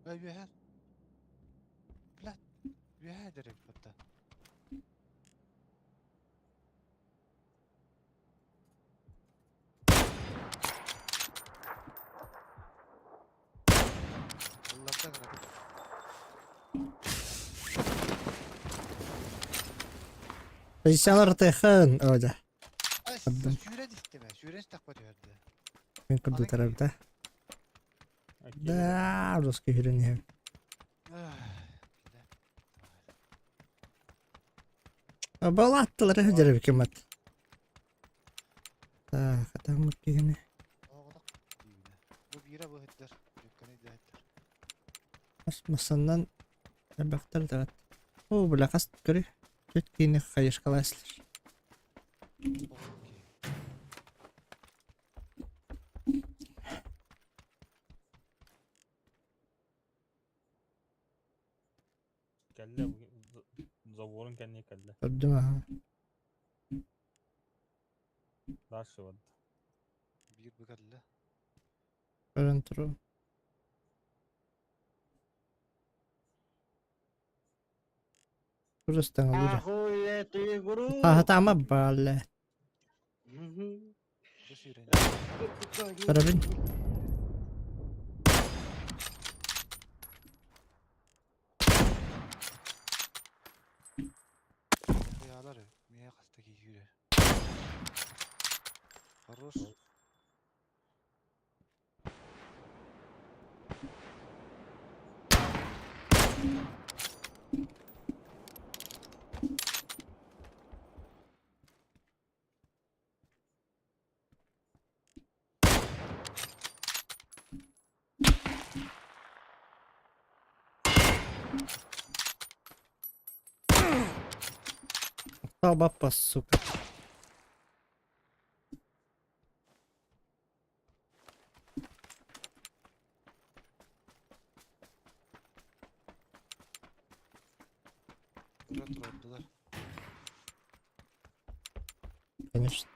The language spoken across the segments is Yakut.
Үөһэ. Блядь, үөһэ дэрэ батта. Ылларда кыратык. Позициялар тыхын, ода. Сүүрэн истимэ, сүүрэн истэхпэ түһэрдэ. Мен курдутарабыта. Да, русский хүрен иһэн. Балаттылар дьэрбикимат. Так, атаммыт киһини. Бу биирэ быһыттар, дьүккэни дэһэттэр. Массаннан элбэхтэр даҕат. О, бля, хас көрү. Түт киини хайышкаласлар. Кэллэ, заборун кэннигэр кэллэ. Көрдүм аха. Дальше барда. Биир бу кэллэ. Көрөн туру. Ужастаҥалыыр. Охуеть игру! Хаһытаама баалле. Бу сүүрэн. Көрөбүн. Хайалар миэ хаста киирэр. Хорош. Баппа, сука. Тура турардылар. Конечно.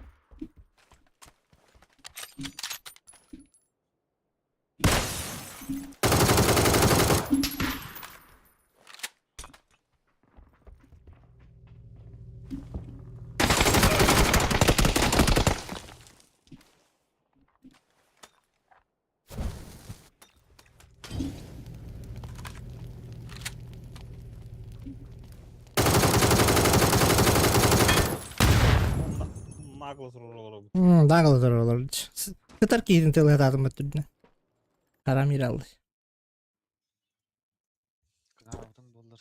Нагло турар Нагло турар Кытар киһитин тылыһатаатым өттүнэ. Харам ираллы. Кыҥаабытын буоллар.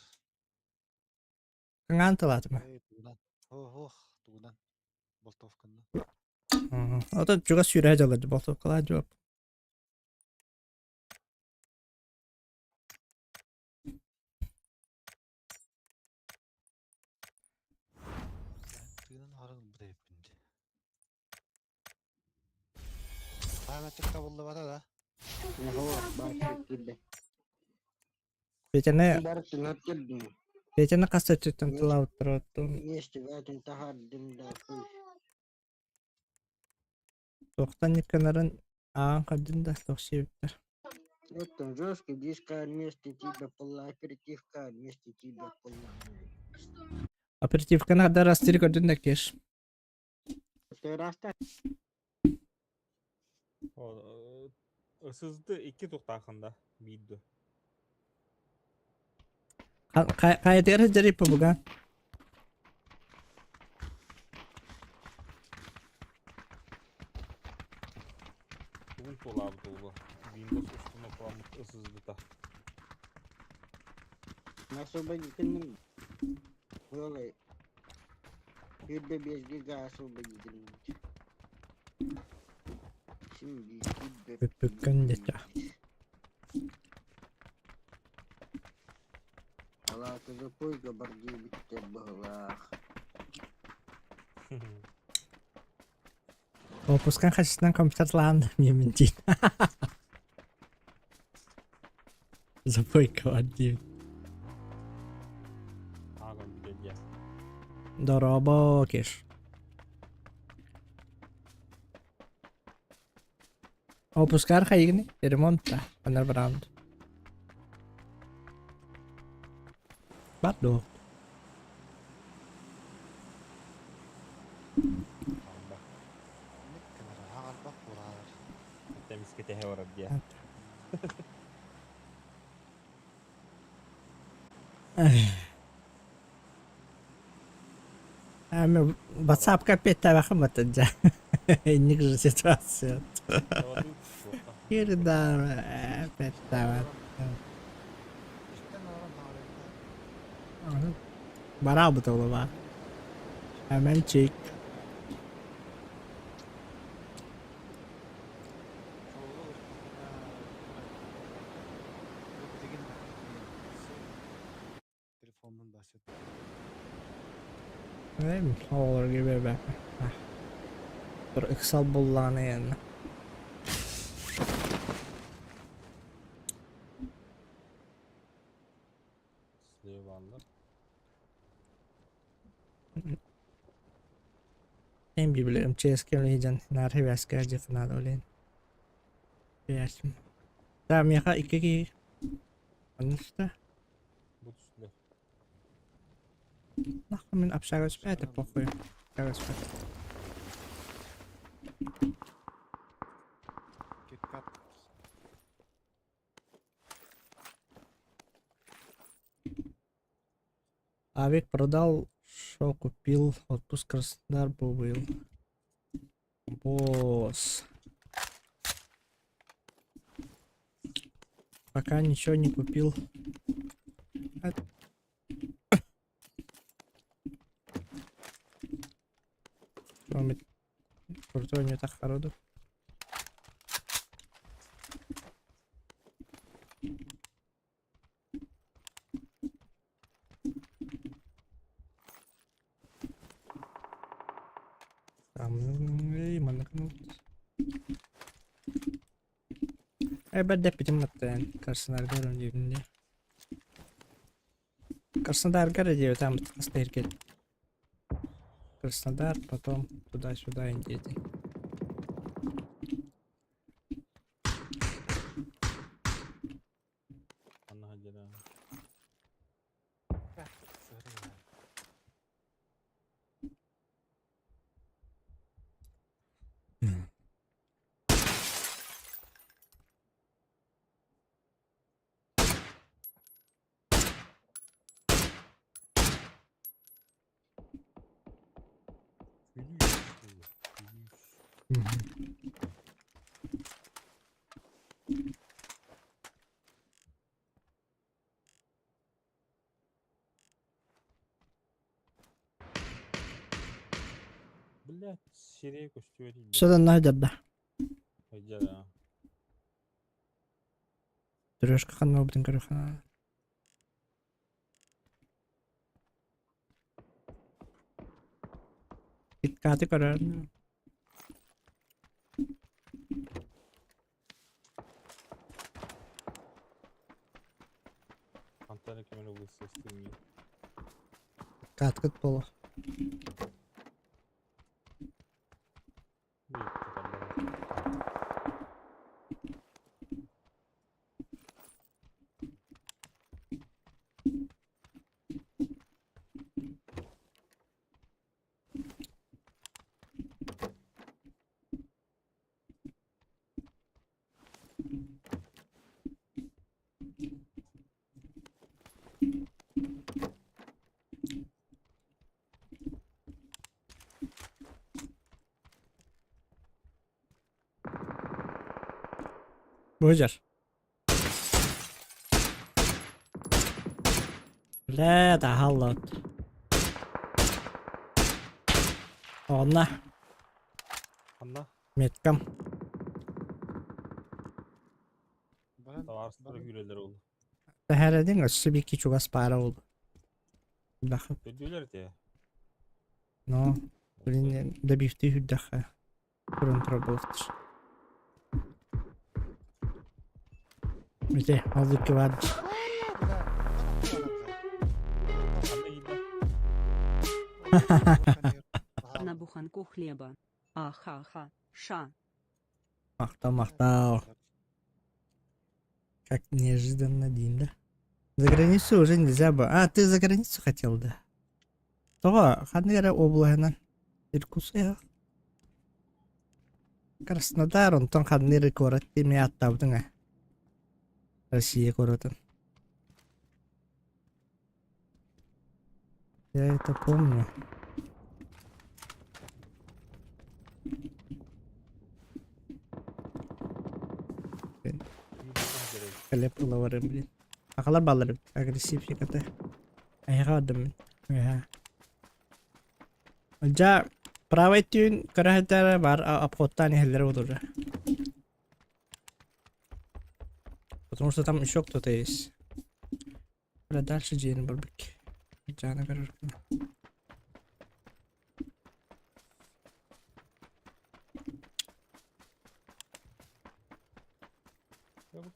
Кыҥаан тылаатыма. Эй, тугунан. Ох, тугунан. Болтовканна. Ото чугас сүүрэ дьаллар болтовкалаа жуоп. Тыынын харан ылбыт эбиппин дии. Памятник табыллыбата да. Петяны Петяны хас өттүттэн тылаабыттар Туохтан ньыкканарын ааҕан көрдүн да туох сиэбиттэр. Это жесткий диск вместо тебя была, оперативка вместо тебя была. Оперативканы хаддар астыры көрдүн да кеш. Раз Сызды икки тухтаахында биирду. Хайатыгар сылдьар буга. Тугун туолаабыт уолу. Windows установкаламмыт ысыздыта. Освободительным было 25 гига освободительным. Бүппүккүн дете. Алаатыгы пуйга бар диэбиттэр быһылаах. Опускан хасынан компьютерлаан миэмин диин. Запойка бар диэбит. Ааҕан билэлиэ. Дорообо, Кеш. Опускар хайыгыный? Ремонт да. Анар бараамт. Bắt được. Анда. Гынар хаҕарбах буолаар. Эмискэ тэһэ барар диye. WhatsApp-ка опять баттадьа. Инник же ситуация. Кирда опять тават. Истэн олорон хаҕарыахтаах. Бараабыт олоба. Аменчик. Суолу устуна бу билигин телефоммун басып. Оҕолорго биэрбэппин. Ыксал буллаҕына иэннэ. Слева Эн билэрим ЧСК үлэһитин наар сибээскэ дьыфынаада үлэһин. Бэйэсим. Да, миэхэ икки киһи Оннуста. Бу түстүлэр. Нахуй мин общага спать, похуй. Общага спать. Киткат. Авик продал, шо купил, отпуск Краснодар был. Босс. Пока ничего не купил. А... Крутой не так народу. Там, маннык Эбэрдэппитим маттаан Краснодарга диибин дии. Краснодарга диэбит там хас Краснодар, потом туда-сюда индейцы. Анна хадьяра. Сыры. Gülüş. Gülüş. Блять, сирeye көстүбэт илдэ. Садан найдабда. Хадьяра. Трёшка ханна обдын көрөхана. Киткаты көрөр. Антара кемер облысы истемей. Каткыт болу. Bir tutarlar. Божар. Бля, да халлот. Онна, Анна, меткам. Баран таварыстары хүрелер oldu. Тэһэрэдиҥ өссө бики чугас паара ол. Баха. Өдүүлэр те. Но, блин, добивты хүрдэхэ. Туран турар. Мите, аллыкы бар. Анна гидда. На буханку хлеба. Ахаха. Ша. Мактал, мактал. Как неожиданно дейм да. За границу уже нельзя бы. А, ты за границу хотел, да? Тоҕо? Ханнык эрэ облаһынан? Иркутскайга? Краснодар, онтон ханнык эрэ куорат эмиэ ааттаабытыҥ ээ. Россия куоратын. Я это помню. Хлеб ылабарым, блин. Акалар бааллар эбит, агрессивщик ата. Эһиэхэ бардым мин. Эһэ. Дьа, правай түүн көрө сылдьара бар обходтаан иһэллэрэ буолуо. Потому что там еще кто-то есть. Бля, дальше дьиэни барбыт. Дьаана көрөр.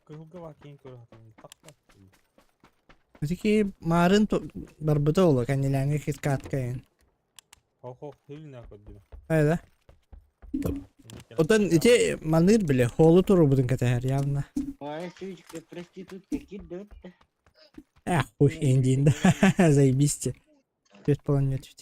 Кыһылга баакиин көрө сатыыбын. Так Ити маарын барбыта оло кэннилээҥҥи киткатка эн. Хо-хо, хилинэ көрдүм. Хайда? Отон ити маныыр бile холу турубутун кэтэһэр явно. Ой, сучка, проститутка кидет. Эх, хуй эндин да. Заебись. Түөрт полонньо түт.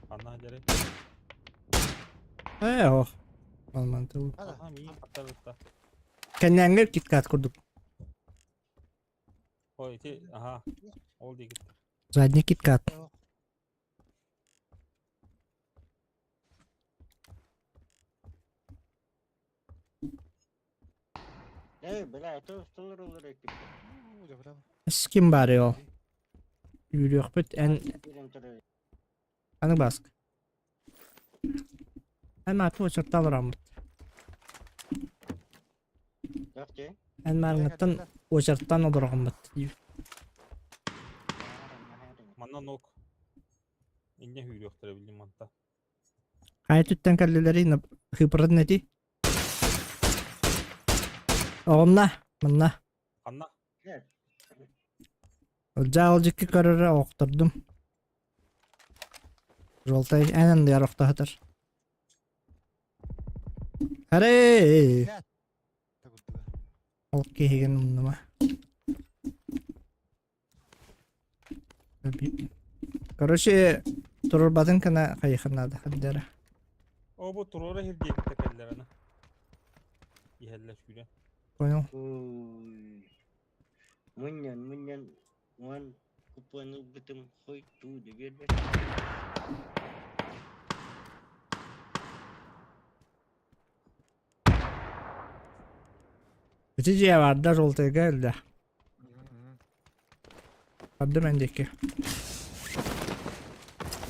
Ханна дьэрэй? Ээ, ох. Алмантыл. Аха, миигин кытта Кэннээҥҥэ киткат курдук. Ой, ити, аха, ол диэки. Задний киткат. Эй, бля, это столар С ким баарый ол? Үүрүөхпүт эн аны баск. Эн мааты очертал ороммут. Эн маарыҥҥыттан очертан олороҕуммут. Манна нок. Инньэ үүрүөхтэрэ билим манта. Хайа түттэн кэллилэрий хыпырын эти? Оҕунна, манна. Ханна? Дьаалдьыкка көрөрө охтордум. Желтай эн анныгар охтоһутар. Арей! Ол киһигин умнума. Короче, турурбатын кына хайыхын наада хандара. О, бу туруора сирдиэккэ кэллэр аны. Иһэллэр сүүрэн. Понял. Мунньан, мунньан, уон купон ылбытым хой туу да биэрбэт. Ити дьиэ барда желтыйга өлдө. Бардым эн диэки.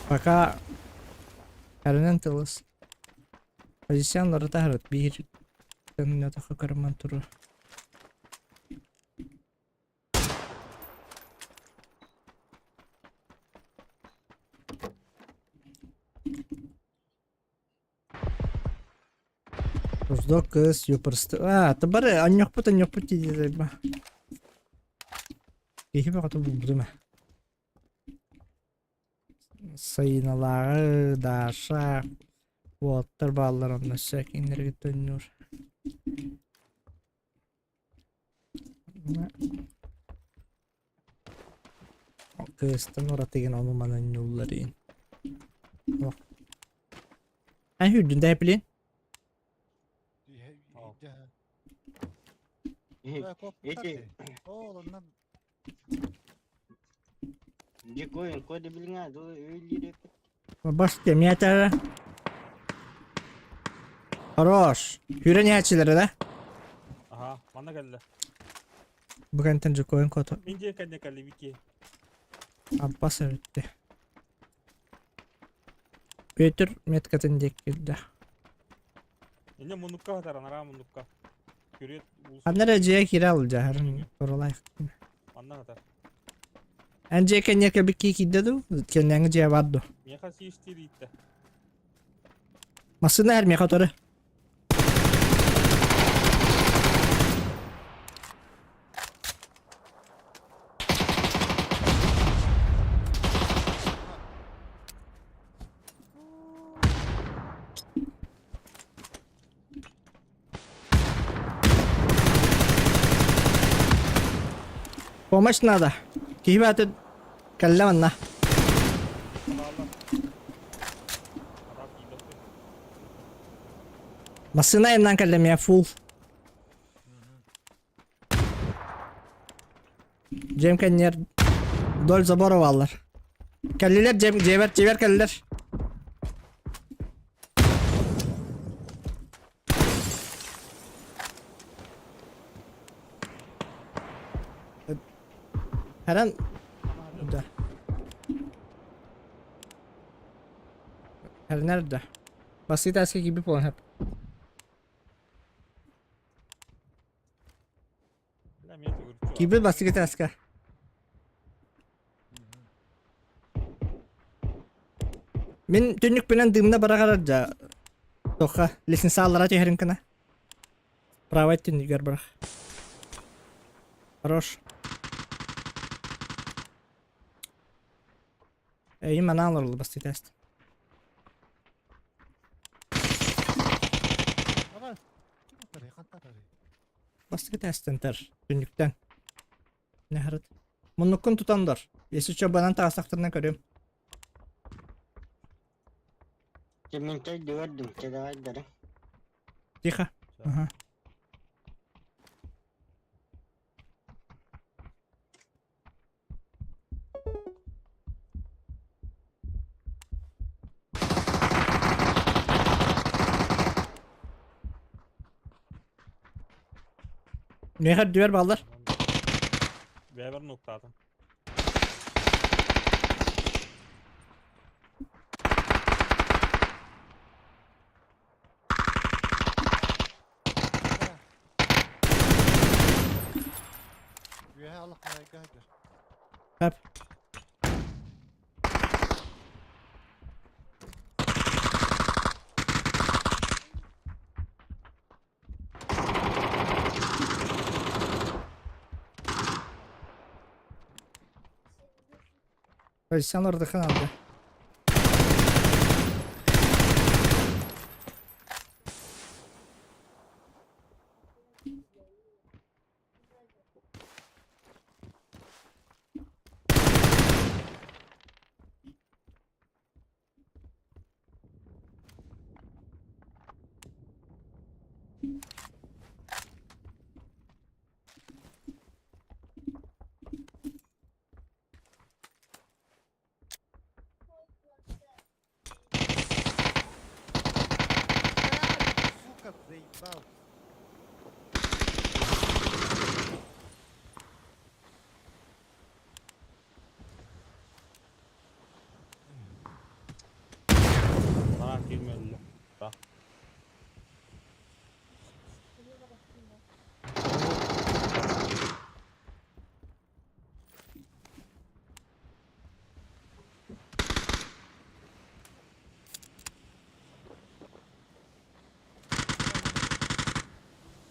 Пока эрэнэн тылыс. Позициялары таһырыт биир төннөтөхө көрүмэн турар. Руздок кыыс юпырсты. А, ты бары анньохпут анньохпут дии ба. Киһи бөҕөтө булбутум ээ. Сайыналааҕы, Даша, уолаттар бааллар онно өссө кинилэргэ төннүүр. Кыыстан уратыгын ону манан ньуулларыын. Эн сүүрдүн да эпилин? Эти Дикоин, кода билиҥа, Бас миэтэ Хорош. Сүүрэн иһээччилэрэ да? Аха, манна кэллэ. Бу кэнтэн Дьокуойун кото. Мин дьиэ кэннэ кэллибики. Аббас эбитти. Петр меткатын диэки киирдэ. Инне муннукка хатар, анараа муннукка. Күрүөт Ханна эрэ дьиэ киирэ алдьаһарын туралаах. Манна хатар. Эн дьиэ кэнниэ кэлбиккии киирдэ дуу? Кэннээҥи дьиэ бар дуу? Миэхэ сиистиир ииттэ. Массыына эр миэхэ туры. Помощь надо. Киһи бааты кэллэ манна. Массыына айаннаан кэллэ миэ фул. Дьиэм кэннигэр вдоль забора бааллар. Кэллилэр дьиэм дьиэбэр дьиэбэр кэллилэр. Herän да. Her nerede? Basit eski gibi puan hep. Киирбит бастакы этээскэ. Мин түннүкпүнэн дымна быраҕар дьа туохха лестницалара түһэрин гына. Правай түннүгэр бырах. Хорош. Эйим анаан олороллор бастакы этээстэ. Бастакы этээстэн тар, түннүктэн. Нэһэрит. Муннуккун тутан олор. Если что, банан таҕыстахтарына көрүөм. Мин көрдүм, чэдэҕэйдэрэ. Тихо. Ага. Миэхэ үрдүгэр бааллар. Бэйэбэр нуктаатым. Үөһэ алах марайга сылдьар. Хап. Sen orada kaldı. Сука, заебал. Анараа киирмэ өллө.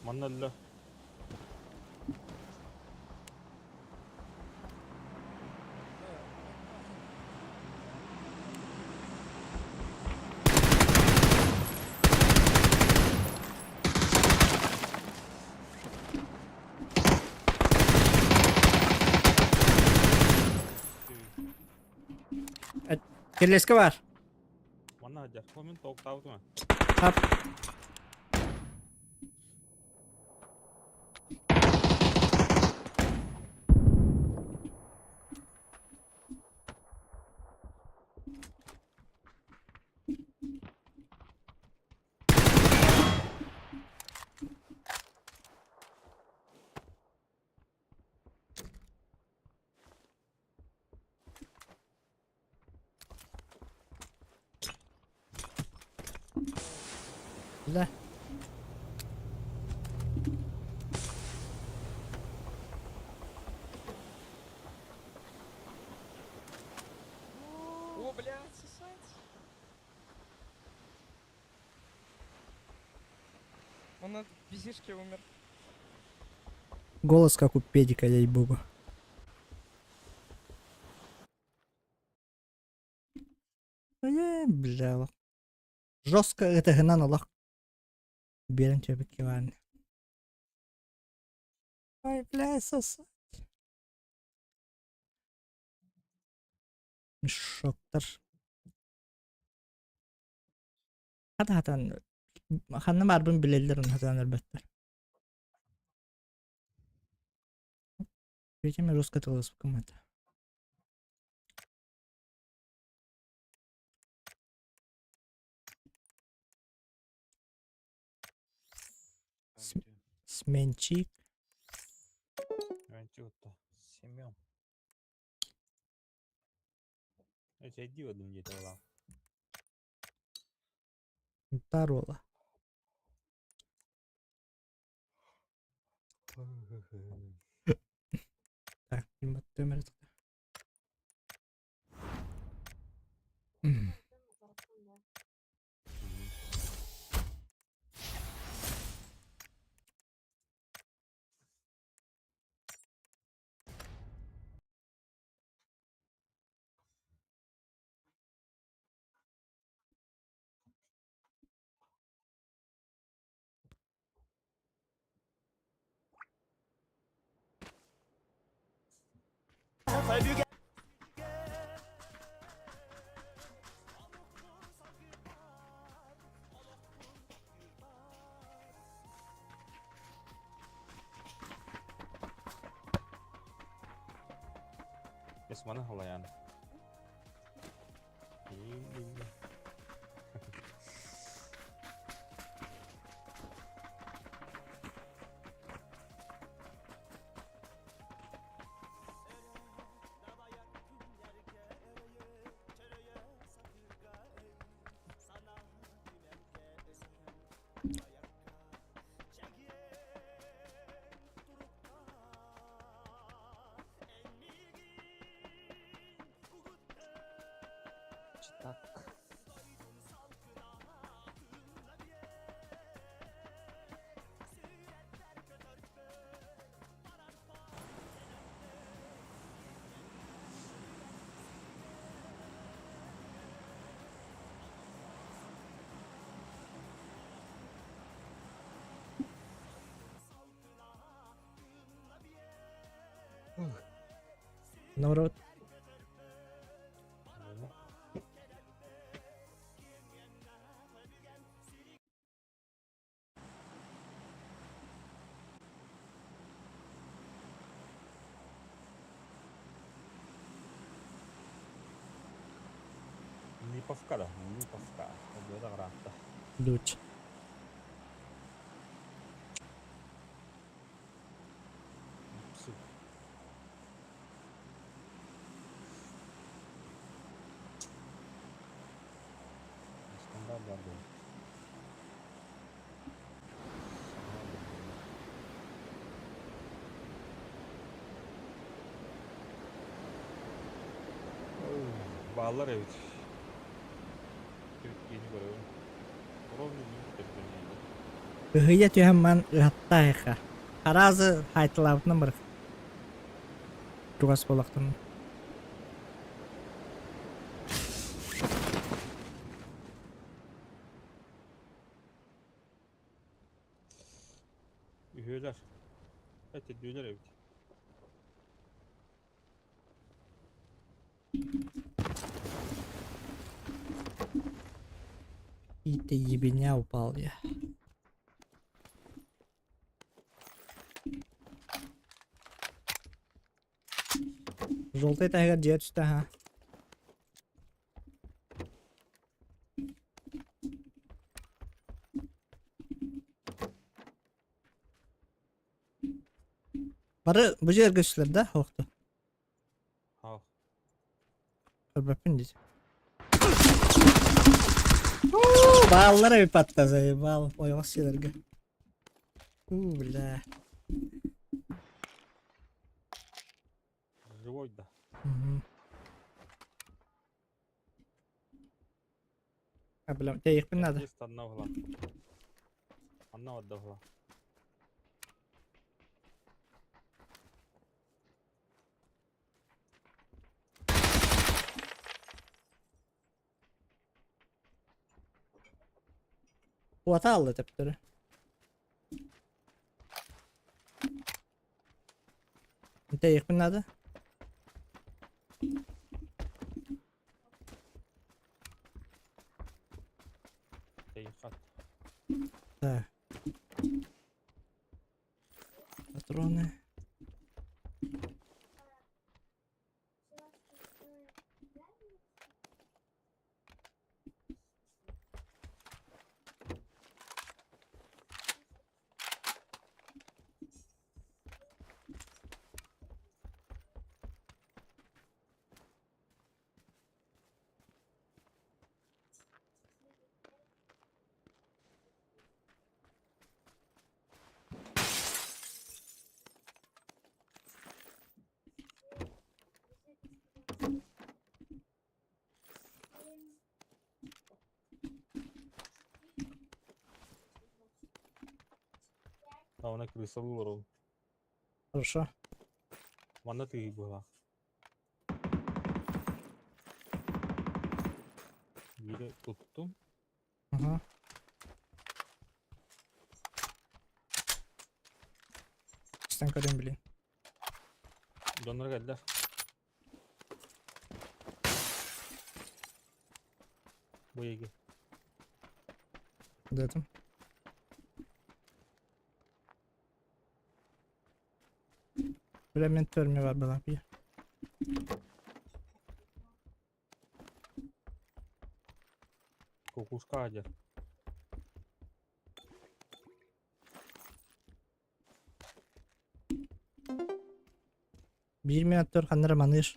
Манна өллө. Кирлеска бар. Манна сылдьар. Ол мин толуктаабытым ээ. Хап. Да. О, блядь, сосать. Он от визишки умер. Голос как у педика, ей-богу. Э, бля, жестко это гынан олох биэрэн түөбүккэ баарын. Ой, бля, сосать. Мешоктар. Хата хатан ханна баарбын билэллэр онно сатаан өлбөттөр. Видимо, русская тылыспыкым это. Сменчик. Сменчик отто. Семен. Эчэйдии одум диэтэ буолаа. Таруола. Так, баттыам эрэ Эс маны халайан. Так. Наоборот. Липовка да, Липовка. Быта Дуч. Бааллар эбит. Кини көрөбүн. Ровно Ыһыйа түһэн ман ыһаттаайха. Аразы хайтылаабытынан барах. Чугас буолахтан. Үһүөлэр. Этирдүүлэр эбит. И ты ебеня упал я. Желтый таһыгар дьиэ түстэ ха. Бары бу жерге түстүлэр да охто. Хау. Көрбөппүн дии. Бааллар эбит патта заебал. Ойоҕос сиэлэргэ. У, бля. Живой да. Мгм. А, бля, тэйиэхпин наада. Есть одна угла. Одна отдала. Уота алла төптөрү. Тэйиэхпин наада. Она крысалыы олоробун. Хорошо. Манна тыый быһалаах. Биири туттум. Ага. Истэн көрөн билин. Дьоннор кэллэр. Бу эйги. Дедим. Бля, мен төрмө бар была бия. Кукушка адер. Биир минут ханнара маныыр.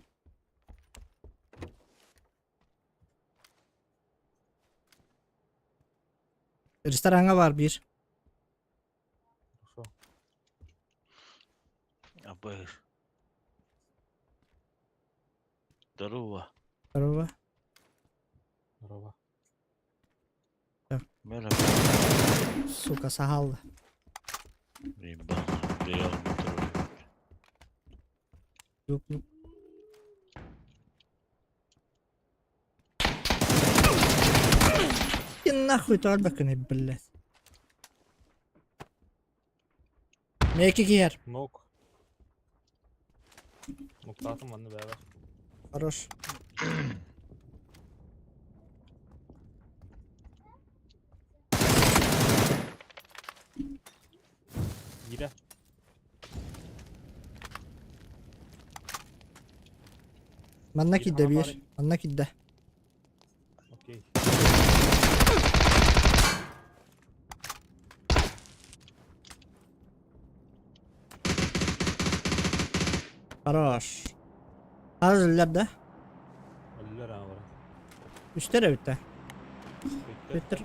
Рестораҥҥа баар биир. Хорошо. Абы. Здорово. Здорово. Здорово. Мера. Сука, саһаалла. Ебать, Реал Мадрид. Лук, лук. И нахуй туорбаккыный, блядь. Мээки киһэр. Нок. Нуктаатым манна бэйэбэр. Хорош. Киирэ. Манна Биир киирдэ хана биир. баар. Манна киирдэ. Окей. Хорош. Хас өллөр да? Өллөр аа бара. Үстэр эбит да. Бүттэ. Бүттэр.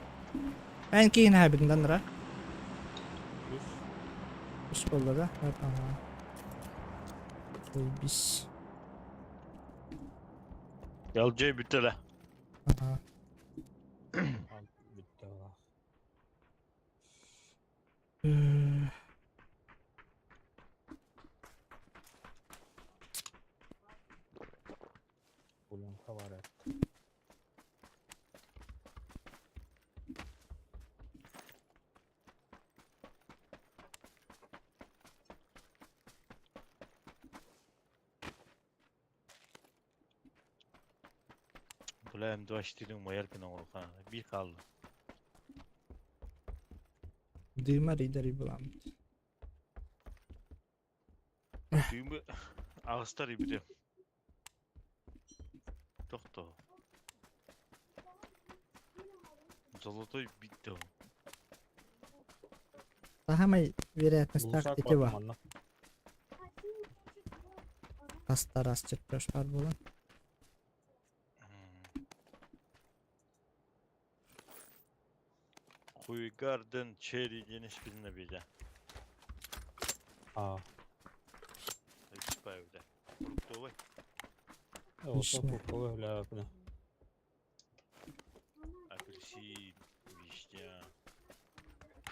Эн киин хаабытынан ра. Үс. Үс буолла да? Ага. Бис. LJ бүттэ да. Ага. Бүттэ балаах. Пуленка бар эт. Бля, М24 умайар гына оҥоруха. Биир хаалла. Дыма ридери буламмыт. Дыымы аҕыстар ибитэ. Тохто. Золотой битте. Саамай вероятностаах Глушак ити бар бар. манна. Хастарас чертеж бар буолан. Хуй Гарден Черри диэн испитинэ биирэ. Аа. Испайбыта. Фруктовый. Ото Вишня. фруктовый үлээпинэ. Апельсин, вишня.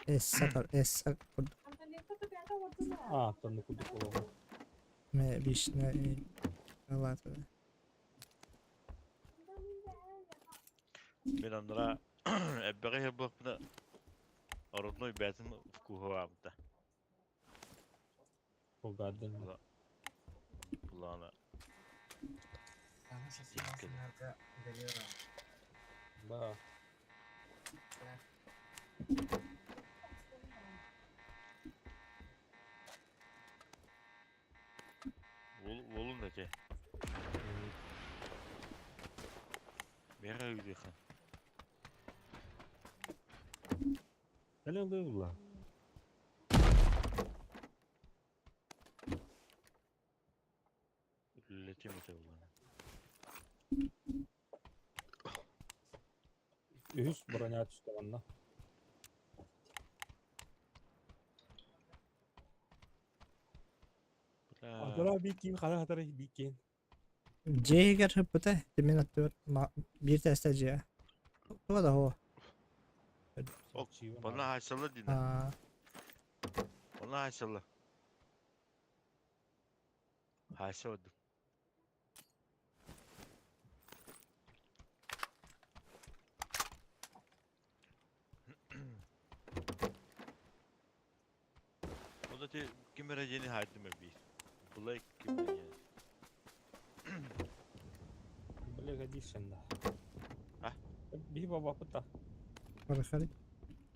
Эсса эсса курдук. Аа, тонну курдук буолуоҕа. Мэ вишня и салата. Мин анара эббэҕи иһэр буоллахпына родной бэйэтин вкуһа баабыта. Ол Гарден. Булаана. Да. Уолун да те. Меха үйдеха. Кэлэн булла. Үлэлэтиэм этэ булаана. Үһүс броня түстэ манна. Бля. Атара бииккин хара хатара бииккин. Дьиэгэр сыппыта, тимин аттыбар биир тэстэ дьиэ. Туга да хоо. Ок, Манна хаайсаллар диинэ. Аа, Оны хайсалла. Хайса öldüm. O da te kim vereceğini haydım bir. Blake kim vereceğini. Блэк Edition да. А? Биһи бабапыта. Барахали.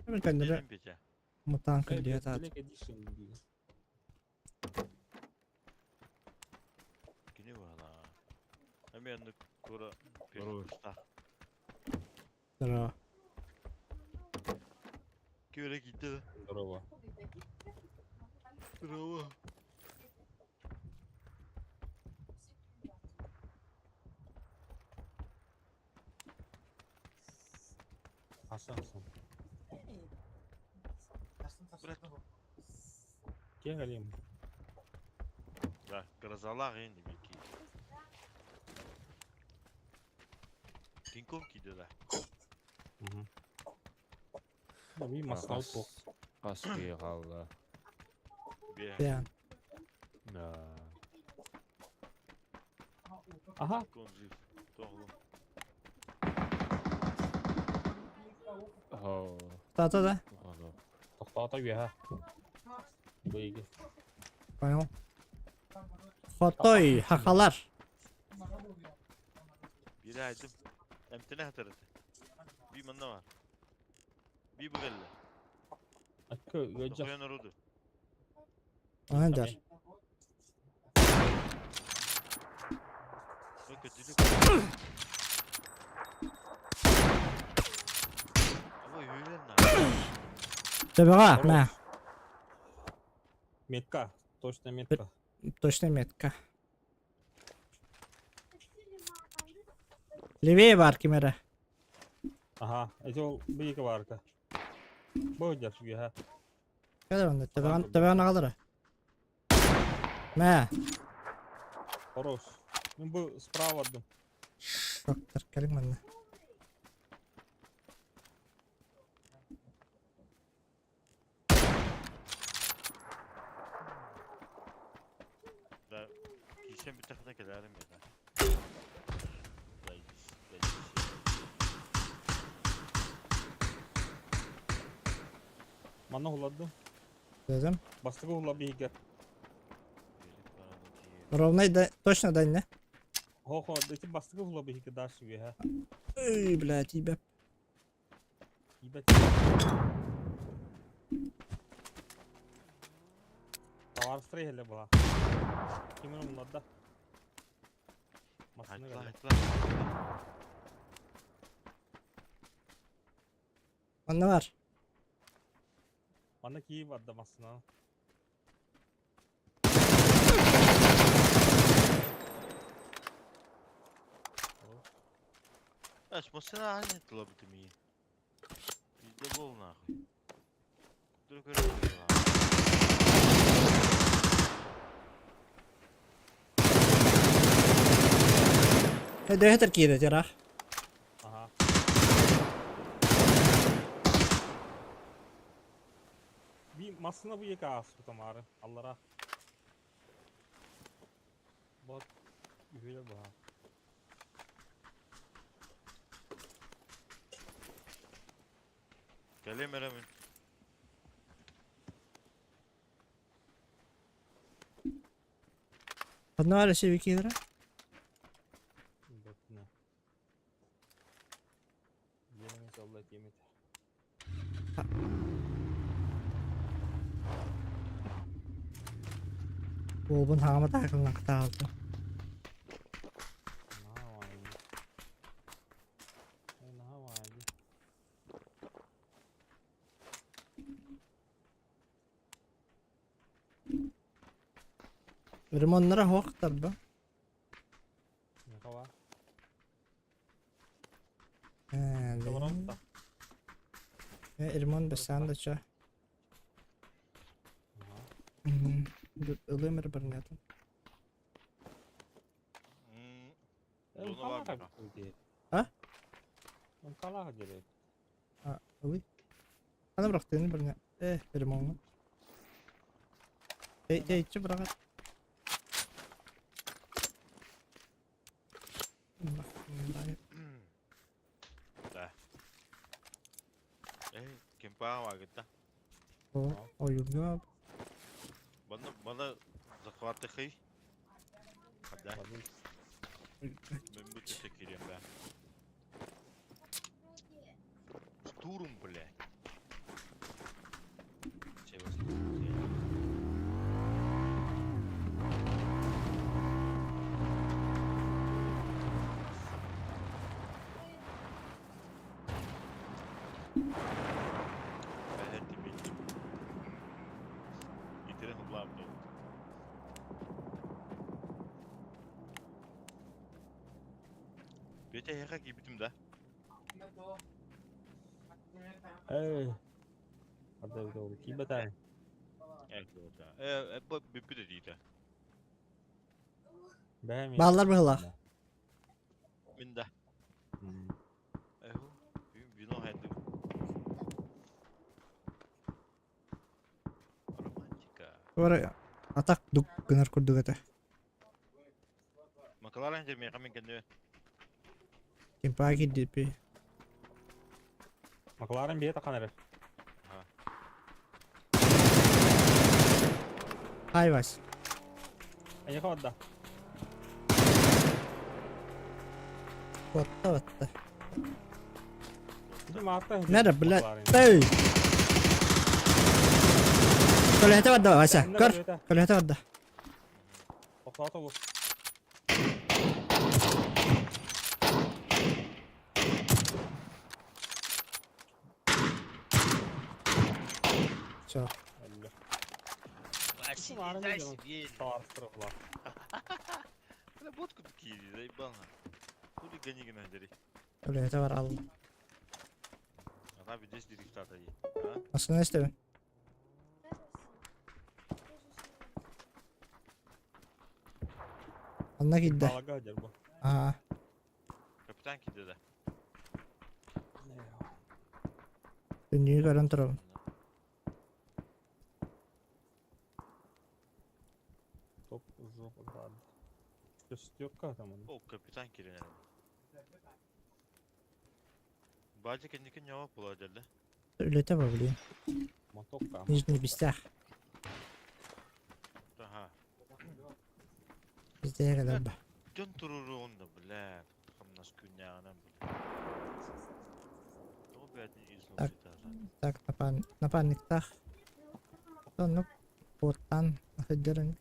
Мен кәндері Dedim bir мутан кілдет ат. Black Edition диир. Кини бала. Эми анны кура Здорово. Здорово. Кире китте. Здорово. Здорово. Хасансын. Брат. Кегалим. Да, грозалар енді бики. Кинг-Конг киде да. Би масна от Хас киһи хаалла. Бе. Бән. Да. Аха. Кинг-Конг жив. Тоғлым. Оо. Тата да. Оно. Тоқтата үөһэ. Быйгы. Понял. Хотой, хахалар. Biri aydım. Эмтене хатырды. Би манна бар. Би бугелле. Акы ыадьа. Тохуян оруду. Андар. Көтүлүк. Ама үйрен на. Төбеға, мә. Метка. Точно метка. Точно метка. Левее бар кемері. Аха. Эти ол быйгы барка. Бу дьэр үөһэ. Кәдір онда, төбеған ағалары. Мә. Хорош. Мен бу справа бардым. Шоктар, кәлің манна. Да. Кишен bir takıda kelerim ya. Да. Манна хуладым. Дедім. Бастыгы хула быйгы. Ровнай да, точно дай не? Хо-хо, эти бастыгы хула быйгы дальше үөһэ. Эй, блядь, ебе. Ебать. Товар стрейхеле була. Кимин умнадда. Масына Айтла, келді. айтла. Манна бар. Мана кийip барда масына. Аш, машина аны тылап битми. Bizde bol нахуй. Dur көрөм. Дөһетер кире жарах. Ага. Би масына бу екі ас тамары. Аллара. Бот үһүле ба. Келем эреmin. Одно бар еще викидра. Бетне. Yerimiz Allah yemet. Болбун хагама тақылна қыталды. Наha Наha vay. Ремоннара хоқтар ба. Наha var. Э, Doğru da. Ремонт бесән да ча. Ылымыр бір нетін. Bunu var mı? А? Kala gerek. Ылы. Ана бірақ тені бір не. Э, ремонт. Тэйиччи быраҕар. Да. Э, кемпаа вагыта. О, ойууга Бана бана захватыхый. Да. Мен бу төсө кириэм бэ. Штурм, блядь. Петя, я как ебитим, да? Эй. Арда бит ол кийбэтэй. Э, бу бүппүт диитэ. Бэйэм Бааллар быһылаах. Мин да. Эху, вино хайдым. Романтика. Бары атак дук гынар курдук этэ. Макалар ханжа миэхэ мин кэннибэ. Кимпаа киирдиппи. Макларен бие тахан эрэр. Хай Вась. Эйиэхэ барда. Батта батта. Ити маатта Нэрэ, блядь. Эй! Көлөһөтө барда Вася. Көр. Көлөһөтө барда. Тохтоото бу. Все. Өллө. Василий, Аарым дай дьоно себе. Таарыстырылар. Бля, водку такие, заебал на. Хули гони гнадери. Көлөһөтө бар ал. Она здесь директата ей. А? Машина истэбин. Анна киирдэ. Балага дьэр бу. Аа. Капитан киирдэ да. Түннүгү көрөн турабын. Топ жопа барды. Көстүөххэ там оны. О, капитан киирэн эрэ. Баадьа кэнники ньоҕо була дьэллэ. Үлэтэ ба блин. Мотокка. Нижний бистэх. Аха. Бізде кэлэр ба. Дьон туруруун да, бля, хамнас күннээҕинэн, бля. Тоҕо бэйэтин Так. изнутри Так, напарник, напарниктаах. Оннук уоттаан сылдьарын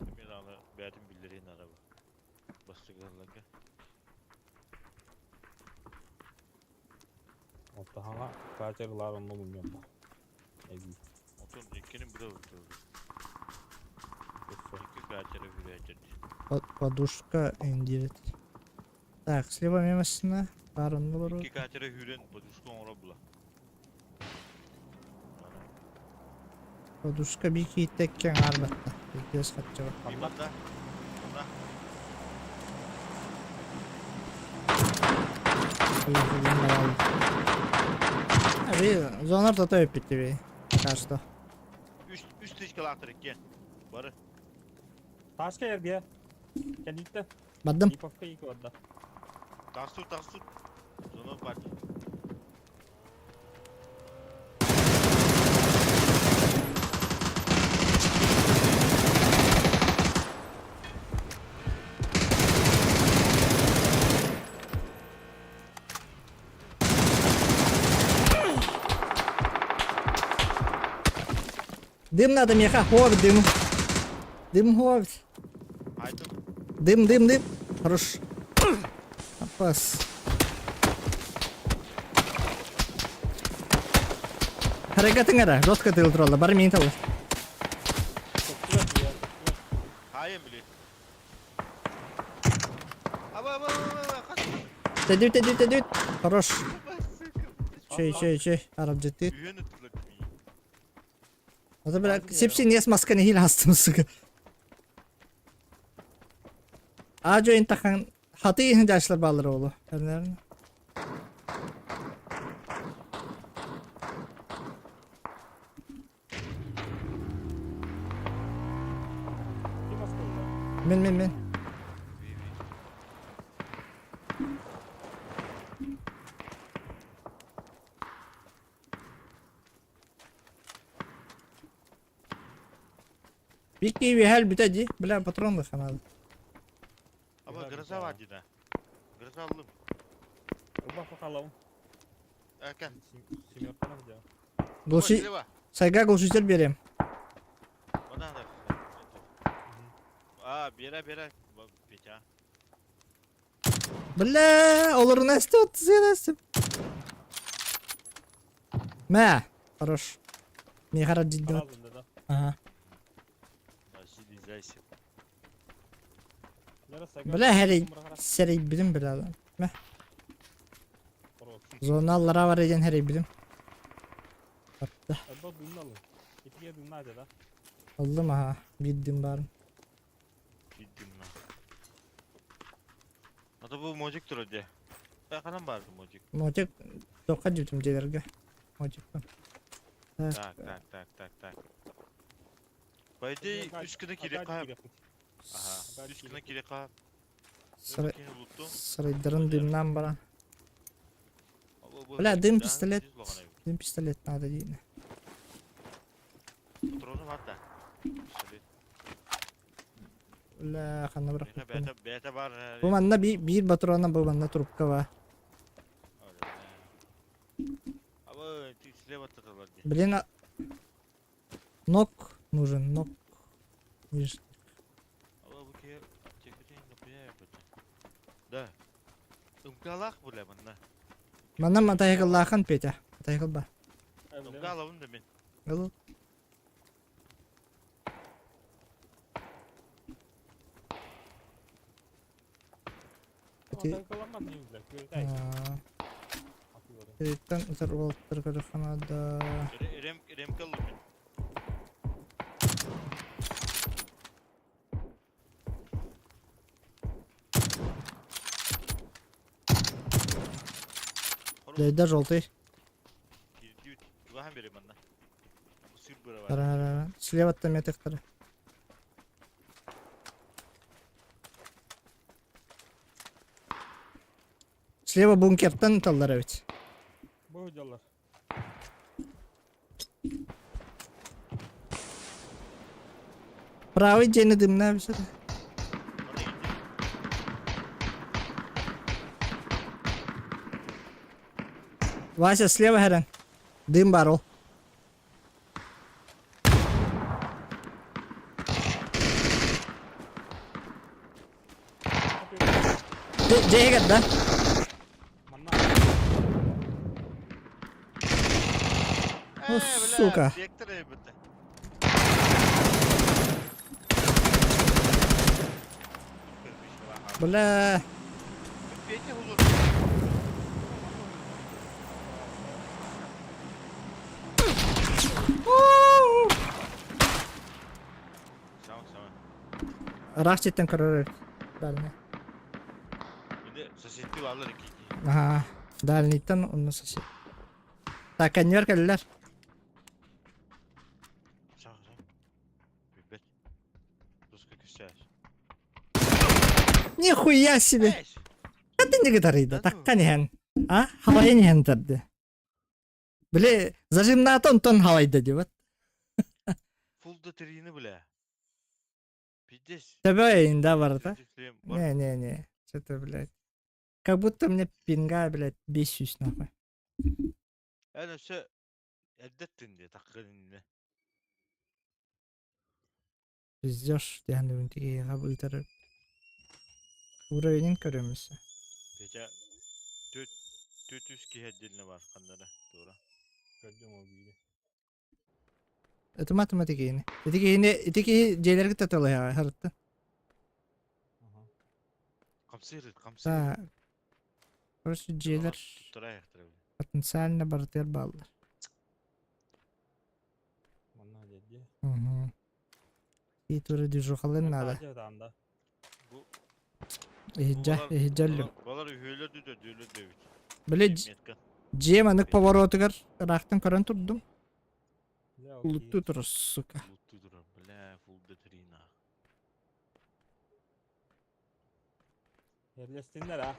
Эмиэ даҕаны бэйэтин биллэриэн наада бу. Бастыгыһалларга. Оттаһаҥа катерылар онно мунньан ба. Эбии. Отон иккини быда ылтылар. Өссө. Икки катера бүрээчер дии. Подушка индиэбит. Так, слева мемасына баар онно олорор. Икки катера үүрэн подушка оҥоро була. Подушка биир киһиттэ икки аҥаар батта. Иккиэс хаччаба. Мимата. Мына. Аби зонар тото өппүттү би. Пока что. Үс үс тычкалаахтар иккиэн. Бары. Ташка эрбиэ. Кэлииттэ. Бардым. Липовка ики барда. Тахсу тахсу. Зона парти. Дым надо миэхэ, хор дым. Дым хор. Дым, дым, дым. Хорош. Апас. Харакатын эрэ, жестко тыл туралла, бары миин талар. Тэдүүт, тэдүүт, тэдүүт. Хорош. Чэй, чэй, чэй. Арабдьыттыыр. Ата бля, сепси маска нэһиилэ астым сука. Аажо интахан хаты иһин дьашлар бааллар оолу. Наверное. Мин, мин, мин. Бикки үөһэ өлбүтэ дии. Бля, патрон да ханаады. Аба гроза бар дии да. Гроза аллым. Рубах пахалам. Әкә. Семерканы взял. Глуши... Сайга глушитель берем. Она да. А, бера, бера. Петя. Бля, олорун эсти 37 эстим. Мә, хорош. Михара диддот. Ага. Бля, хәрей, сәрей билим бля. Мә. Зоналлара бар еден хәрей билим. Атта. Аллым аха, биддим барым. Биддим на. Ата бу модик турар дии. Ханан баар модик? Мотик тоққа дьүтүм дьиэлэргэ. Мотикпын. Так, так, так, так, так. По идее, үс күнэ кириэххэ. Аха, үс күнэ кириэххэ. Сарайдарын дымнан баран. Бля, дым пистолет. Дым пистолет надо диин. Патрону бар да. Пистолет. Бля, ханна бырахпыппын. Бэйэтэ бэйэтэ бар. Бу манна биир патрона бу манна трубка ба. Абы слева таталар дии. Блин, а... Нок нужен, нок. Нижний. Абы бу киһи аптекатын напрямую Да. Ымкалаах бля манна. Манна матайгыллаахан Петя. Матайгыл ба. Ымкалабын да мин. Ыл. Тириттэн утар уолаттар көрөххө наада. Ремка ыллым Лейда желтый. Чугаһан берем манна. Сыр быра бар. Ара, слева-то метр. Слева бункертан таллар эбит. Бу дьаллар. Правый дьиэни дымна эбит. Вася, слева хэрэн. Дым бар ол. Дьиэһигэр да? Ну, сука. Бля. Ыраах сиртэн көрөр дальний. Аха, дальнийтан онно сосед. Так, кэннигэр кэллилэр. Нихуя себе! Это не гитарыйда, таккан иһэн. А? Халайын иһэн тарды. Били, зажимнаата онтон халайда дебат. Фул да трины, бля. Пиздец. Төбө да барыта. Не-не-не. Что-то, блядь. Как будто мне пинга, блядь, бесюсь нахуй. Эн өссө эрдэттин дии таккын иннэ. Пиздешь, диэн тиги ыытар уровенин көрөмүсэ. Петя түт түт үс киһи отдельно бар ханнара туора. Көрдүм ол биири. Это математикини. Ити киһини ити киһи дьиэлэргэ таталыһа харытта. Хамсыыр хамсыыр. Да. Короче, дьиэлэр потенциально барытыгар бааллар. Манна дедди. Угу. И тура движухалын надо. Бу Иһиджа, иһиджаллым. Балар үһүөлөр дүтө дүөлөр дөбүт. Били дьиэм анык поворотугар ыраахтан көрөн турдум. Улуттуу турар, сука. Улуттуу турар, бля, фул да трина. Ерлестиннер а.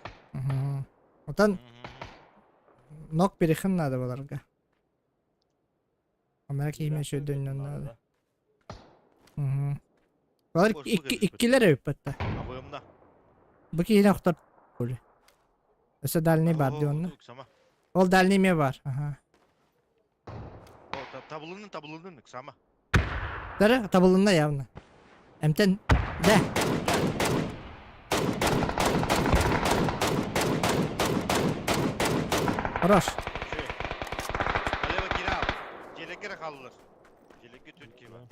Отан нок перехын надо баларга. Амара киһиме шөйдөннөн надо. Балар иккилер өппөттө. Абыымна. Бу киһини охтор коли. Өсө дальний бар дион. Ол дальний ме бар. Ага. О, табылынын, табылынын, сама. Дары табылынна явно. Эмтен да. Хорош. Алева кире ал. Желекке қалылыр. Желекке төрт кире бар.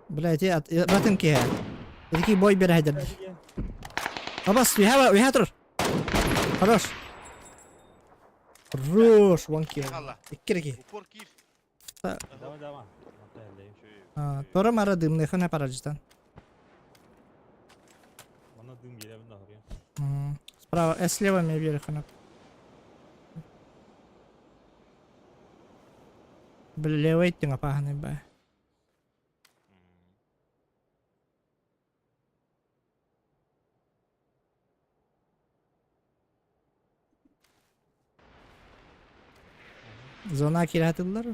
Бля, эти батын киһэ. Эти бой берәһәдер. Абас, уйха уйха тур. Хорош. Хорош, one kill. Икки киһи. Упор киир. Давай, давай. Тора мара дымныхын апаражытан. Мана дым елебин да Справа, слева мне вверх она. Бля, левый ты апаханы ба. Зона киратылар.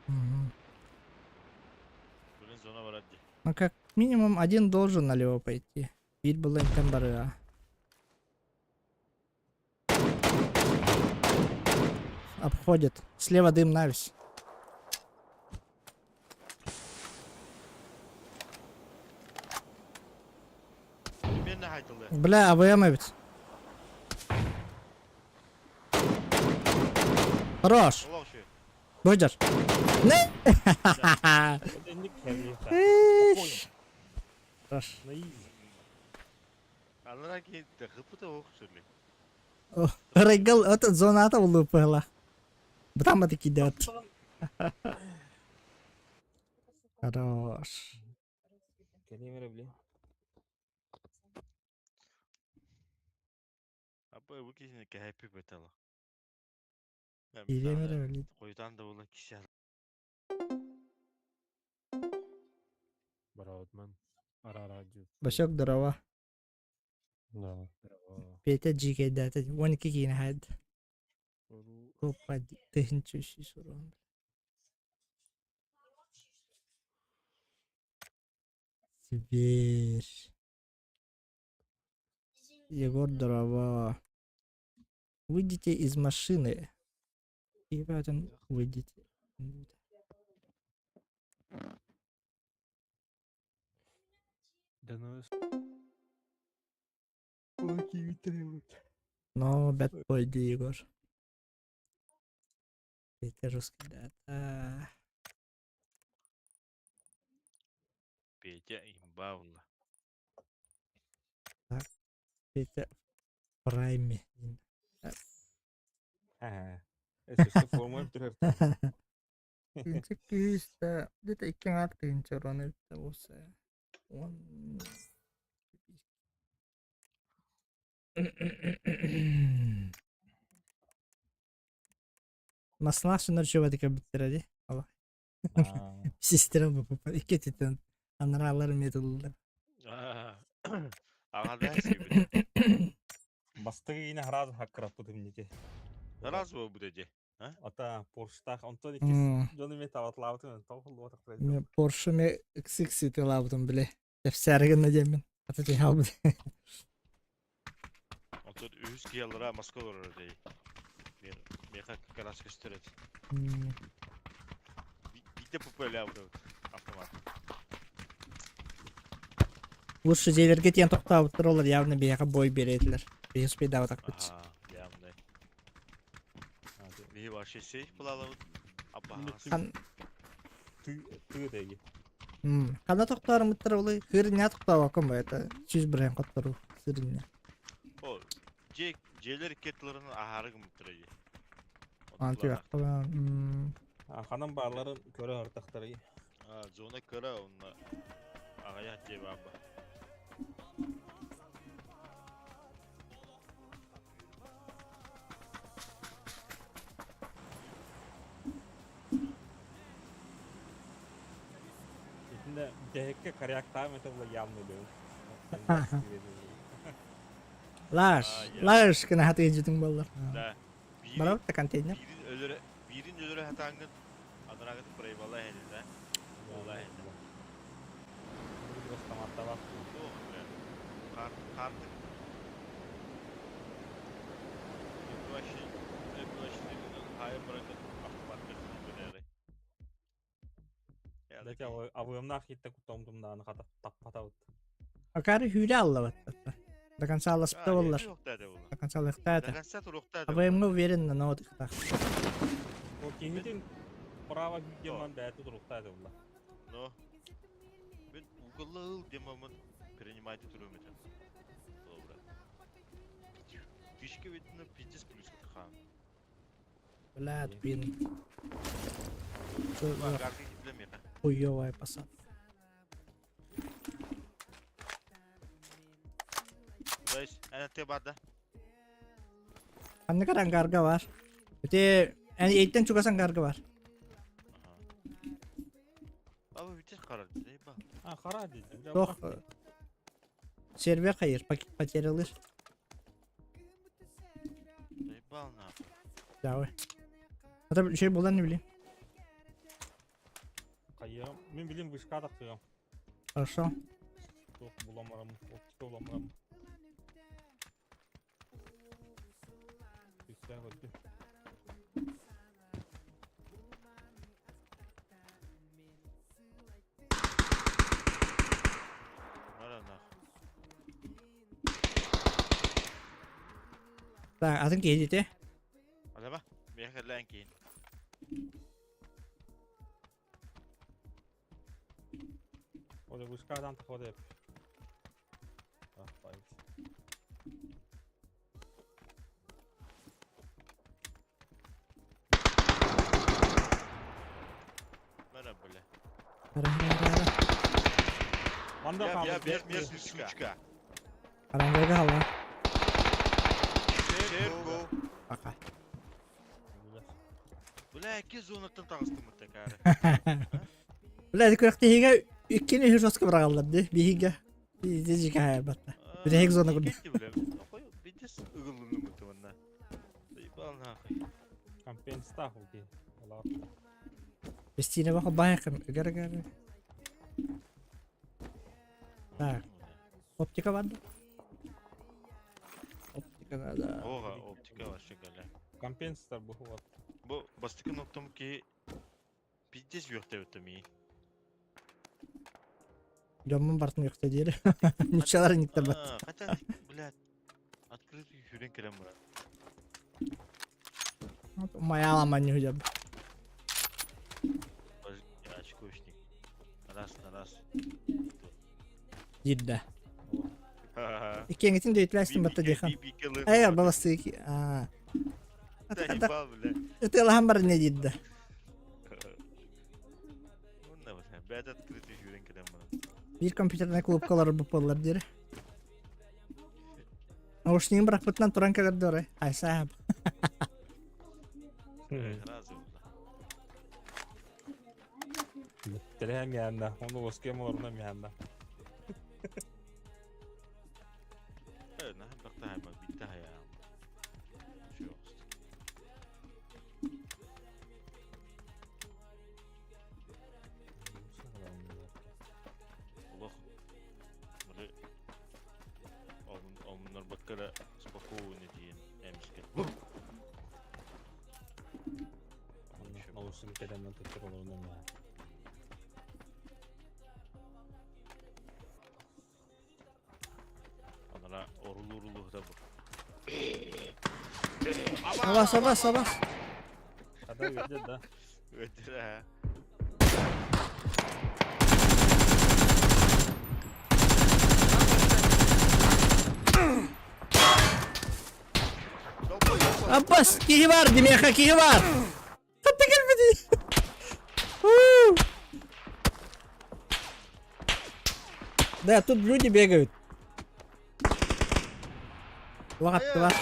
Блин, зона бар әдді. Ну как минимум один должен налево пойти. Вид был им бары. Обходит. Слева дым навесь. Бля, АВМ ведь. Хорош. Бодер. Не. Хорош. Райгал, это зона ата улупыла. Бутама таки идет. Хорош. Апа бу киһини кэһэппи бэтала. Киириэмэрэ Хойутаан да буолан киһи Бараутман. Арара Башок здорово. Да. Здорово. Петя жикейдәтэ. 12 киинэ хайд. Опа, тыһынчы сурун. Сибирь. Егор, здорово. Выйдите из машины. И потом выйдите. Да ну Но бэт пойди, Егор. Петя жесткий, да. Петя имбавла. Так. Петя в прайме. Ага. Это форма Күүстэ где-то икки аҥаар тыһыынча уран эбит буолса. Уон Маслах сунар чуба кэбиттэрэ дии. Ала. Систера бу икки титен анараалар метыллар. Аҕа сибит. Бастыгы ина раз хаккыраппытым нити. Раз бу буде. Ата Порштах, онтон иккис дьону мен табатлаабытым, тоҕуллуотах Мен Porsche ме XX тылаабытым биле. Тепсәргин диэммин. Ата тиһалбыт. Онтон үһүс киһи Москва олорор дей. Меха как раз көстөрөт. Бите популярный автомат. Лучше дьиэлэргэ тиийэн тохтообуттар олар явно биһиэхэ бой биэрэллэр. Биһи успейдаабатахпыт. Ага, явно. Биһи вообще сейф булалабыт. Апа. Хан Ты ты деги. Ханна тохтоорумуттар олы кырня тохтообоккун бу это 100 бырыһыан хотторуу сырыня. О, же желер кетлерин ахары гымыттыр. Антиактабан. Ханан бааларын көрө артахтары. А, зона кыра онна. Агая жеба. Итинде дехекке каряктаам это было явно бил. Лаш, лаш гына хатыйдьытыҥ буоллар. Да. Барабыт да контейнер. Биирин өлөрө, биирин өлөрө хатааҥҥын анараагытын проебала эһэни да. Буола эһэни. Туох бля. Карт, карты. Вообще, вообще, хайа баракат автоматка сүрүнэрэ. Дэтэ абыамнаах хиттэ куттамтымдааны хата таппатабыт. Акары hüyle аллабат. До конца алласпыта боллар. До конца алыхтаата. До конца туруктаата. АВМ-га уверенно, но вот ихтах. Ол киһитин право демон бэйэтэ туруктаата булла. Но мен угыллыл демонмун принимайте туруум этем. Добро. Фишка видно пиздец плюс хаан. Блядь, блин. Хуёвая посадка. То есть, НТ бар да? Ханныгар ангарга бар. Ити эйтен чугас ангарга бар. Баба бүтер карар ба. А, хара дейді. Тох сервер хайыр потерялыр. Заебал нахуй. Давай. Ата şey булан не билим. Хайыам. Мин билим вышка тахсыам. Хорошо. Туох буламарам, оптика буламарам. Үстää көттү. Мара нахуй. Так, атын киһи Алама, миэхэ кэллээн киин. Оля вышкадан тахвады. А, пайт. Мара бля. Ара, ара, ара. Манда Я, я, хаалбыт. я, я, сучка. Арангарга хала. Серго. Пока. Бля, икки зонаттан таҕыстым такаары. Бля, күрэхтэһиигэ иккини үһү жестко быраҕаллар дии биһигэ. Биһиги батта. Бүтэһик зона курдук. Бидес ыгыллыны мутуманна. Заебал нахуй. Компенстах окей. Олар. Бестине баха байакын ыгар-ыгар. Так. Оптика бар да? Оптика надо. Ога, оптика вообще галя. Компенстар бу вот. Бу бастакы ноктом ки пиздец үөхтэбит ми. Дьоммун бартын юкта диэри. Ничалар никтер бат. Хотя, блядь, открытый хүрен кэлэн баран. Маяламан нюхжаб. Очкошник. Раз на раз. Дидда. Иккиэҥитин дөйтүлээстин батта диэхам. Эй, арбаласты аа. Заебал, бля. Ытыалаһан баран не дидда. Онна бля, бэт открытый хүрен кэлэн баран. Биир компьютернай клубка олорор буоллар диэри. Наушнигын бырахпытынан туран кэлэр дорой. Айсаап. Сразу, бля. Тэрэ мианна, ону оскем олорно мианна. Э, наһаа бахтаһайма, битте хайаам. Олох бары омуннарбакка эрэ спокойно диэн эмискэ Олусун кэлэммин туттар олорно мианна. Анара орулу-урулу бу. Абас, абас, абас. Хада үйдө да. Өтөрө. Аббас, киһи бар, Димеха, киһи бар. Хатта кэлбити. Да, тут люди бегают. Улаҕаттылар.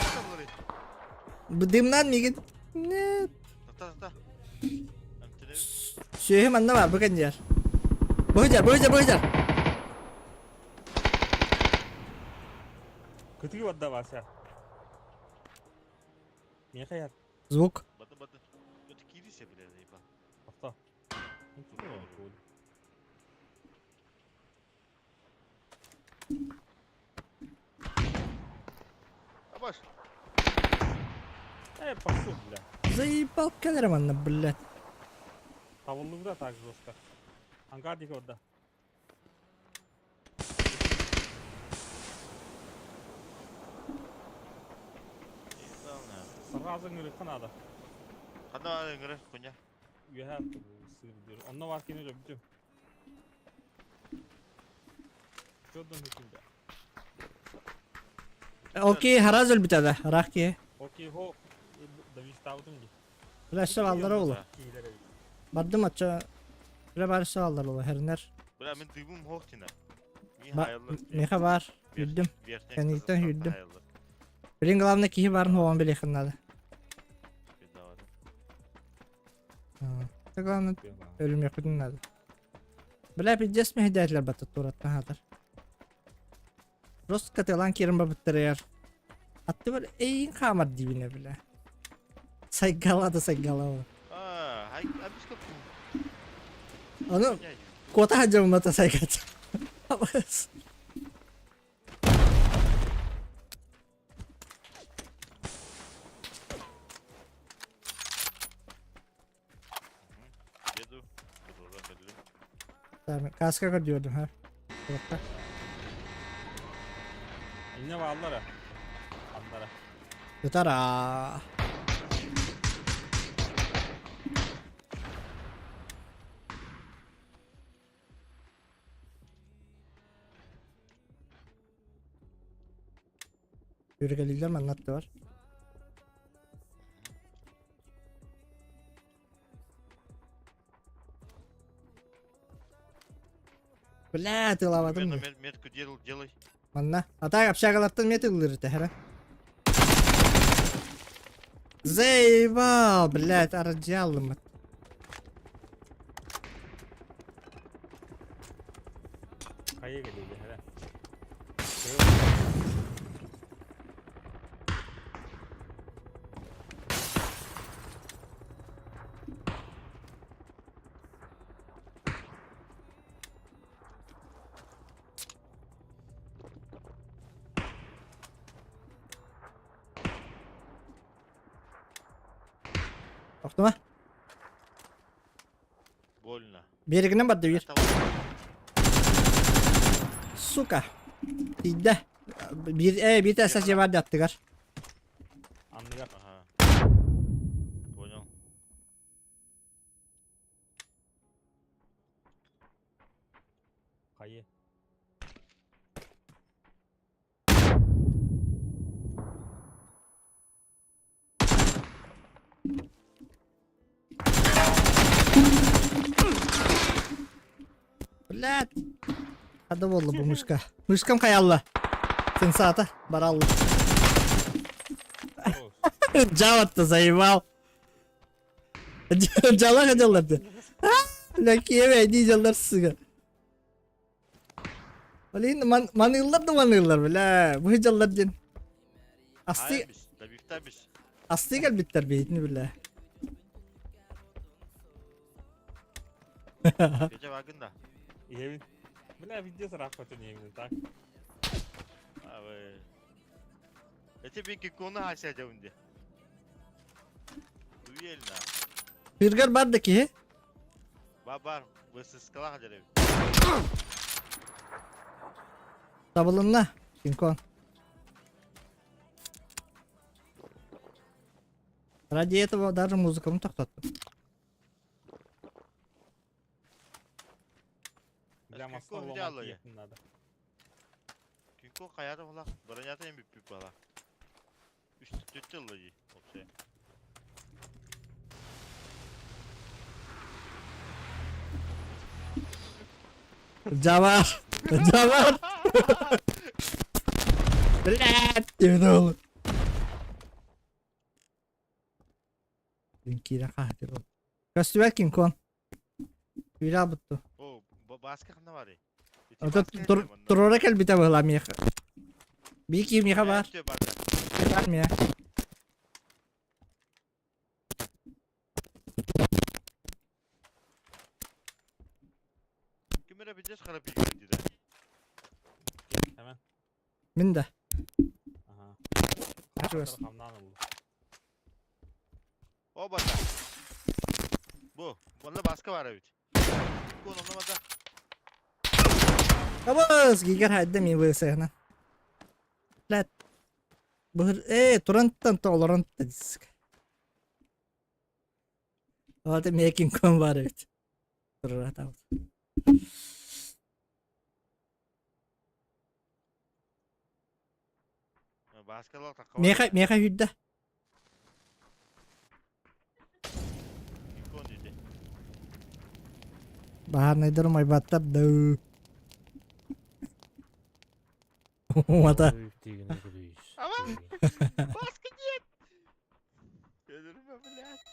Дымнан мигин. Нет. Та-та-та. Сүөһү манна бар, бу кэннигэр. Быһыдьар, быһыдьар, быһыдьар. Кытыы барда Вася. Миэхэ яр. Звук. Бады бады. Это кирисе, бля, заебал. Авто. Абаш. Э, пошел, бля. Заебал кэлэр манна, блядь. Табыллыбыта так жестко. Ангар диэки барда. Сразу ыҥырыахха наада. Ханна баар ыҥырар хуйня? Үөһэ сыыр диир. Онно баар кини өлөрбүтүм. Чодон хүтүндэ. Окей, хараз өлбүтэ да, ыраах киһи. Окей, хо давистаабытым дии. Бля, өссө бааллара уолу. Киһилэр эбит. Бардым оччо. Бля, баар өссө бааллар уолу, хэрнэр. Бля, мин дыыбым хоох тина. Миэхэ баар, үрдүм. Кэнниттэн үрдүм. Блин, главное киһи баарын хуоҕун билиэххин наада. Это главное өлүмүөхпүтүн наада. Бля, пиздец мэһэйдээтилэр батта туораттан хаатар. Просто катылаан киирэн барбыттарыгар аттыбар эйиин хаамар диибинэ бля. Сайгала да сайгала. Ону куота сылдьабыммата сайгата. Еду. Каска көрдүөрдүм ха. Kulakta. Инне бааллара. Андара. Ытара. Yörügelilер манна бар. Бля, тылабатым. Метку делал, делай. Манна. А так общагалартан мет ыллыр тэхэрэ. Заебал, блядь, арджалым. Хайа кэлиилэ эрэ. Охтума. Больно. Берегинен барда биир. Сука. Тиийдэ. Биир э биир тэсэ дьиэ баар аттыгар. Анныгар. Ага. Понял. Хайы. Блядь. Хада буолла бу мышка. Мышкам хайалла. Сенсата баралла. Жаватта заебал. Жала дьалларды. Лакиеве дии дьаллар сыга. Блин, ман маныыллар да маныыллар, бля. Бу дьаллар диэн. Асты асты кэлбиттэр биһитини бля. Петя вагын да. Иһэбин. Бля, везде сарахпатын иһэбин, так. А вы. Эти бинки куна хася дьаунди. Дуэль на. Биргер бар да киһи. Ба бар, высыскалах дерев. Табылынна. Кинкон. Ради этого даже музыканы тоқтаттым. Бля, Кинкон маста взял ломать я. надо. Кинкон хайата була. Бронята им бүппүт бала. Үс түттү ылла вообще. Жабар! Жабар! Блядь, диэбит уол. Мин киирэн хаһытыр ол. Көстүбэт Кинкон. Күүрэ албыт О, Бааска ханна барый? Ото туруора кэлбитэ быһыла миэхэ. Бики миэхэ баар. Баар миэ. Ким эрэ бидес хара пиигин дии. Hemen. Мин да. Aha. Чугас. Хамнаан ылла. О бата. Бу, онно баска бар эбит. Кун онно бата. Абас, гигер хайда ми высыгна. Лет. Быһыр, э, турантан толорон диск. Вот мекин кон бар эбит. Турата. Баскалар такка. Меха, меха хүддэ. Кун диди. Баһаарнайдар умайбаттар да. Умата. Ама! Баска нет! Өлөрүмэ, блядь.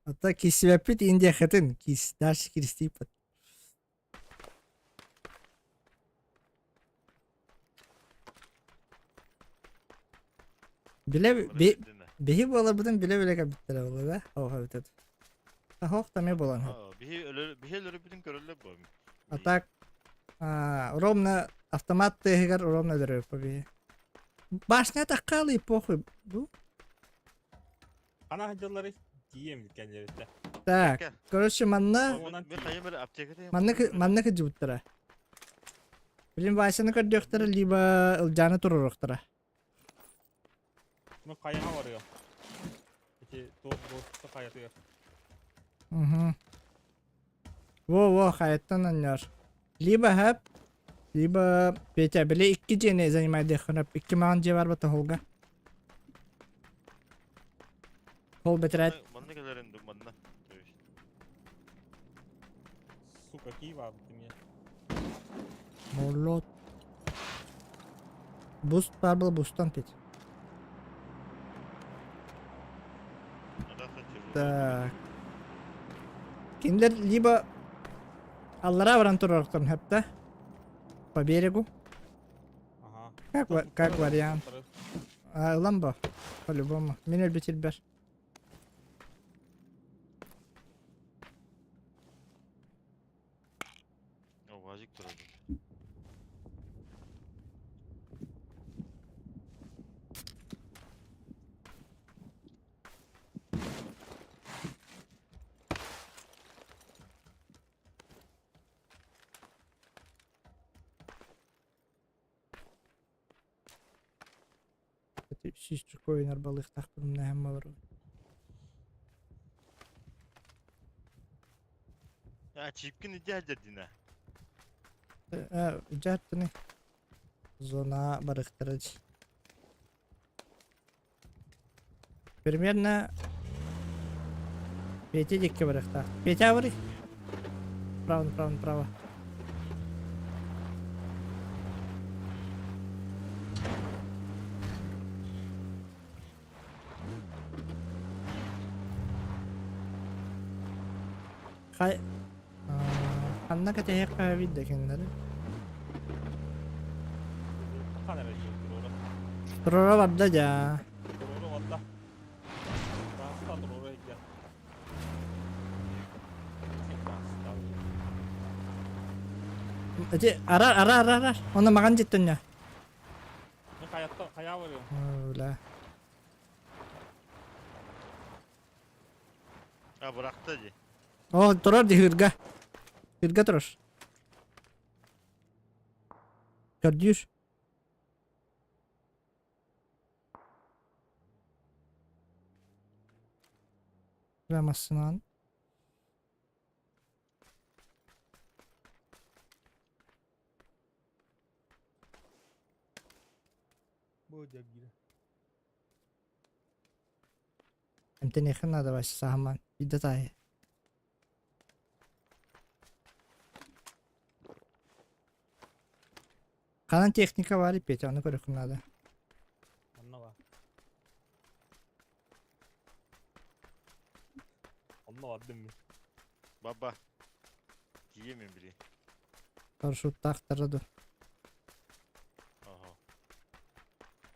Ата кисибэппит Индия хатын кис дальше киристииппат. Биле би биһи буоларбытын биле-биле кэлбиттэрэ буолла да? Оһо эбитэ. Оһох да эмиэ буолан сөп. Биһи өлөр биһи өлөрбүтүн көрөллөр бу. А так ровно автомат тыаһыгар ровно өлөрөбүт биһи. Башня таххаалый похуй бу. Хана сылдьаллары тиийэм кэннилэриттэн. Так, короче, манна манна манна кыдьыбыттара. Билин Васяны көрдүөхтэрэ, либо Ылдьааны туруоруохтара. Ну хайаҕа барыам. Ити туох буолта хайатыгар. Угу. Во-во, хайаттан анньар. Либо хэп, либо Петя, били икки дьиэни занимайдыаххына, икки маҕан дьиэ бар батаһолга. Хол бэтэрээт. Манна кэлэрин ду манна. То есть. Сука, киев ты мне. Молот. Буст бар был бустан Петя. Так. Кинилэр либо аллара баран туруохтарын сөп да? По берегу. Ага. Как, как вариант. А, ылан бо. По-любому. Мин өлбүт илбэр. Вазик турар. Сүүсчүк ойнор балыктаахпын умнаһым олору. А, чипкин иди дина. Дьааттыны зона барыктара Примерно Петя дикки барыктаах. Петя барый. Право, направо, направо. Хай ханна кэтэһиэххэ эбит да кинилэри. Хана эрэ туруора. Туруора барда дьаа. Туруора барда. Траста туруора иһдэ. Эти арар арар арар. Онно маҕан дьиттэннэ. Хаятта хайа барыам. Бля. А, бырахта дии. О, турар дии ыырга. Ыырга турар. Көрдүүр. Бля, массынаан. Бу дьэбгире. Эмтэниэххин наада Вася саһамаан. Биирдэ таайа. Ханан техника баар Петя, ону көрүөххүн наада. Онно бар. Онно бардым мин. Баба. Тиийэмин били. Парашюттаахтара ду. Ага.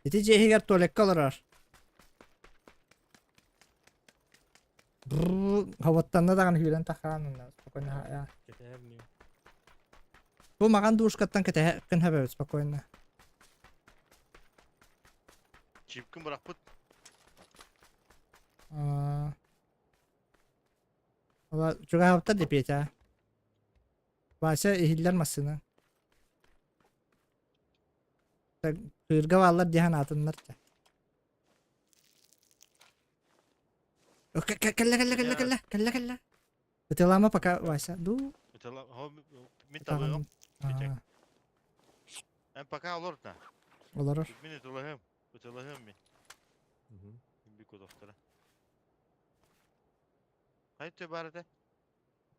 Ити дьиэ иһигэр туалекка олорор. Ховоттанна даҕаны сүүрэн тахаан онно спокойно я. Кэтэһэр ньуу. Бу маҕан дуушкаттан кэтэһэ хэбэбит спокойно. Чипкин бырахпыт. Чугаһаабыттар да Петя. Вася иһиллэр массыына. Кыырга бааллар диэн атыннар да. Кэллэ кэллэ кэллэ кэллэ кэллэ кэллэ. Ытылама пока Вася. Ду. Мин талыгым. Эн пока олор да. Олорор. Мин ытылаһым. Ытылаһым мин. Би кудохтара. Хайты бар этэ?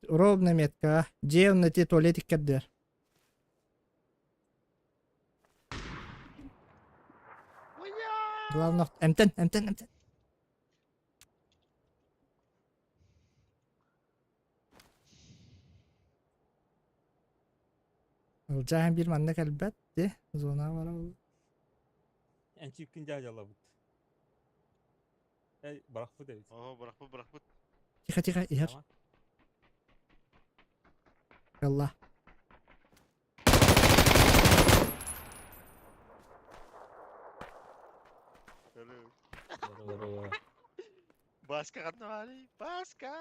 Ровно метка. Дьиэ онно ити туалет иккэрдэр. Главное, эмтэн, эмтэн, эмтэн. Ылдьааһын биир манна кэлбэт дии, зона бара Эн чипкин дьаадьалабыт. Эй, бырахпыт эбит. Оо, бырахпыт, бырахпыт. Тихо, тихо, иһэр. Ялла. Баска ханна баарый? Баска!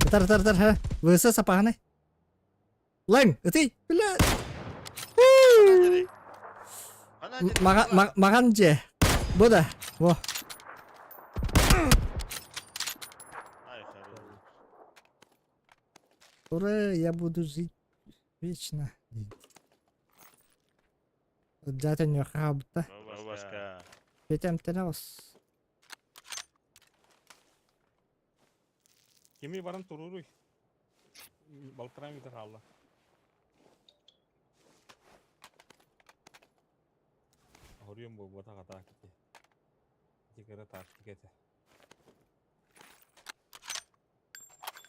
Ытар, ытар, ытар, ха. Выса сапаһаны. Лэҥ, ытый, бля. Маҕан дьиэ. Бу да. Во. Ура, я буду жить вечно. Дьаата ньуохха хаалбыта. Петя ос. Кими баран туруруй? Балтараа метр хаалла. Хоруйум буолбатах атаак ити. Ити кыра тактика этэ.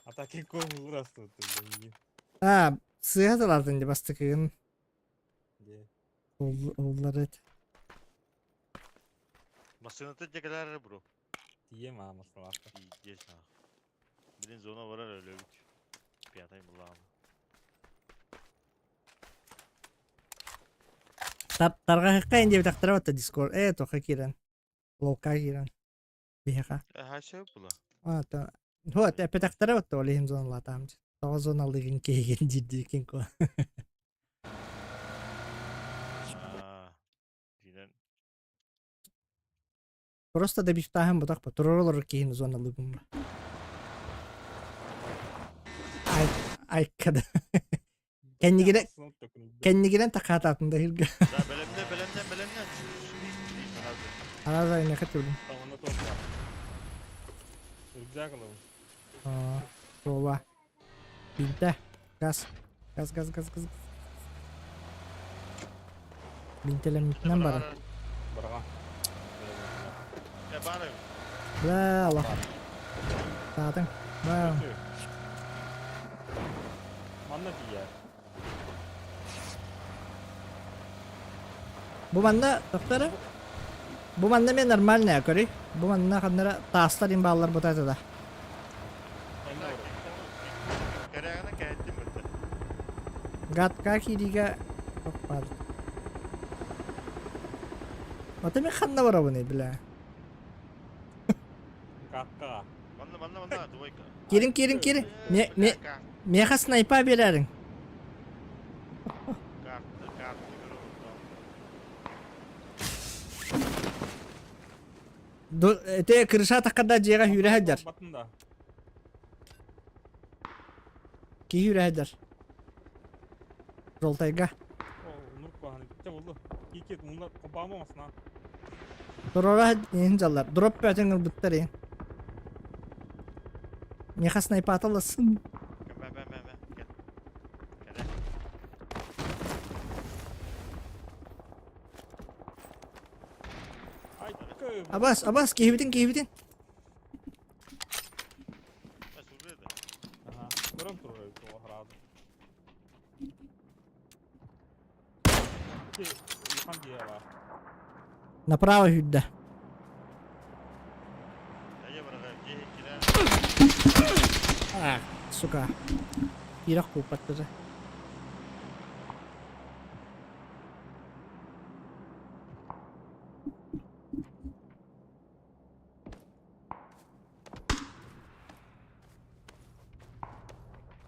Атаки куурас туттум. А, сыыһа тылаатын дии бастакыгын. Дии. Оллар эт. Массыыната дьэкэлээр бро. Тиийэм аа массыналаахта. Пиздец нах. Блин, зона барар өлөбүт. Пятый буллаҕына. Тарҕаһыкка ин диэбитэхтэрэ батта Дискорд. Э, тоха киирэн. Лолка киирэн. Биһиэхэ. Хаша була. А, Вот, эппэтэхтэрэ батта ол иһин зоналаатаам. Тоҕо зоналыгын киһигин диирдиикин ко. Динен Просто добивтааһын бутах турар олорор киһини зоналыыбын ба. Ай, айкада. Кэннигинэн кэннигинэн такаатаатын да иһиргэ. Да, бэлэмнэ, бэлэмнэ, бэлэмнэ. Араза иннэхэ түлүн. Таҥана туох Рюкзак ылабын. Суола. Бинтэ. Газ. Газ, газ, газ, газ. Бинтэлэммитинэн барар. Бараҕа. Э, бары. Бля, Аллах. Таатыҥ. Баа. Манна тиийэр. Бу манна тохтора. Бу манна мен нормальная, көрүй. Бу манна ханнара таастар им бааллар бутата да. Кэрээҕинэ кэһэттим бытта. Гадка киириигэ баар. Ата мен ханна барабыный, бля. Гадка. Манна, манна, манна, двойка. Киирин, киирин, киирин. Ме, ме, меха снайпа берәриң. Карта, карта, Те крыша таххарда дьиэҕэ сүүрэ сылдьар. Баттын да. Киһи сүүрэ сылдьар. Жолтайга. Туруора иһин дьаллар. Дроп бөтүн ылбыттар иһин. Миэхэ снайпата ыласын. Бэ бэ бэ бэ. Кэл. Кэлэ. Абас, абас, киһибитин, киһибитин. Көрөн турар тоҕо хараады. Улахан дьиэ баар. Направо сүүрдэ. А, сука. Киирэх кууппаттара.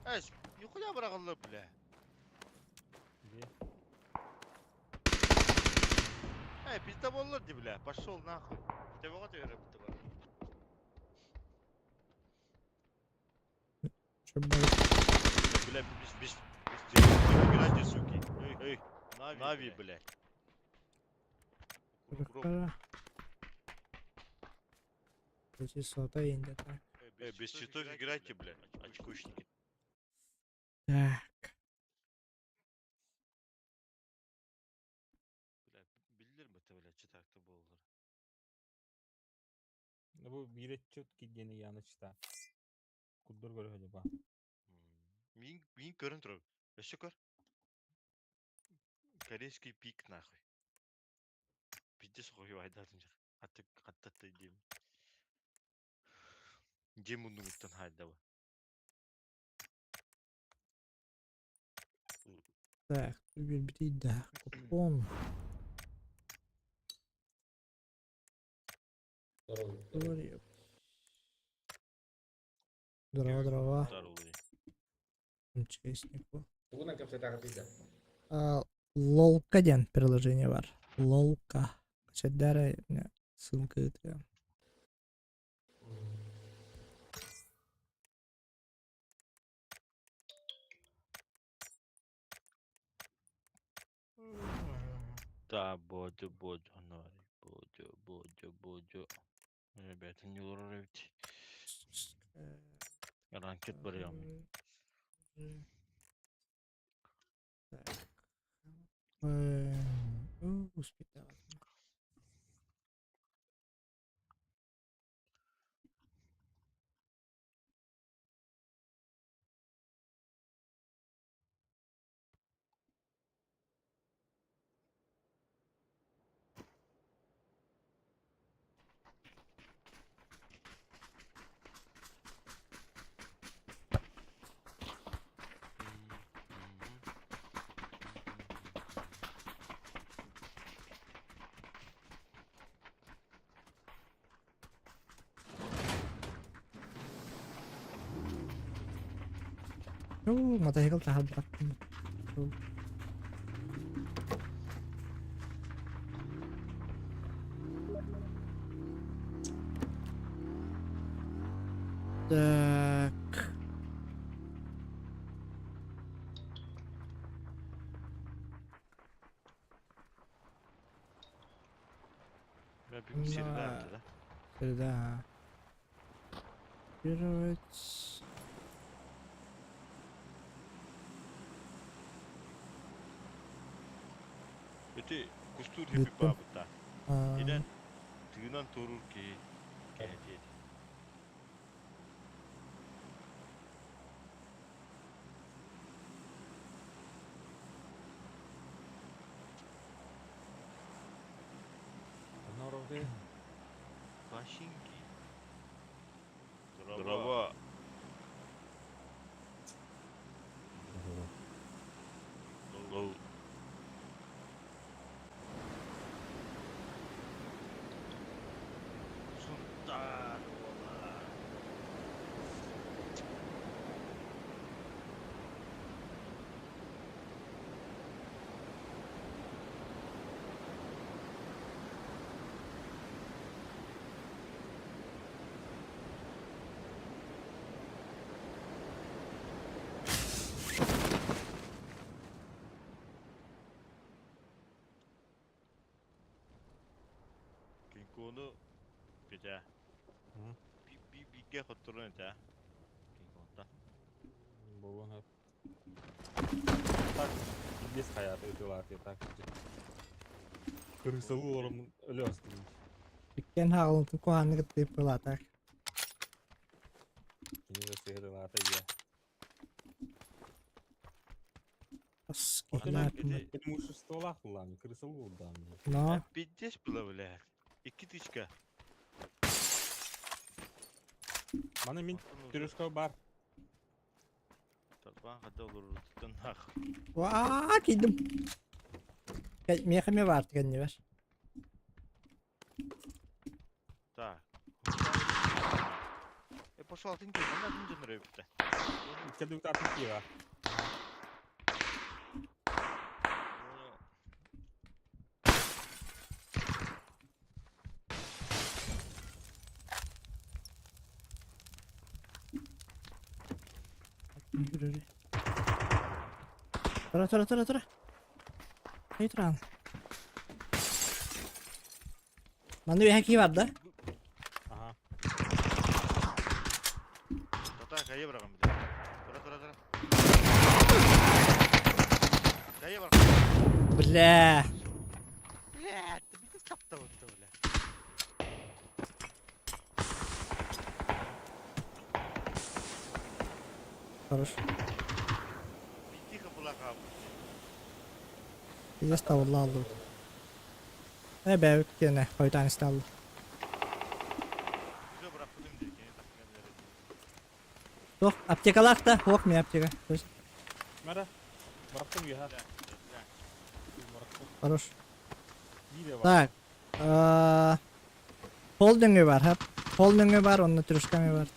Эй, нихуя быраҕыллар, бля. Где? Эй, пизда буоллар дии, бля. Пошел нахуй. Төбөҕө түһэрэ бутта бар. Бля, без, без, без, играйте, суки. Эй, эй, Нави, блядь. Эй, без читов играйте, блядь, очкошники. Так. Бля, биллер бата, бля, читакта буоллар. Бу биир отчет кидиэни яны чита. Курдур көрө ба. Мин, мин көрөн турабын. Өссө көр. Корейский пик нахуй. Пиздец хуйвайдатын жақ. Хатты хаттатты деймін. Дем мундугуттан хайдабы. Так, билбитий да. Купон. Здорово, здорово. Участнику. Лолка диэн приложение бар. Лолка. Чэддэрэ ссылка ыытыам. Да, бодю, бодю, бодю, бодю, бодю. Ребята, не урывайте. Ранкет барыам. Так. Успеть. Мотоцикл таһырдах. Так. Я бүгүн среда да? Среда. Копировать. Ити кустуур хипи баабыта. Инэн тыынан туоруур киһи кэһэтиэ. Башинки. Дрова. Лоу. Сунтар уола. Кинкону битэ. Бигэ хотторон этэ. Кинконта. Буолуон сөп. Так, без хайаты ытылааты так. Кырысылы олорон өлө астым. Иккен хаалын куһаанны кытта ыппылаатак. Кини да сыһытылаата ийэ. Киһилээх Преимуществолаах булаан, крысал булдаан. Но. Пиздец было, блядь. Икки тычка. Маны мин түрүскө бар. Тарбаан хата олорутуттан нах. Ваа, кийдим. Миэхэ эмиэ баар кэннибэр. Так. Э, пошел атын киһи, манна атын дьон өрөбүттэ. Икки атын киһи Тура, тура, тура, тура. Эй, туран. Манна үөһэ кии бар да? Ага. Тата, кайы бырагам бile. Тура, тура, тура. Кайы бар. Бля. Бля, ты бите сапта вот бля. Хорош. Тихо була хаалбыт. Пиздец табылла алды. Э, бэбит киэнэ, хойутаан истэ алды. Все бырахпытым диye кини тахсан кэлэр. Туох, аптекалаах да? Суох ми аптека. Мара. Бырахтым үөһэ. Бля, бля. Бырахтым. Хорош. Биир бар. Так. Пол дөҥү бар, хап. Пол дөҥү бар, онно трюшками бар.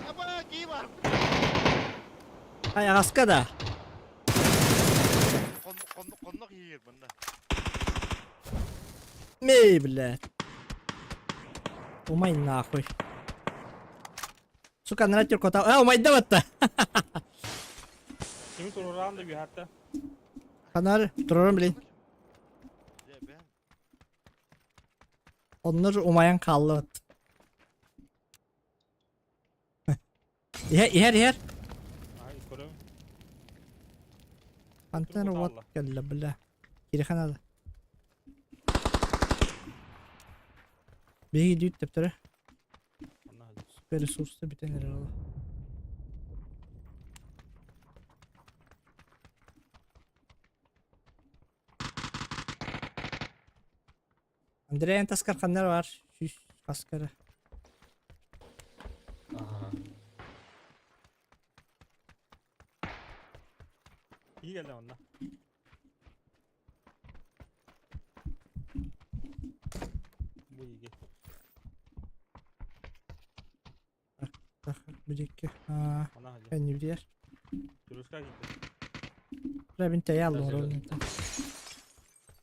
Аба, кии бар. Ай, аҕаска да. Коннох коннох иһигэр манна. Мэй, блядь. Умай нахуй. Сука, нара тюркота. А, умайда батта. Кими турураан да үөһэтте. Ханар, турарым блин. Дьэ, бэн. Оннор умайан хаалла бат. Иһэр, иһэр, иһэр. Ай, көрөм. Хантан уот кэллэ, бля. Кирихан ала. Биһиги дүүт тэптэрэ. Ресурсы бүтэн эрэр ол. Андрей эн таскар ханнар бар? Сүүс хаскара. Ага. Iyi geldi онно. Бу иги. Бүдекке. Она хаджа. Кэнни билэр. Түрүскә китте. Рабин тэйэ Даже аллор.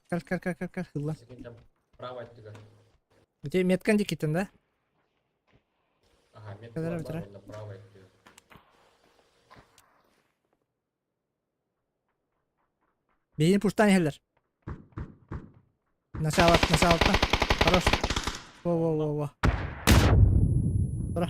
Кал кал кал кал кал хылла. Секунд, право оттуда. Где меткан дикитен да? Ага, метка Кадра бар, битра. онно право оттуда. Бейін пуштан иһэллэр. Начало, начало. Хорош. Во-во-во-во. Тура.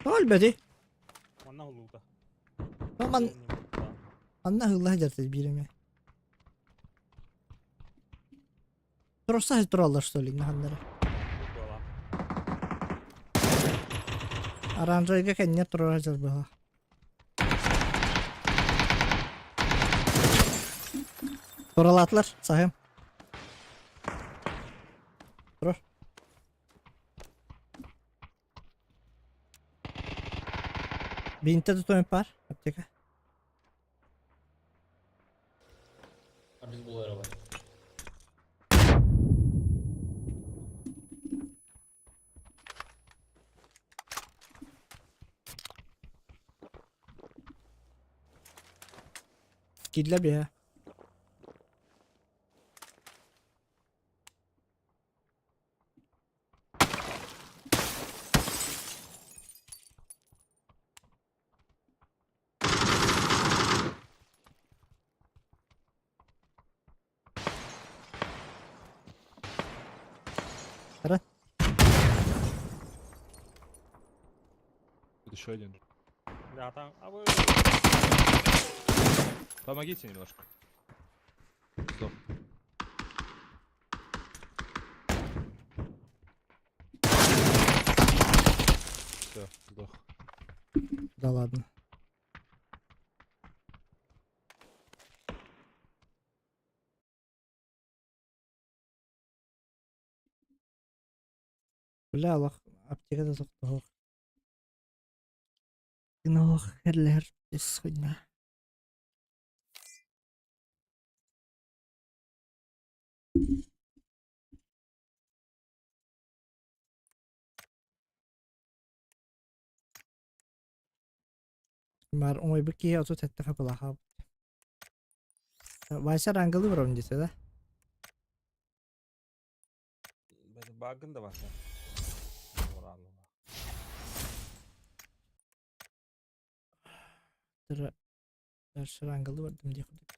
Тоҕо өлбөтүй? Манна хулуута. Ман манна ыһылла сылдьар биир эмэ. Туруса тураллар что ли ханнара. Оранжайга кэннэ турар сылдьар быһа. Туралаатылар саһым. Турар. Бинтэ тутуом бар аптека. А без буллерова. Киирдилэр биһэ. Еще один. Да, там. А вы. Помогите немножко. Сдох. Все, сдох. Да ладно. Бля, олох аптеката тохтоһуох. Гына херлер исхуйна. Бар оҥойбут киһи 37 хапылаха. Вася рангалы барабын десе да? Багын да баса. Дальше рангалы бардым дии курдук.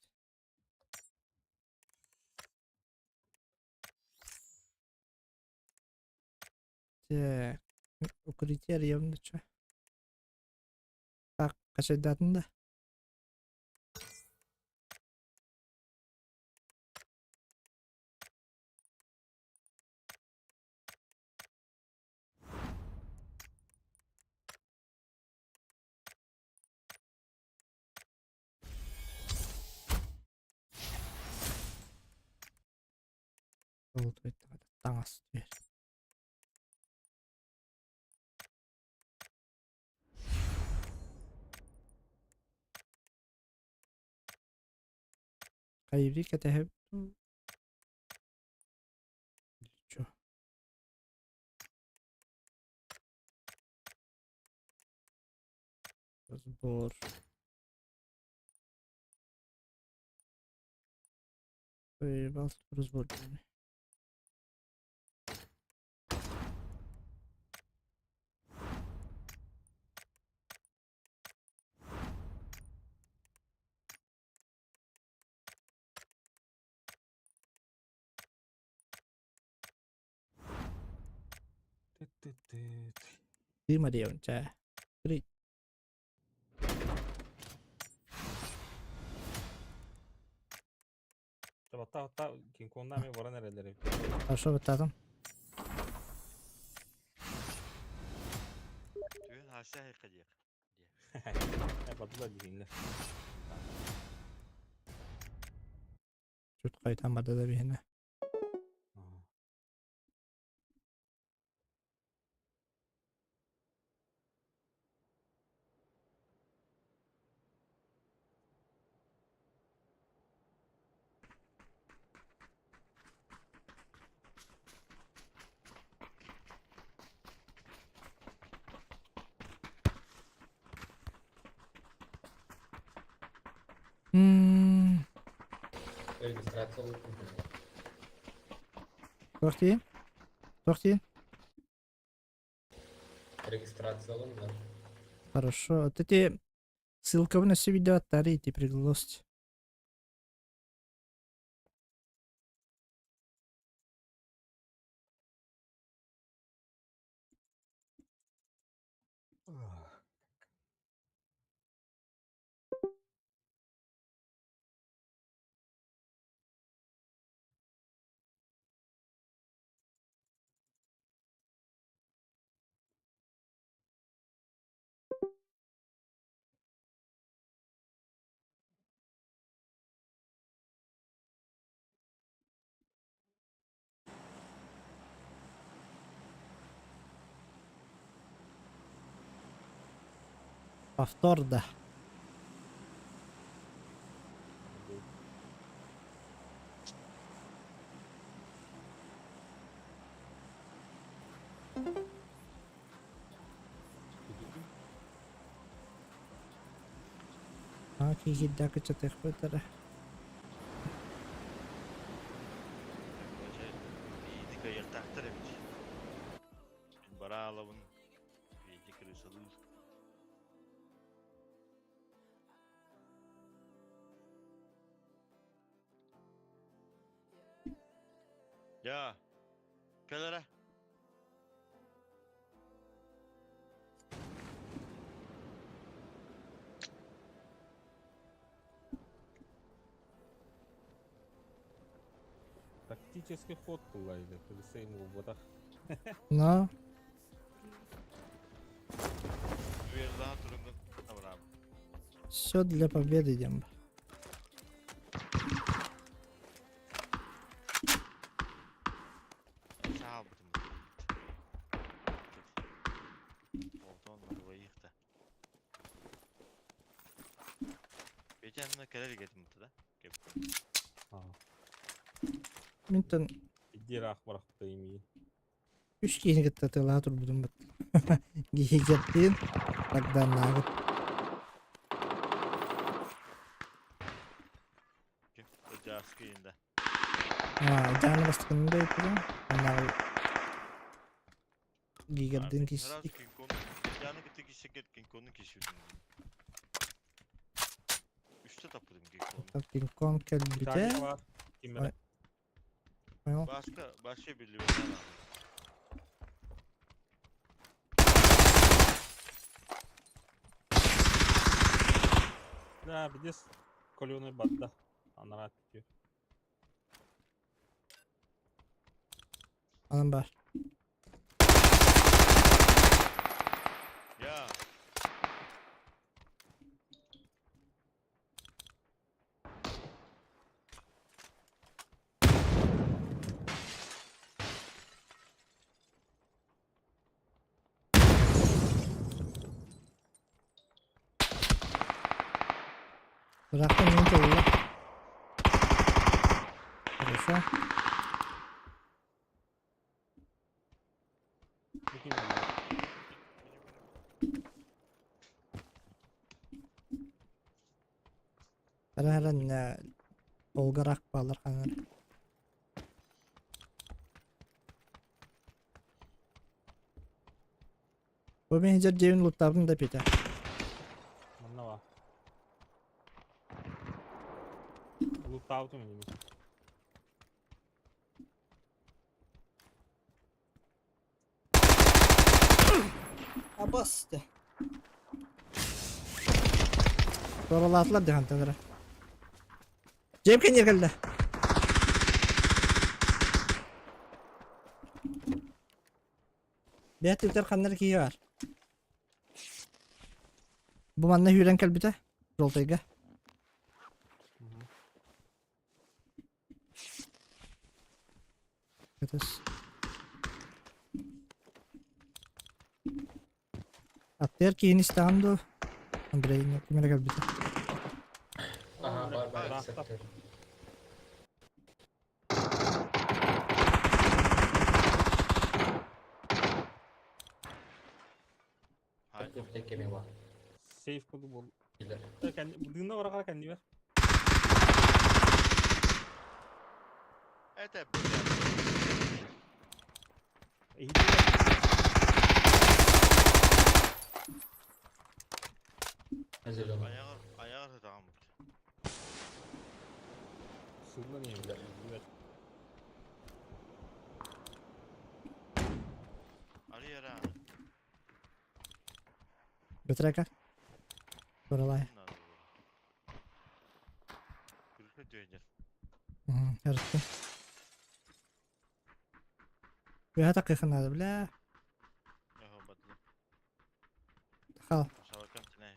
Так, укрытие районда чё? Так, качайдатын да? Таҥас түһэр. Хайыри кэтэһэбит дуу? Чё? Разбор. Поебался разбор. Дыма диэбин чээ. Три. Hatta hatta King Kong'dan mı varan nereleri? Хорошо баттаатым. Түүн хася хайка диэх. Бадыла дигинлер. Чуть кайтан барда да биһине. Регистрация Туох диин? Туох диин? Регистрация да. Хорошо. Вот эти ссылка на все видео оттарите пригласить. Повтор да. А, киһи кычатыахпыт эрэ. Бииди кыайыахтаахтар эбит. Мин бараалабын. Бииди крысалыыр. Я. Кэл эрэ. Тактический ход кыллайды. Кырысайым буолбатах. Но. Дуэллаһа туруҥҥун абыраабыт. Все для победы идем. Саалбытым. Олтон двоих-то. Петя анна кэлэр игэтим да? Минтэн Идиэраах барахта имии. үс киһини кытта тыалаһа турбутум бат. Гиһигэртиин Богданнааҕыт. Ыдьааскыйында. Аа, Дьааны бастакыны да ыйыппытым. Оннааҕы Гигердин кис Сразу Кинг-Конг. Дьааны кытта киссекет Кинг-Конгу кисүүтүн. Үстэ таппытым Кинг-Конгу. Кинг-Конг кэлбитэ. Италия бар. Ким эрэ. Понял? Башка, вообще биллибэт. Да, видишь, колёный барда. Анараа түтүө. Анан бар. Я. Бырахтан мин кэллэ. Хорошо. Ара-ара Олгарак баалар ханар. Бу мин дьэр дьиэбин луттаабытым да Петя. Манна ба. Луттаабытым иними. Абас де. Туоралаатылар дьэ хантан эрэ. Дьиэм кэнниэр кэллэ. Бэйэ түтэр ханна эрэ киһи баар. Бу манна сүүрэн кэлбитэ. Жолтайга. Кэтис. Аттыгар киһини истэҕин дуо? Андрей ким эрэ кэлбитэ. Ага, бар бар сектор. Сейф коду бол. Дыына бараха кэннибэр. Это Зеленый. Ayağı ayağı tamam. Сылдан иһин. Арыйара. Бөтүрэ Туралай. Күлкө дьүөдэр. Эртэ. Бэһэ такыхын надо, бля. Яһо бадлы. Хал. Шабакам тинэ.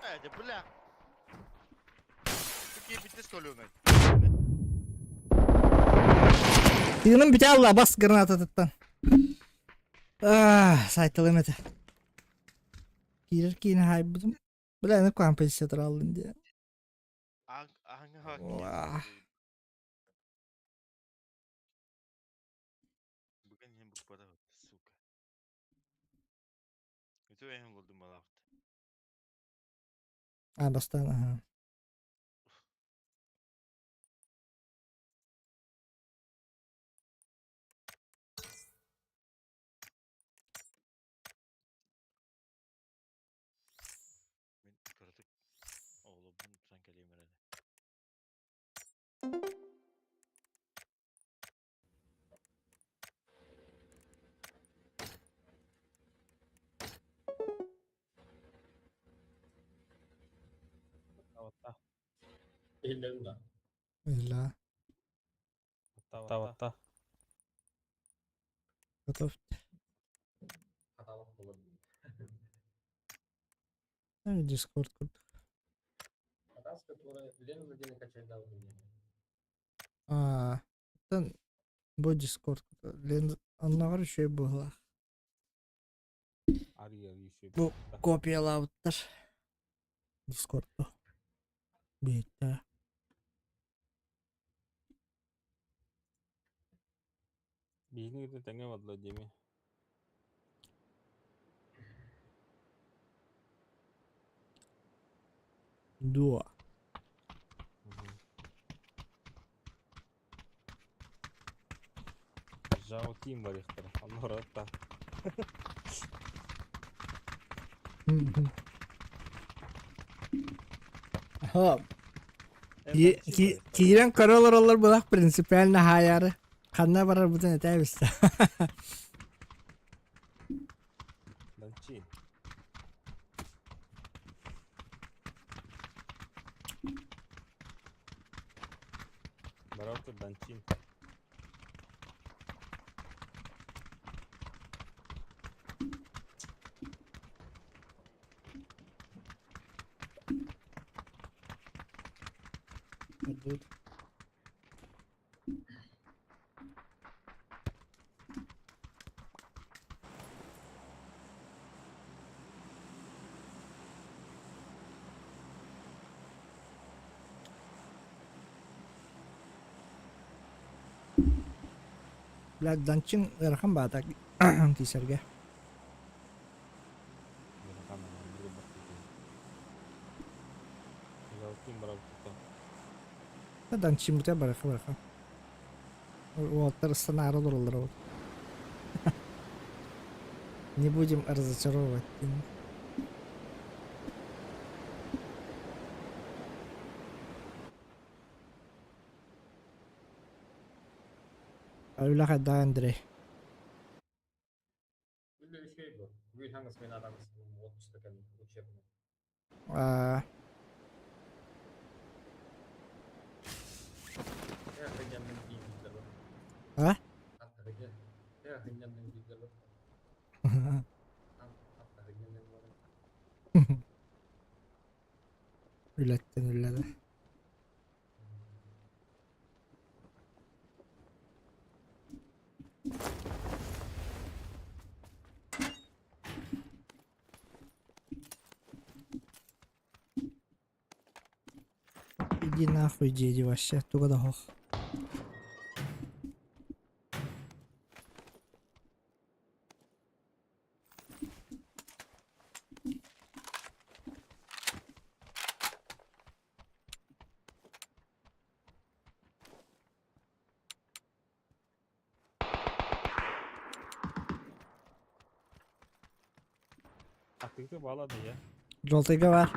Это бля. Такие битес колюнай. Тыыным бүтэ алла бас гранататыттан. Ah, сайтылым этэ. Киирэр киинэ хаайбытым. Бля, аны куһаҕан позиция аллын диye. Аңа Бүгін хем букпада сука. Өтө эһин болдум балаапт. А, бастаан, аха. Мен кыратык оҕолорбун тутан кэлиэм эрэ. Иһиллэрин да. Ила. Таватта. Готов. Хатаабат буолар. Дискорд курдук. Хатаас который Лену диэн качайдаабыт диэн. Аа, оттон бу Дискорд Лен оннооҕор үчүгэй быһыылаах. Бу копиялаабыттар Дискорду. Биһиттэрэ. Биһини кытта тэҥҥэ барда диэми. Дуо. Жао Тим барыахтара. Онно баратта. Киирэн көрө олороллор былах принципиально хаайаары. Ханна барарбытын этээбистэ. Данчин. Барабыт Данчин. Тут. Блядь, Данчин ыарахан баата киисэргэ. Данчин бутэ барыха барыха. Уолаттар ыстанаары олороллор ол. Не будем разочаровывать. Үлэ хайдах Андрей? Үлэ үчүгэй бу. Бүгүн хаҥас мен арамыс отпуска кэллим учебный. Аа. А? Үлэттэн үллэдэ. Иди нахуй, дяди, вообще, туга да хох. Атыыты балады я. Желтыйга бар.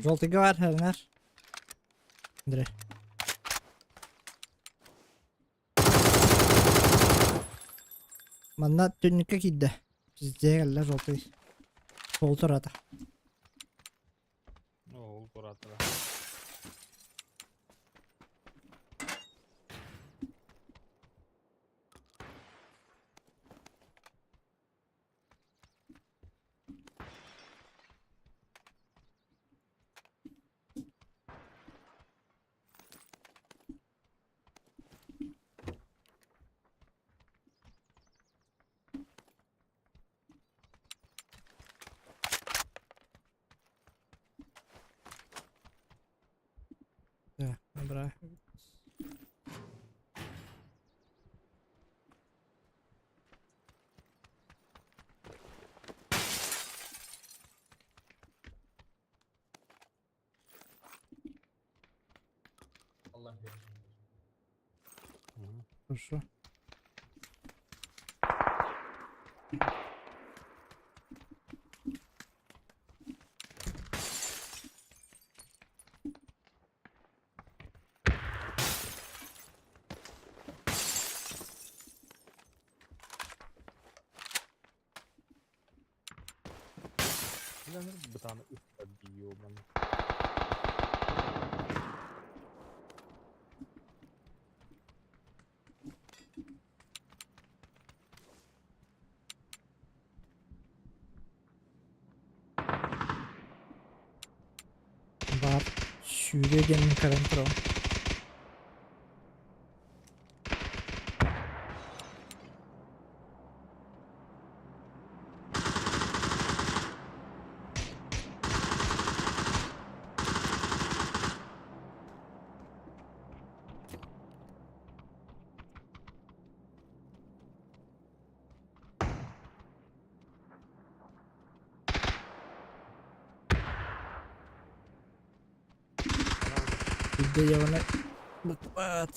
Желтыйга бар, Эрнар. Андрей. Манна түннүккэ киирдэ. Пиздец кэллэ желтый. Ол турата. Ол турата. Так, набра. Хорошо. Бытааны ыттар дии ёбаный. Баар сүүрүө диэн көрөн турабын. Биирдэ ебаный быкпат.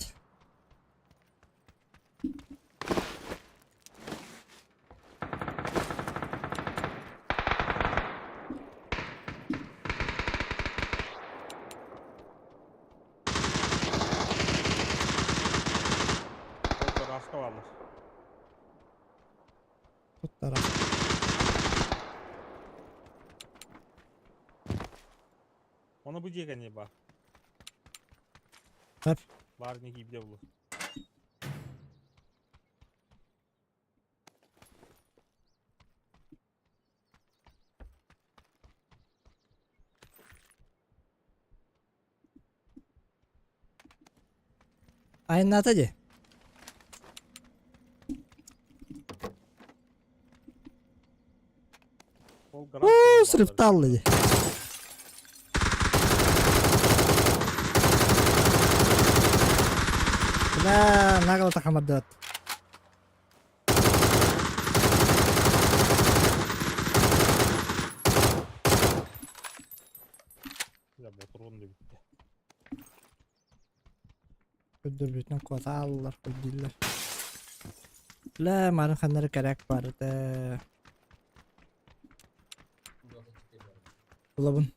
Ол гаражка бааллар. Туттара. Оны бу дьиэгэ не баар. Хап. Баар не киирдэ булу. Айаннаата дии. Ол Уу, срыпталла дии. Бля, нагло тахамардыат. Я ботурун да бүттэ. Көрдөрбүтүнэн куотааллар, көрдүүллэр. Бля, марын ханнары кэрээк баар этэ. Булабын.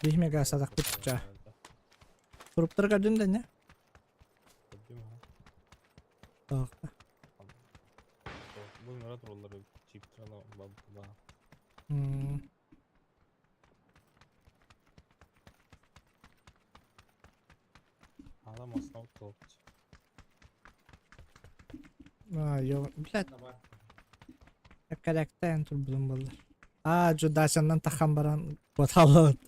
Биир мега сатахпыт чаа. Туруптары көрдүн да не? Тоохта. Бу ыҥыра тураллар чиптер баа. Адам основ толт. А, ё, блядь. Кэлэктээн турбутум буоллар. Аа, дьу дачаннан тахан баран куоталлыбыт.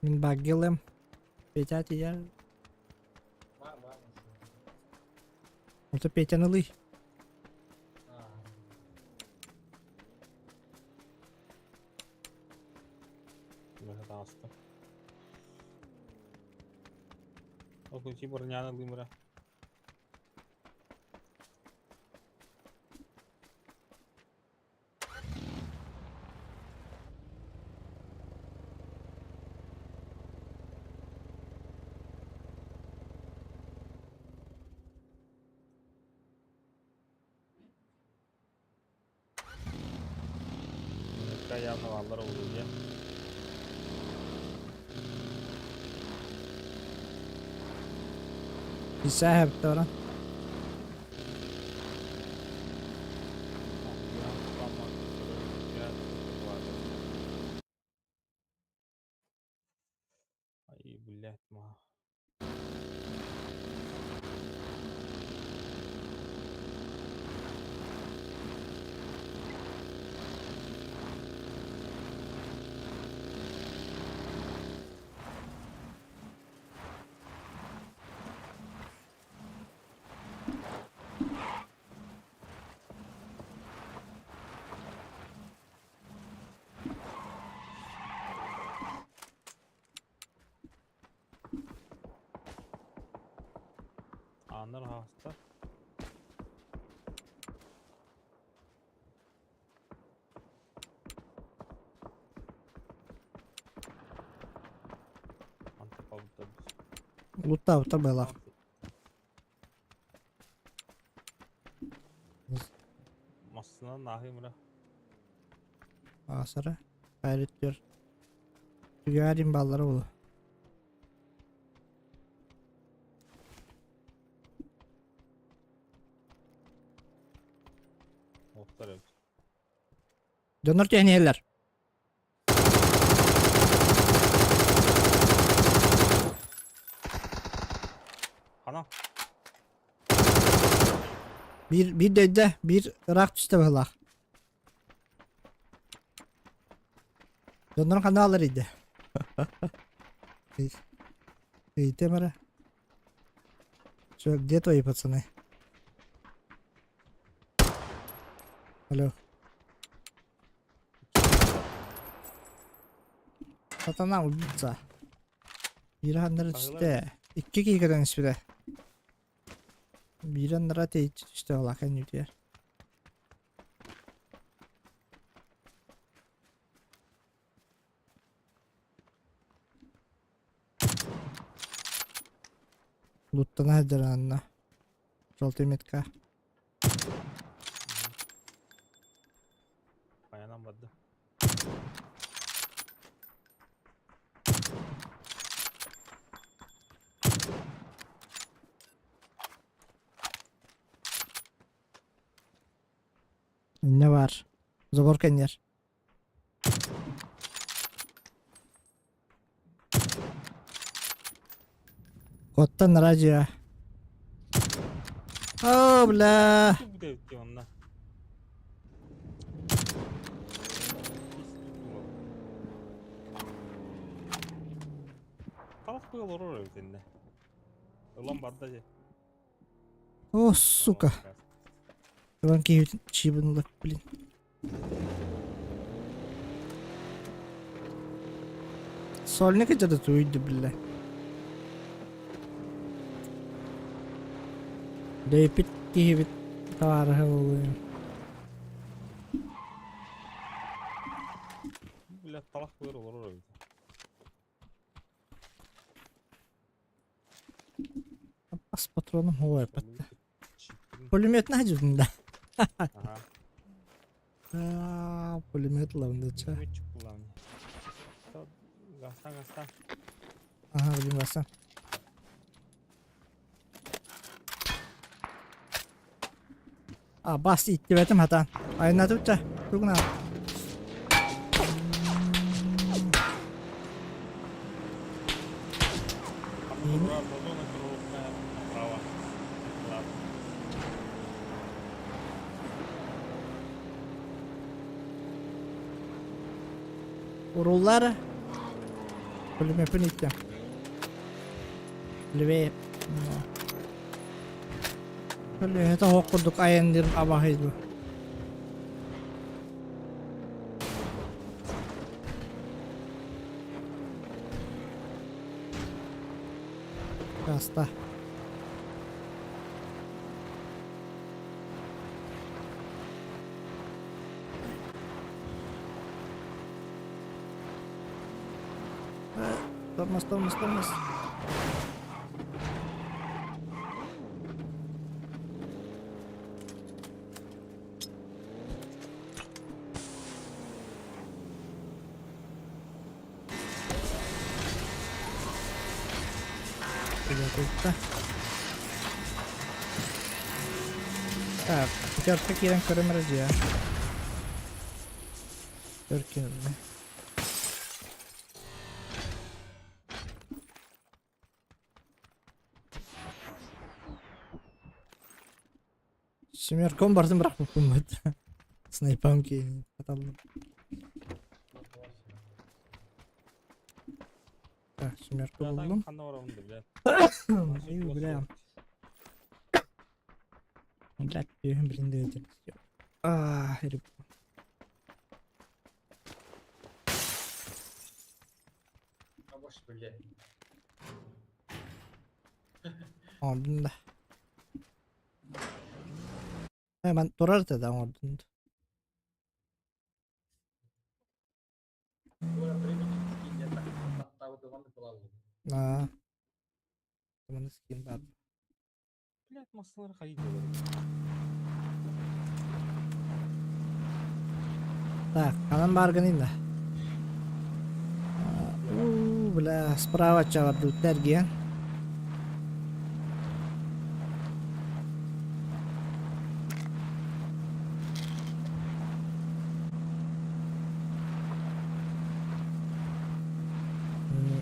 Мин баггилым. Петя тиийэр. Ото Петяны ылый. Таҕыста. Ол ключи броняны ылыым эрэ. Явно бааллар буолуо диэн. Исээһэптэ баран. Блядь, ма. Ааннар аһаҕастар. Луттаабыттар быһыылаах. Массынан нааһыым эрэ. Аасара. Хайрыттыр. Түгээрин баллара буолуо. Охтор эбит. Дьоннор түһэн иһэллэр. Хана. Биир биир дөйдө, биир ыраах түстэ быһыылаах. Дьоннорун ханна алар иде? Ыйтым эрэ. Всё, где твои пацаны? Алло. Сатана убийца. Биир ханнары түстэ. Икки киһи көтөн түспүтэ. Биир аннара тэйиччи түстэ улахан үтүөр. Луттана сылдьар анна. Желтый метка. Хайанан барда. Иннэ баар. Забор кэннигэр. Оттон радио. О, бля. Талах олорор эбит иннэ. Ылан барда же. О, сука. Иван киһибитин чиибин ылар, блин. Сольник где-то туйду, бля. Дэйпит киһибит табаарыһа буолуо. Бля, талах быар олорор эбит. Ас патроном хуой Пулемет найден, да. Ага. А, пулемет лавндыча. Гастан, гастан. Ага, блин, гастан. А, бас иттибэтим хатаан. Айнатыбыча, тугуна. Уруллар пулемеппин иттем. Левее. Көлүөһэтэ оһох курдук айанныыр абаһый дуу. Аста. Тормоз, тормоз, тормоз. Приготовь-то. Так, пятерка киирэн көрөм эрэ дьиэ. Өр киирдэ. Семерком бартын бырахпыппын быт. Снайпам киин хаталлым. Так, семерка буллум. Ханна барабын да, бля. Аю, бля. Блядь, пьем, блин, дайте. А, реб. Абаш, бля. Оҥордум да. Э, ман турар этэ да оҥордум. Аа. Маны скин бар. Блядь, массалар хайы делали. Так, ханан бааргын да. У, бля, справа чавардыттар эргийэн.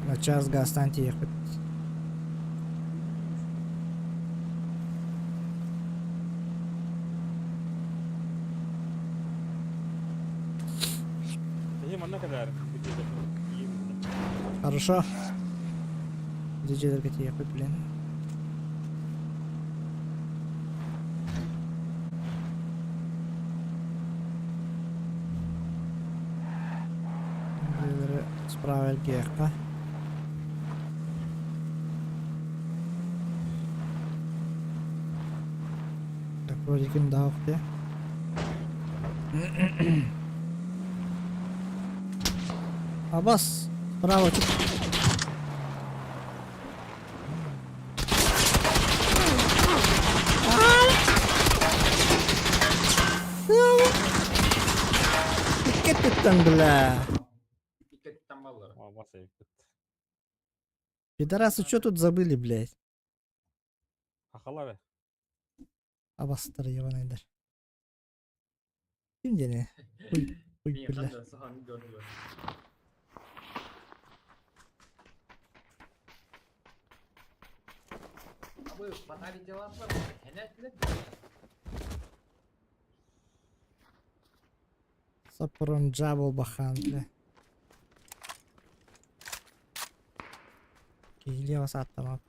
Начаас газтаан тиийиэхпит. Хорошо. Дьиэлэргэ тиийиэхпит, блин. Дьиэлэри справа эргийиэххэ. Так, вроде ким да охте. Абас, справа чуть. Икки бля. Пидорасы что тут забыли, блядь? Хахалары. Абастар ебаныйдар. Ким диэни? Хуй, хуй, бля. Сапронджа буолбахан, бля. Киһилиэ сааттамап.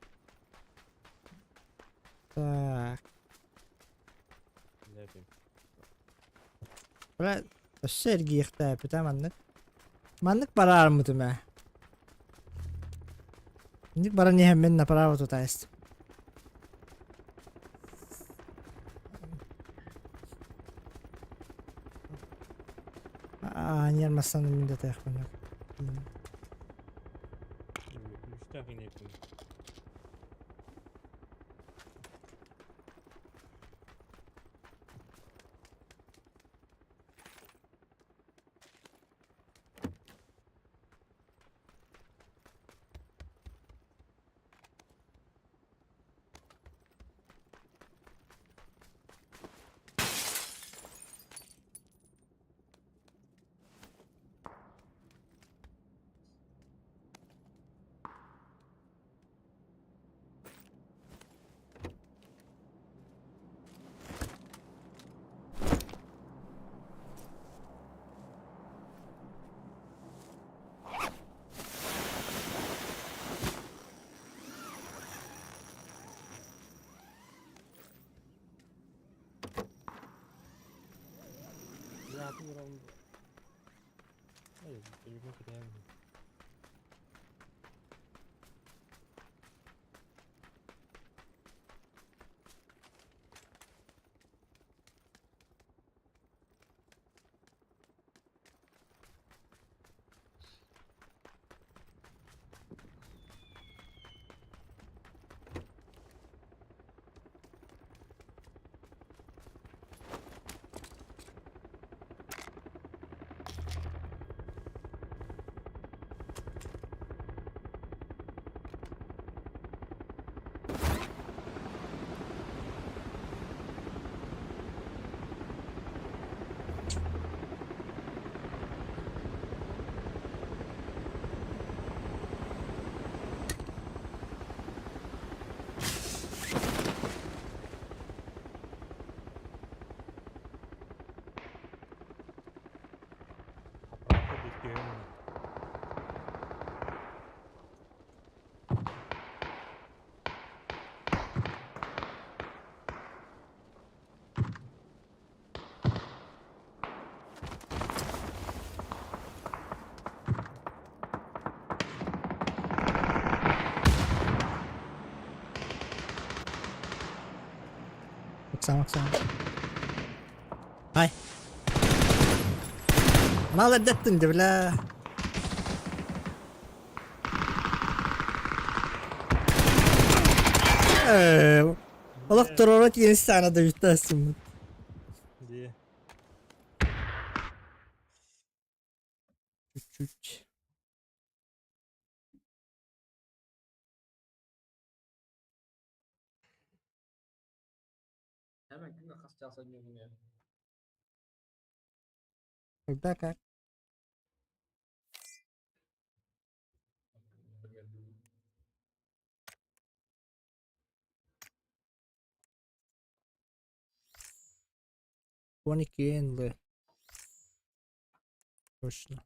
Так. Бля, өссө эргийиэхтээппит маннык. Маннык бараармытым ээ. Инник баран иһэммин направо тутаайыстым. Аа, ньиэрмастан мин да тайахпын. Күлүстээх инээппин. Сама, сама. Ай. Молодец, бля. Олох туруора тиийэн саана да бүттэ астыммыт. Дии. Чуть-чуть. Когда как? 12 НЛ. Точно.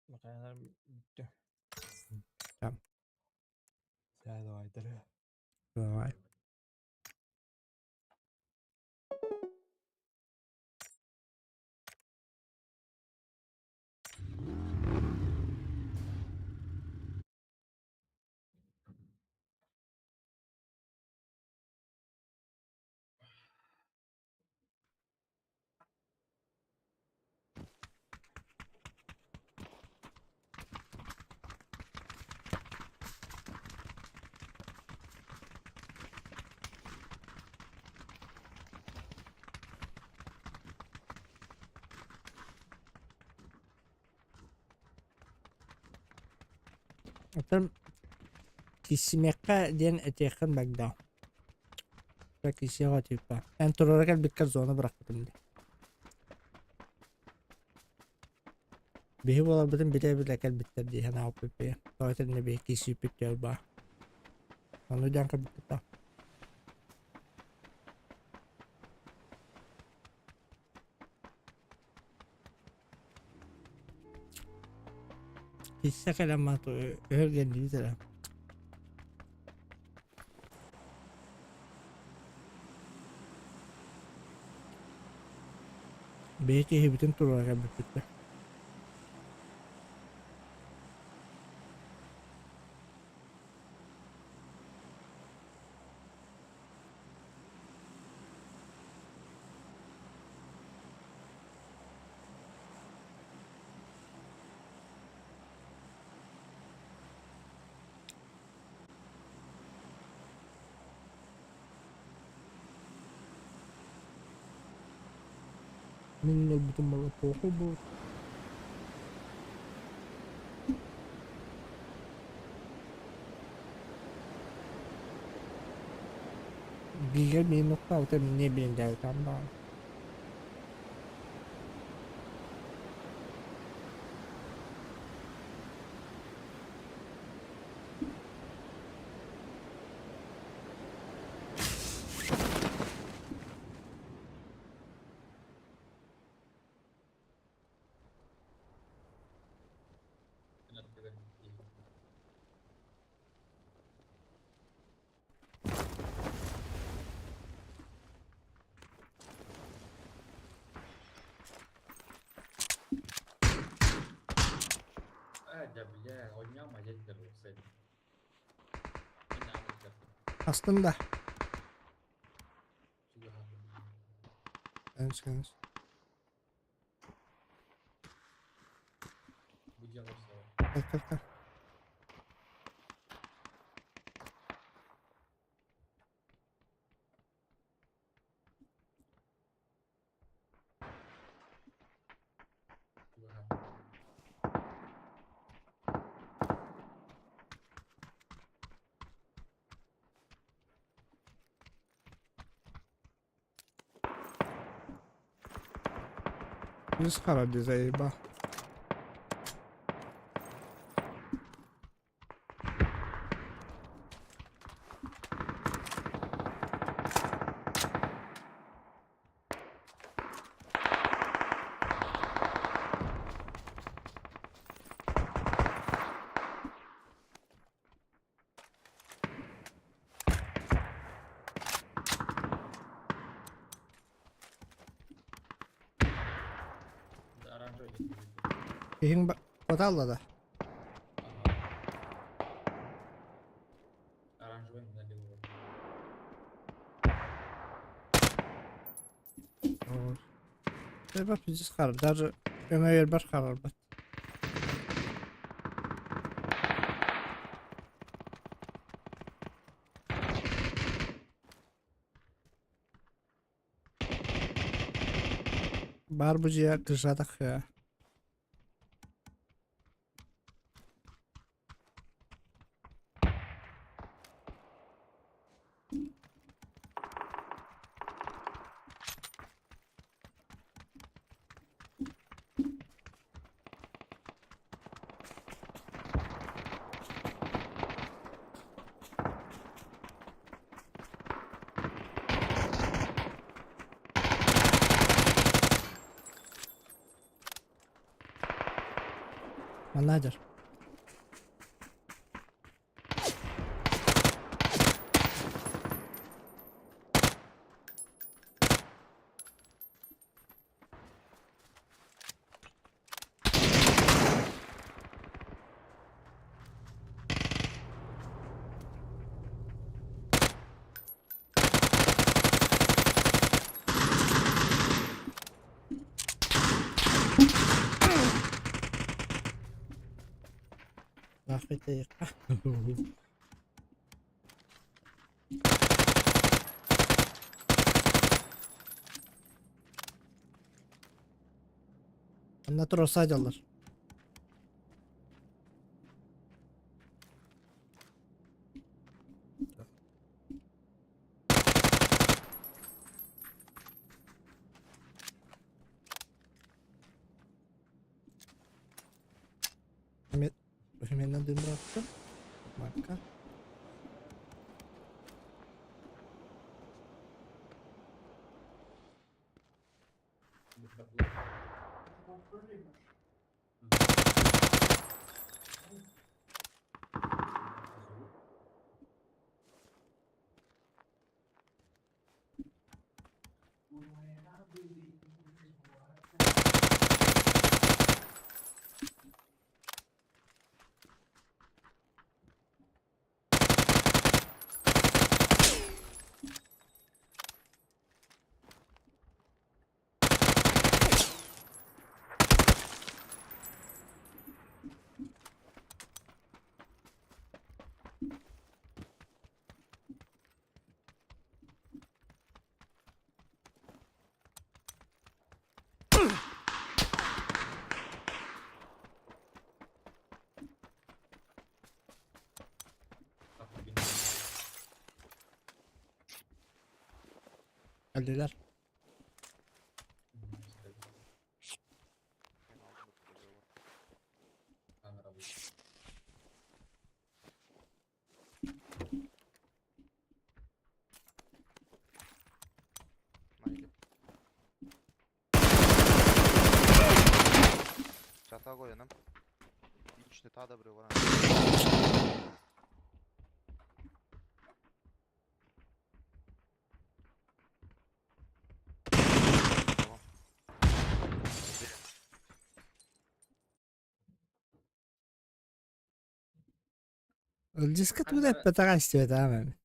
Бүттү. Там. Давай, давай. Давай. Оттон киссимиэххэ диэн этиэххин багдаа. Киссиэҕэ типа. Эн туруора кэлбиккэр зона бырахпытым дии. Биһи буоларбытын билэ-билэ кэлбиттэр дии санаабыппыт. Тоҕо итиннэ биһи киссииппит диэл баар. Ону диэн кэлбиппит Киссе кэлэн өһүргэннибит эрэ. Бэйэ киһибитин туруора кэлбиппит да. Мин өлбүтүм буолла похуй буолбут. Бигэ мин нуктаабыта эмне биэндээбитам баҕар. Астын да. Кэнс, кэнс. Так, так, так. Үс хара дии заебал. Киһиҥ баталла да? Эбэ пиздец хаар, даже өҥөйөрбөр харарбат. Баар бу дьиэ кырдьаатахха Манна сылдьар. Нахуй ты. Анна тура садялар. Hemen dün bıraktım. Marka. Geldiler. Ылдьыска тугу да эппэтэҕэ истибэтэҕим эбит.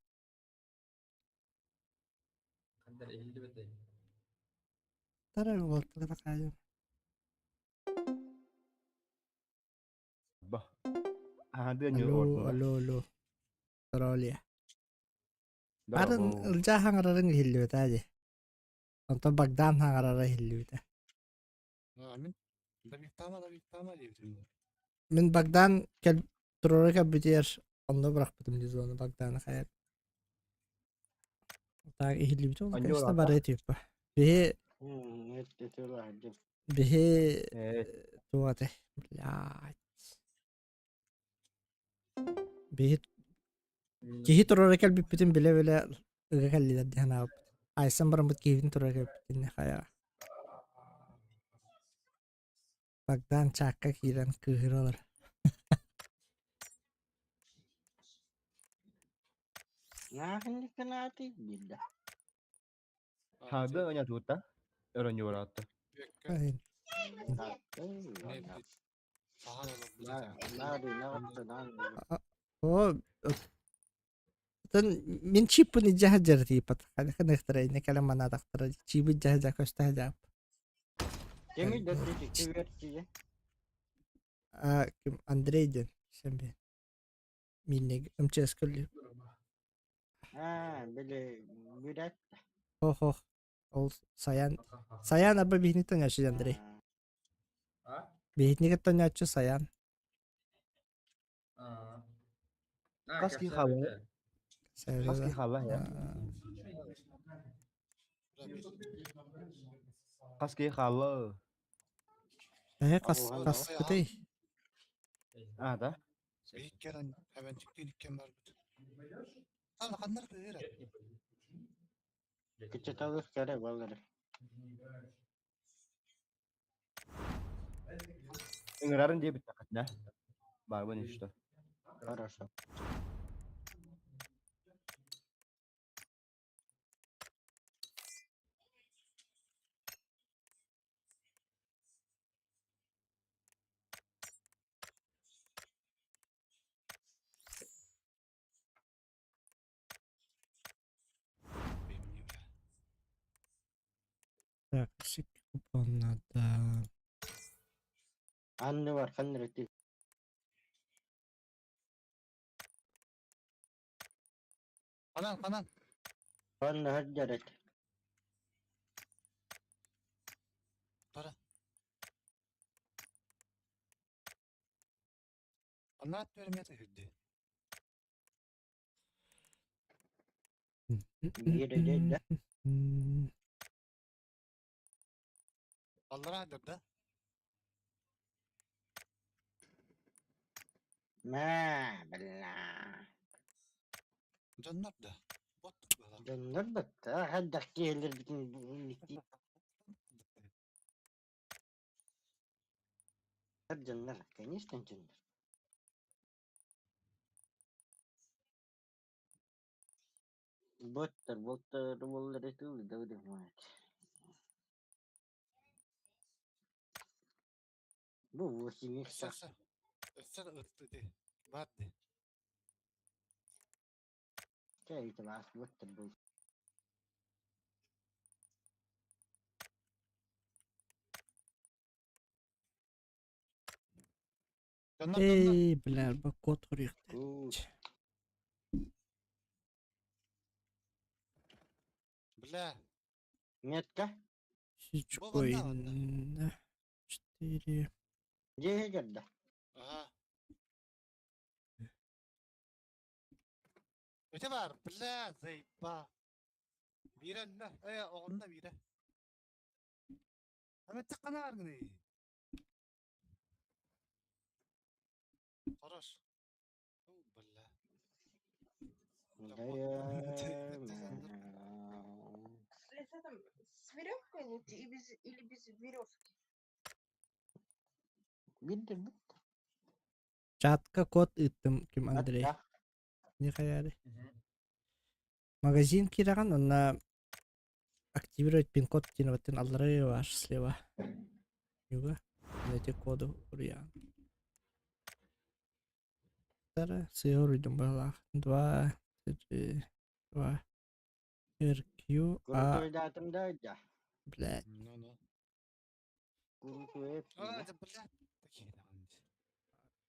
Алло, алло, алло. Здоровья. Барын Ылдьаа хаҥарарын иһиллибэтэ дии. Онтон Богдан хаҥарара иһиллибитэ. Мин Богдан кэл туруора кэлбитигэр онно бырахпытым дии зону Богданы хайа. Так иһиллибитэ ол конечно бары типа. Биһи биһи туох этэй блядь. Биһи киһи туруора кэлбиппитин билэ-билэ ыга кэллилэр дии санаабыппыт. Айсан бараммыт киһибитин туруора кэлбиппитин хайа. Богдан чаакка киирэн кыыһыралар. Оо, Оттон мин чиппын илдьэ сылдьар тиийбэт. Ханныктара иннэ кэлэн манаатахтара чиибит дьаһа дьаа көстө сылдьаап. Кими да ти А ким Андрей диэн сэмби. Миннег МЧС көллү. А, били бүрәт. Хох хох. Ол Саян Саян аба биһини тонячы Андрей. А? Биһитини тонячы Саян. А. Хас киһи хаалла? Хас киһи хаалла я? Хас киһи хаалла? Э хас хас кытай? А, да? Бииккерен эбэнчиктиин иккен барбыт. Алаханнар кыыра. Кыччаталых кэрэ балары. Ыҥырарын диэбиттэххитинэ, баарбын что. Хорошо. Так, купон надо. Анны бар ханныры Ханан, ханан. Ханна хаддарат. Тара. Аннаат бермете хүрдü. Биир да. Аллара да. Мә, бля. Дьоннор да. Бот бала. Дьоннор бытта хаддах киһилэр бүтүн дьоннор, конечно, дьоннор. Боттар, боттар, боллар этил, да мать. Бу восемь Өссө өссө ытты Барды. Чай бас боттар был. Эй, бля, бу код хуруйахта. Бля. Метка? Ой, четыре. Дьиэ да. Ага. Өтө бар, бля, заеба. Биирэ өллө, э, оҕонно биирэ. Ама таққана баргыны. Хорош. О, бля. Это там с веревкой лучше и без, или без веревки? Билдер бу. Чатка код ыттым ким Андрей. Не хаяри. Магазин кираган, онна активировать пин-код диэн аллары ваш слева. Юга. Эти коды уруйан. Тара, сыа уруйдум балах. Два, три, два, R, Q, A, Крутой да, да. блядь. Ну, ну. Крутой. А, это, бля, такие там.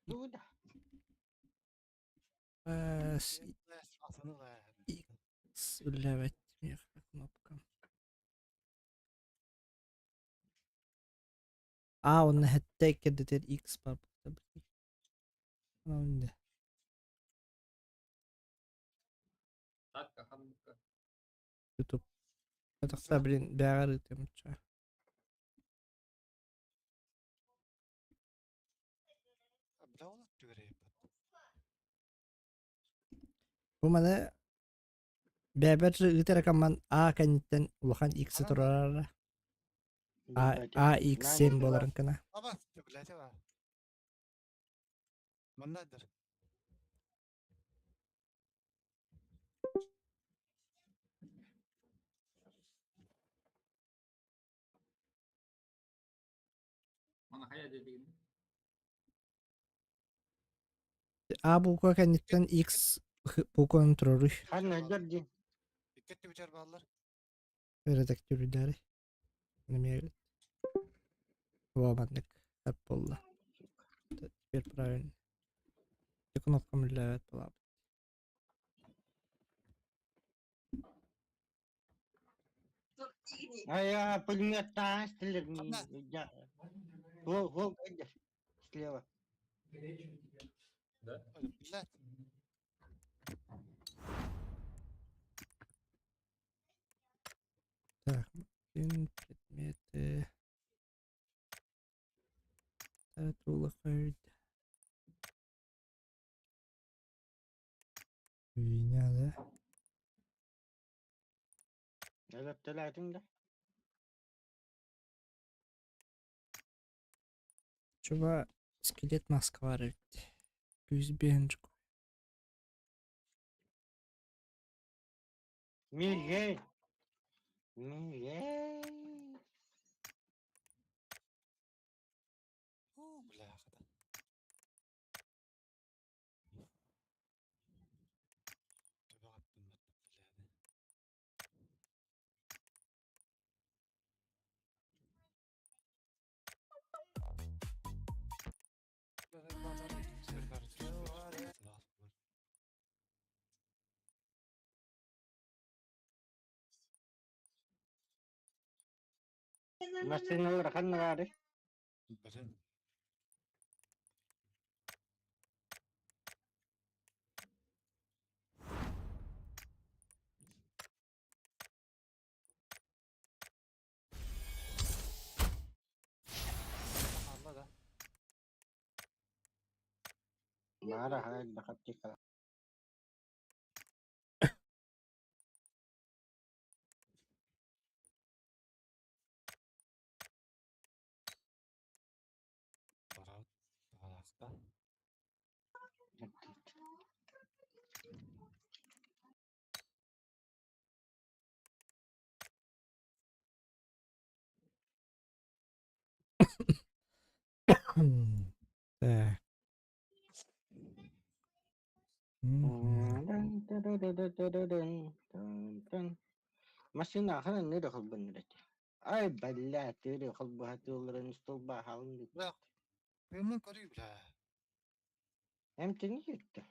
Ну да. S, X, блядь, кнопка. А, он хэттек X бар. Онда. Так, ханныка. YouTube. Тахса, блин, бэҕэр ыытыамча. Бля, ол түгәрәй. Бу маны бэбэр ыытар камман А кэнниттэн улахан X турарара. А А X 7 боларын кына. Аба, блядь, аба. Маннадыр. Мана хая дедигин. А буква кэнниттэн X Букваны туруоруй. Ханна дьэр Икки өттүбүтүгэр бааллар. Редактируйдаары. Эмиэ Во, маннык эп буолла. Теперь правильно. Ити кнопкам үлэлээбэт буолаабыт. А я пулемет Вол, вол, слева. Да? Блядь. Так, предметы. Хуйня, да? Өлөттөлөөтүҥ да? Чуба скелет маска бар эбит. Күүс биһэн Мигей! Мигей! Уу, бляха. Массыыналар ханна баарый? Хаалла да. Баара хаайда хаттыка. Барабыт баҕалаахта. Так. Мгм. Массыына ханан нөрө холбоннор этэ. Ай, бэллээ, тыыры холбоһатыыларын столба хаалын Бля, тыыммын көрүй бля. Эмтини киирдэ.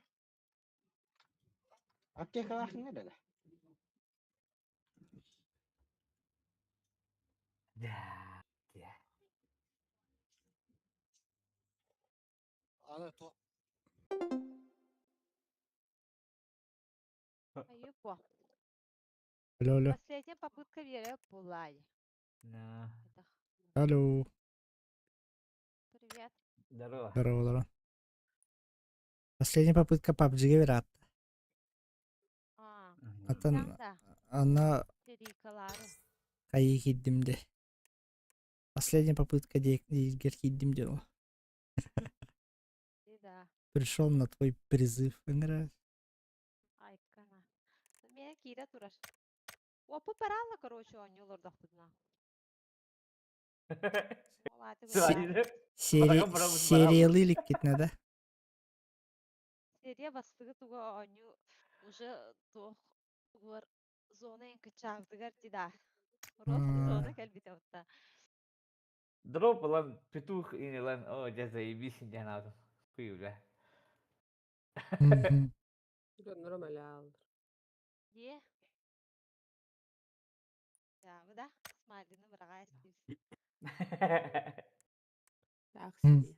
Аптекалаахын эрэ. Аны туох Аюпо. Алло, алло. Последняя попытка Веры Пулай. На. Алло. Привет. Здорово. Здорово, здорово. Последняя попытка PUBG верат. А, Атын да. ана Серикалары. хайы киирдим де. Последняя попытка дииргэр киирдим дело. Да. Пришел на твой призыв. Ыҥыра. Айкана. Мен киирэ турар. Опу паралла, короче, оонньуулордохпутуна. Сериялыы иликкитинэ да? Серия бастыгы туга оонньуу уже туох тугуар зона эн кычаабытыгар ти да. Рот зона кэлбитэ отта. Дроп ылан петух ин ылан о дьэ заебись диэн аатым. Хуй бля. Дьонноро мэлээл. Е. Да, да. Смайлины быраҕа эстиз. Таах сибиэ.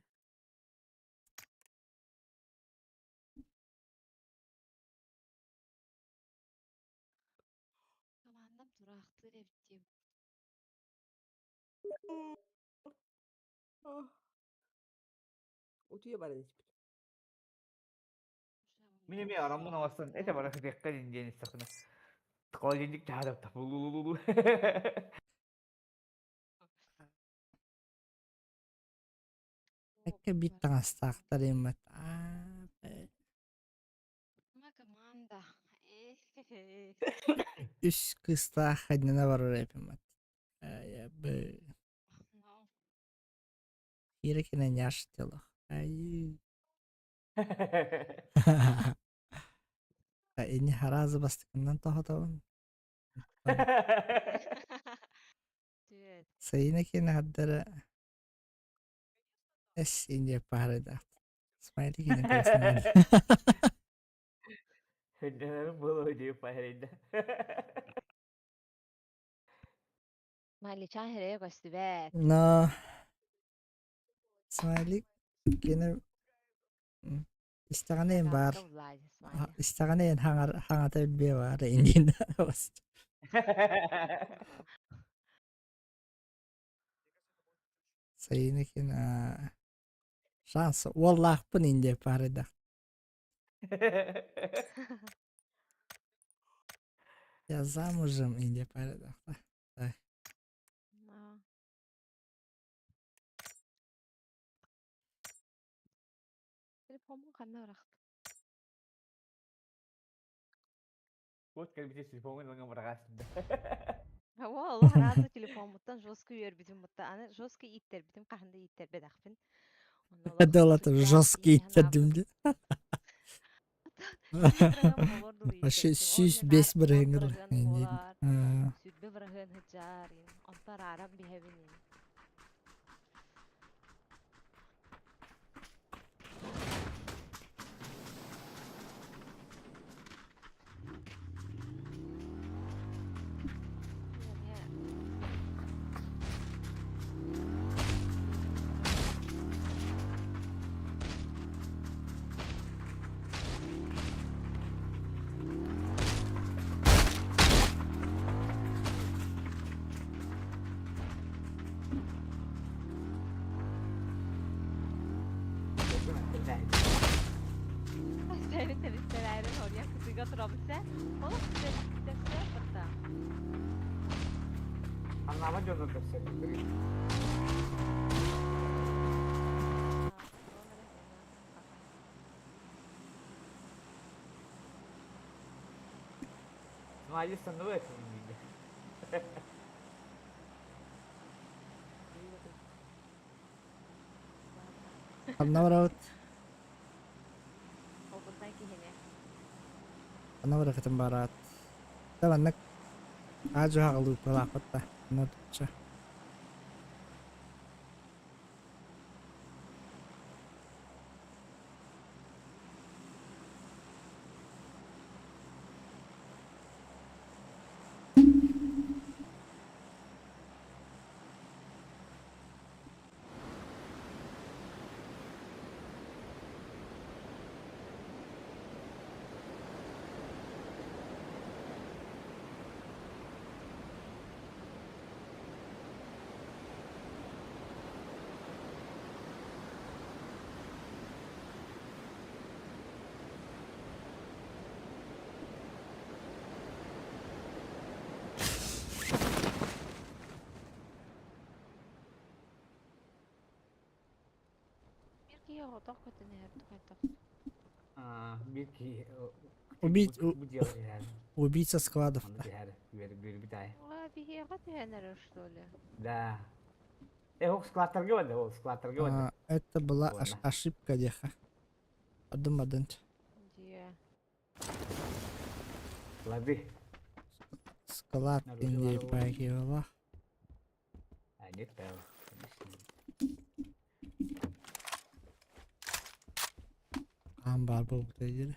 Командам тураахтыыр эбит диэбит. Утуйа баран испит. Мин эмиэ араммын оҥостон этэ бара сытыахха диэн истэхпинэ холодильник таһаарап тапулулулу. Эккэ биир таҥастаахтар иммэт. Аа, Ма команда. Э Үс кыыстаах ханньана барар эпиммэт. Э, No. Киирэ кинэ няш телох. Айыы. Ини харазы бастакынан тоһотобун. Түөт. Сайына киэнэ хардара эс инде паарыдаах. Смайли киэнэ персонал. Хөннөнөрүм буолуо дии паарыйда. Смайличан хирэйэ көстүбэт. Но смайлик киэнэ истэҕинэ эн баар Загадка Влади Смайли. истэҕинэ эн хаҥар хаҥата билбиэ баар индиин Сайына киэнэ шанс уоллаахпын индиэ паарыйдах. Я замужем индиэ паарыйдах. Так. Но. Телефоммун ханна бырахтым? Вот кэлбити телефоҥҥун ылан быраҕаасында. Оо, олох араас телефоммуттан жестко үөрбүтүм бутта. Аны жестко ииттэрбитим хаһан да ииттэрбэтэхпин. Онно олох Дала сүрдээх жесткий ииһэн ииттэрдим аабыт. дии. Сүүс бырыһыан буолуор дылы Вообще ииттэрбитим. Ол сүүс иһин бес наар уон бырыһыҥыр бырыһыан индиин. буолар, сүүрбэ бырыһыан сыдьаар иин. Онто арааран биһэбин иин. Сeni temizlerin oraya kızıga turabıse. Oğlum size yapıtta. Аннама дьону көрсөттүк. Смайли санныбы этин диде. Ханна барабыт? Опытнай киһини. Ханна барахытын бараат. Да маннык аадьу хаҕылыыппалаахпыт да. Онно тутча. Биир киһи оҕотох көтөн иһэр тухайтах. Биир киһи Убить, бу дело иһэр. убийца складов. Аны түһэр, үөр битаай. Биһиэхэ түһэн эрэр что ли? Да. Э, ол складтарга барда, ол складтарга барда. Это была ошибка деха. Адым-адын. Дьиэ. Лады. Склад Индии погибла. А, нет, конечно. Аан баар буолбута диир.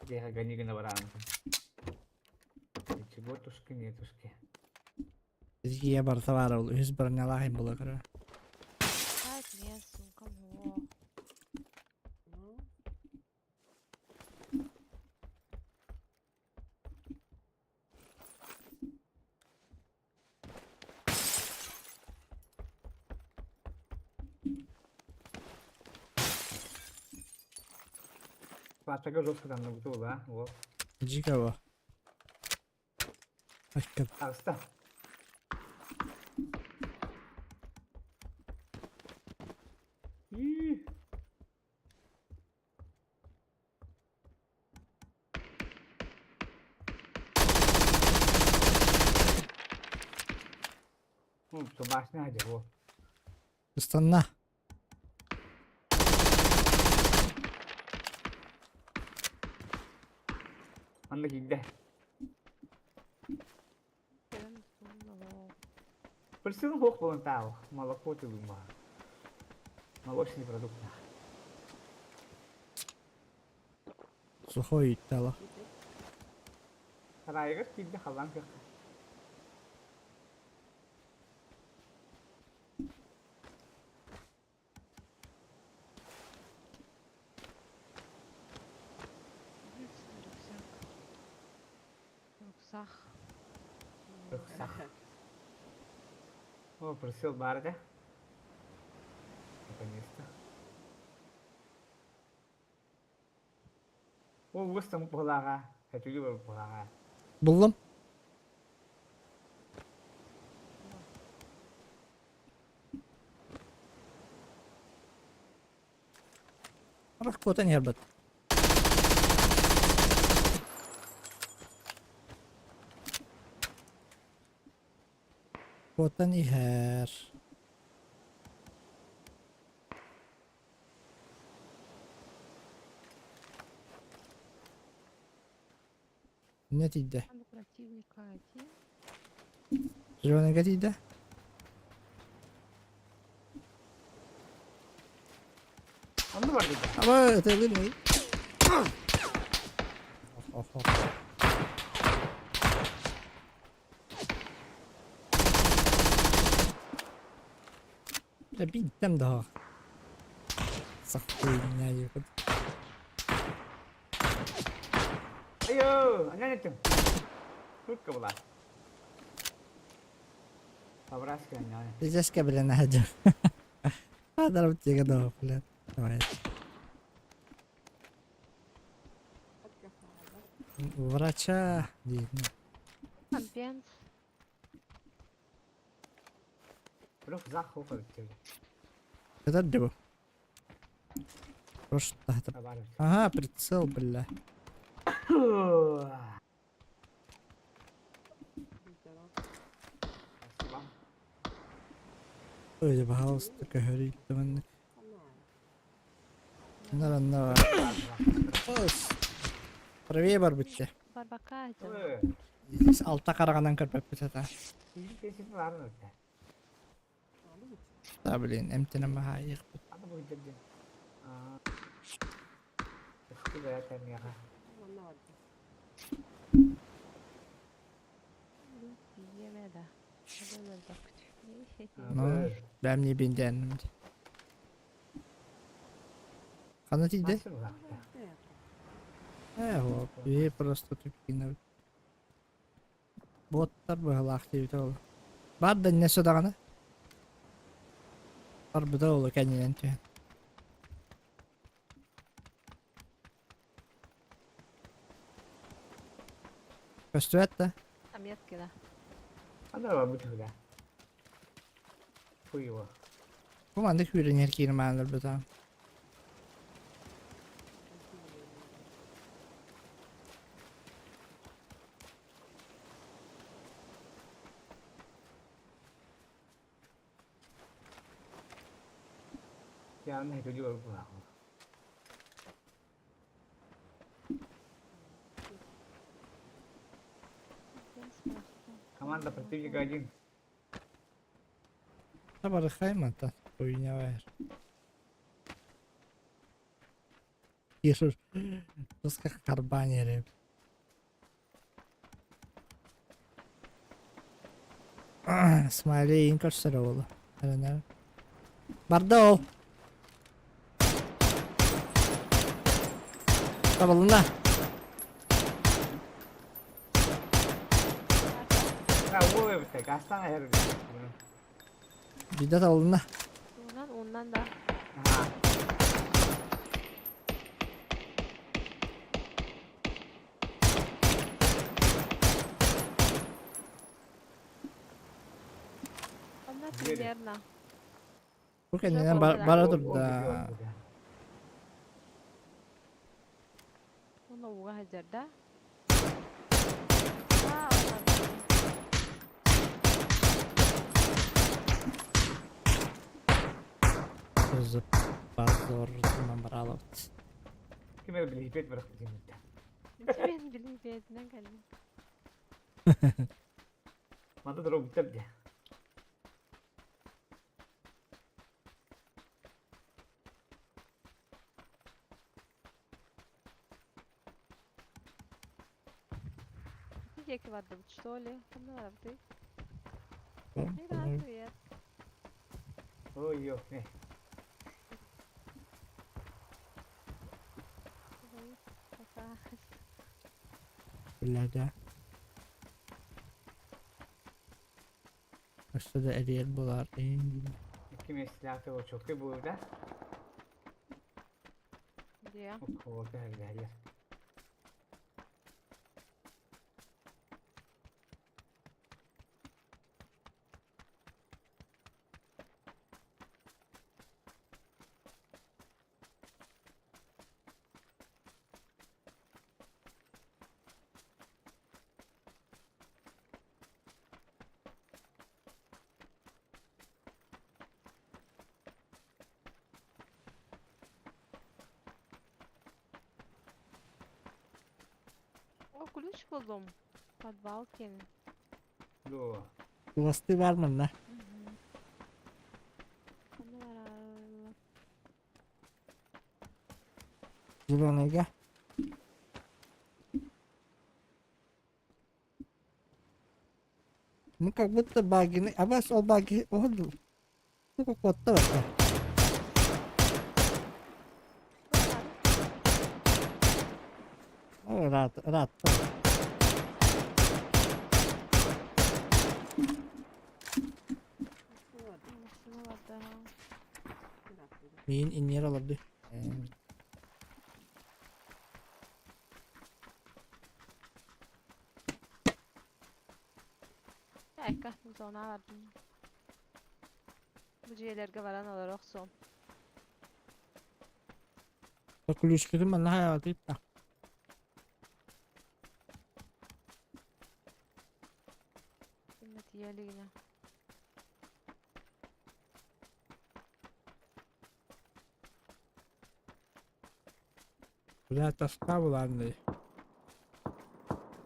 Деха гони гына бараан. Ничего тушки нетушки. Бизге барыта баар ол үһүс бронялаах була көрө. Так, мен сумкам о. Складтарга жестко там нагутул, а? Вот. Жигаво. Айкка. Аста. И. Ну, башня где, во. Ыстанна. Манна киирдэ. Присылын хуох буолан таал. Молоко тылыма. Молочный продукт. Сухой иттала. Сарайыгар киирдэ халлаан кыахха. Рюкзак. Рюкзак. Рюкзак. О, просил бар да? Наконец-то. О, угас там буолааҕа. Хэтүгү бар буолааҕа. Буллум. Арах куотан иһэрбит. Куотан иһэр. Не тиийдэ? Противника один. Зеленыйга тиийдэ? Онно бар дии. Аба ытылын Ох, ох, ох. Дьэ биирдэм да сахтыйня диэххит. Айоо, анан этим. Тут была. Побраска анан. Пиздецкэ билэн аһадьар. Адарып тиэгэ да блин. Давай. Врача диир. Компенс. Это где был? Просто это. Ага, прицел, бля. Ой, пожалуйста, говорит, На, на. Правее барбытте. Барбака Алта хараҕынан көрбөппүт этэ. Да блин, эмтэнэн баһаайыахпыт. Ну, бэм не биндэнним. Ханна тиийдэ? Ээ, вот, бии просто тупинабыт. Буоттар быһалаах диэбитэ ол. Бар да иннэ даҕаны. Барбыта ол кэннинэн түһэн. Көстүбэт да? Метки, да. Бу маннык үүрэнэр киирмээн өлбүтэ. Команда противника один. Табарыхаймата хуйня Ишуш Туска карбанери. Смайлей инкарсера буолла. Эрэнэр. Барда ол. Табылына. Биирдэ табылынна. Уунан, уунан да. Онно примерно. Бу кэннинэн бара турда. Уонна ууга сылдьар да? Позор, позор, набрала. Ким эрэ билиһипиэт бырахпытын Мен билин бэйэтинэн кэллим. Мата дорогуттар дии. Ити диэки бардыбыт, что ли? Ханна барабытый? Мира, привет. Ой, ё, не. Ой, пока. Бля, да. Өссө да эрийэр буолаар Икки миэстэлээх чоккай буолута. Где? Уккуота элбэһэллэр. О, ключ буллум. Подвал киэнин. Дуо. Куласты бар манна. Ханна баралла? Зеленыйга. Ну как будто багины. А вас ол баги оһол. Ну как вот это. О, рад, рад. Массыына барда. Миин иннер олорду. Экка, зона бардым. Бу дьиэлэргэ баран олоро охсуом. Ключкитин манна хайаатыйта. Киммэ тиийэ илигинэ. Бля, тоска булаанный.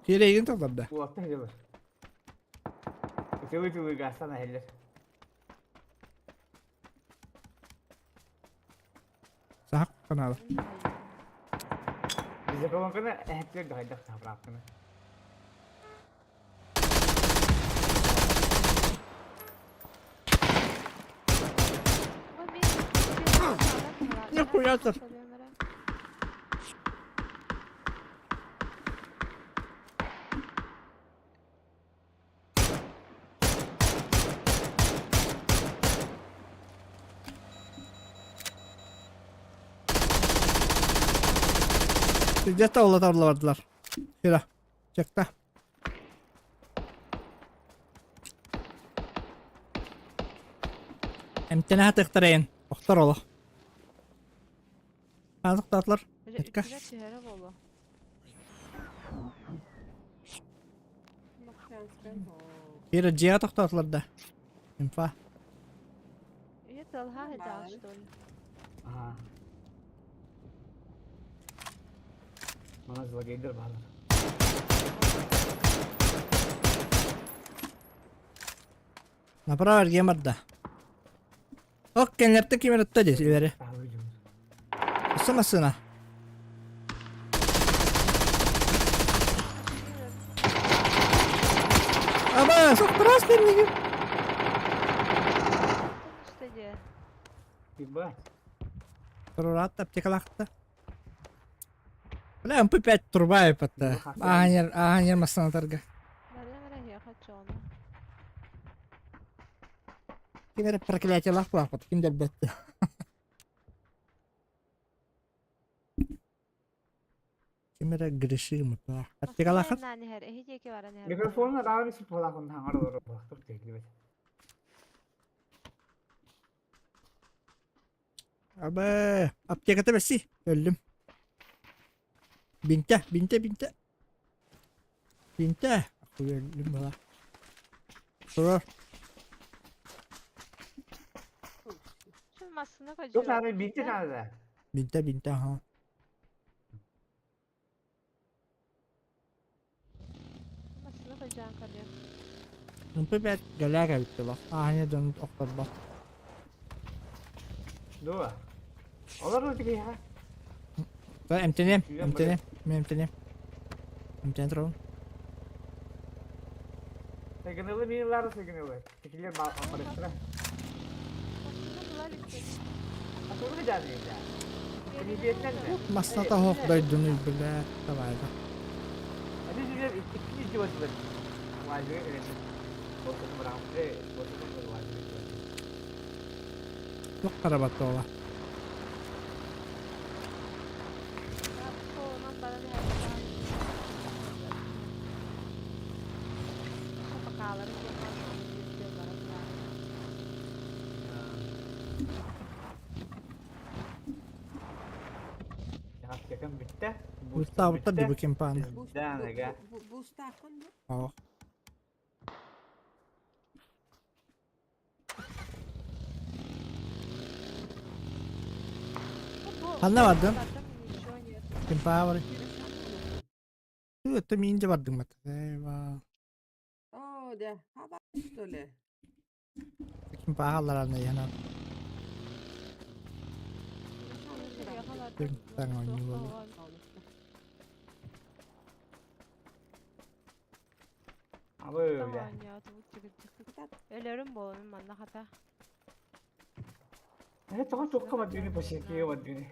Кирэйгин толорда. Уолаттар дьылыр. Ытылы-ытылы гаастан аһэллэр. Сахак канала. Бензоколонканы эһэттилэр да хайдах таһабыраапканы. Нихуя ты. Где-то олотарлар бардылар. Кира. Чекта. Эмтэнэ хатыктарайын. Охтор олох. Аныктаатылар. Этка. Үтүгэр түһэрэ буолуо. Кира дьиэҕэ тохтоотулар да. Инфа. Үйэ тылһаа сылдьаҕын что ли? Ага. Мана злодейдер баалар. Направо эргийэн барда. Ок, кэннэртэн ким эрэ ытта дии илэри. Өссө массыына. Аба, соқтырас берлигим. Что дии? Ебать. Турураат аптекалаахта. Бля, МП5 труба епатта. Аанер, аанер массыынатарга. Барыам эрэ эһиэхэ оччоҕуна. Ким эрэ проклятиелаах буолаахпыт, ким да билбэт. Ким эрэ грешим Аптекалаахыт? Массыына иһэр, эһи диэки баран иһэр. Микрофонун араан исип буолаахын хаҥар олорор буолахтар тиһиллибэт. Абы, аптеката бэрси, өллүм. Бинтэ, бинтэ, бинтэ. Бинтэ. Өллүм была. Турар. Şu массыына Yok abi bitti nerede? Бинтэ, бинтэ, аха. сылдьан көрүөм. Ымпы бэт гэлээх эбит дылы. Ааһыня дьону охторбот. Дуо? Олор да киһиэхэ. Да, эмтэниэм, Күүрэн барыа. эмтэниэм, мен эмтэниэм. Эмтэнэ турабын. Сыгынылы миилары сыгынылы. Тикилер барыстыра. Костюмун ыла иликпин. А тугу дьаныйда? Кимибиэтинэн да. Масната оһох дойдуну билээ, давай да. Ати силер икки идиотылар. Вазы элети. Босот барам. Э, босот вазы. Туох харабат буола. Суолунан баран иһэр Шапакалары диэн баран Аптекам бүттэ. Устаабыттар дии бу кимпааны. Да, ага. Бустааххын бу? Оо. Ханна бардым? Ничего нет. Кимпаа бар. Это миин же бардым бат. Эва. О, да. Хаба, что ли? Кимпаа халларана яна. Таң оонньуу буолла. Абы бля. Өлөрүм буолун манна хата. Э, тоҕо туохха бардыгыны посетие бардыгыны.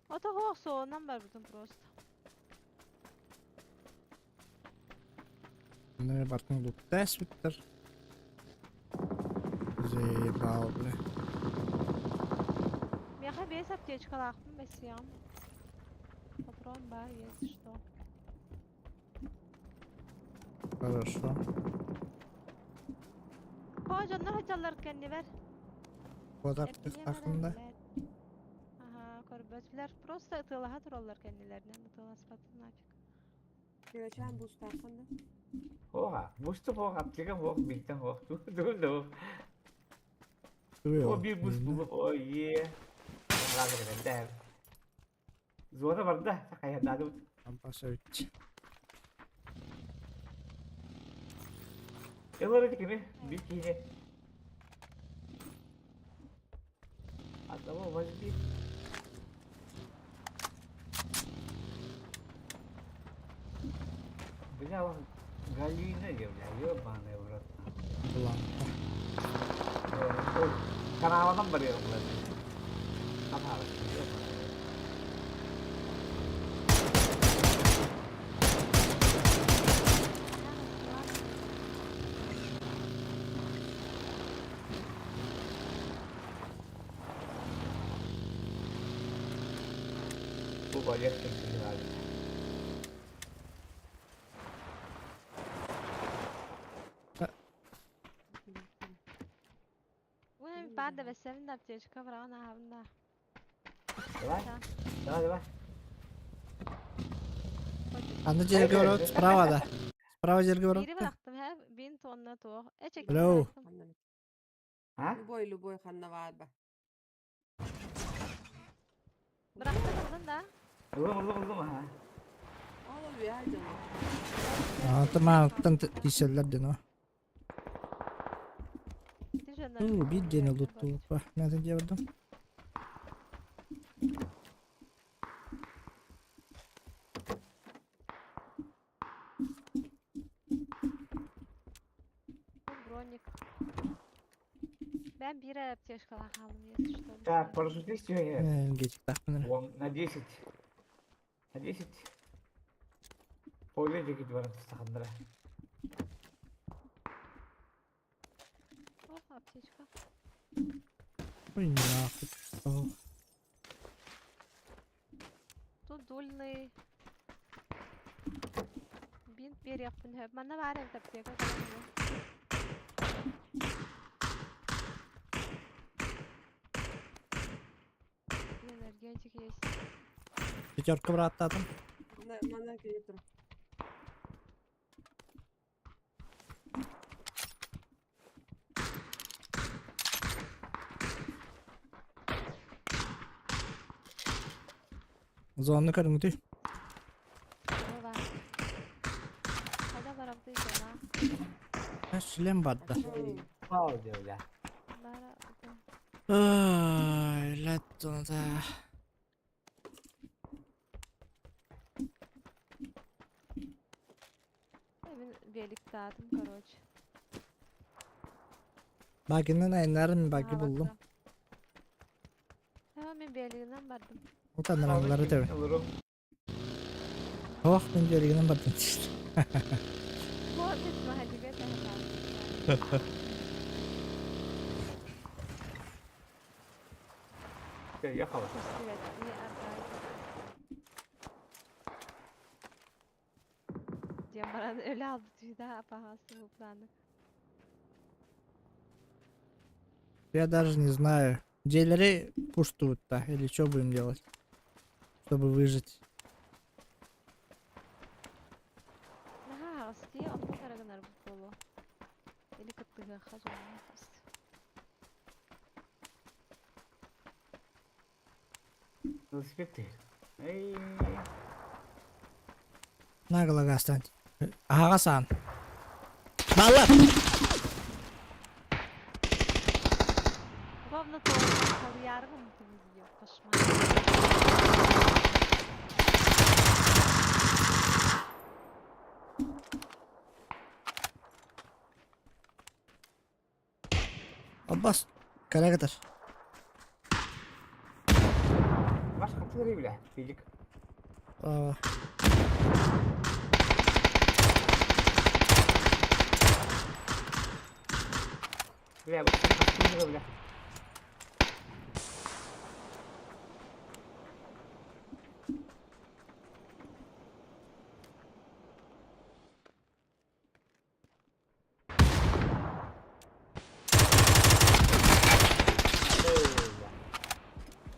Ото хоох суолунан барбытым просто. Не бартын луттас биттер. Заебал, бля. Миэхэ биэс аптечкалаахпын бэссиэҕим. Патрон баар, если что. Хорошо. О, дьоннор сылдьаллар кэннибэр. Куотар тахында. Аха, көрбөтүлэр. Просто ытыалаһа тураллар кэннилэринэн ытыаласпатын нафиг. Кырачаан бустааххын да? Хоға, бусту хоға, аптека хоқ, биттен хоқ, тугун да хоқ. О, bir bus bulup, о, е. Разы Зона барда, сақаядады. Ампасович. Элар кими, bir кине. Одного возьми. Бля, он галина, бля, ебаный в рот. Бланка. Канавадан барıyorum ben. Kanava. Bu balyat kimsin abi? Уна баар да бэссэбин да аптечка быраҕан ааһабын да. Давай. Давай, давай. Аны жерге барат, справа да. Справа жерге барат. Биири бырахтым, һэ, бин тонна туох. Эчек. Hello. А? Любой, любой ханна баар ба. Бырахтым ылдын да. Ылым, ылым, ылым, ага. Ол үөһэ дьоно. Ата тиселлер ден о. Ити дьоннор. Уу, биир диэни луттууппа. Мен диэбитим. Броник. Бэм биир аптечкалаах хаалым, если что. Так, парашютист я. Гечик Вон, на 10. На 10. Поле дегит бар сахандыра. О, аптечка. Ой, нахуй. Ох. Тут дульный. Бинт бериэхпин сөп. Манна баар эбит аптека. Энергетик есть. Пятерка браттатым. Манна киһи тур. Зонны көрүңүтүй. Зона бар. Хайда барабытый зона. Шлем барда. Пау бля. Бара. Ай, лет да. Мен великтаатым, короче. Багынан айнарын баги буллум. Ha, мен белигинен бардым. Утаныраңлары төбе. Ох, мен белигинен бардым. Вот, махаллиге тахта. Ехала. Диэн баран өлө албыт үйдә апаҕасы бу планы. Я даже не знаю. Дьиэлэри пуштуют-то или что будем делать, чтобы выжить? Наһаа астия онно карагынар буолуо. Или кыттыгыахха дьоҥҥо. Велосипед ты. Эй. Нагло гастан. Аҕа саан. Балла! Ровно то халыярым ее кошмар. Аббас, кэлэ кытар. Ваш хатыры, бля, физик. Aa. Бля, хатыры, бля.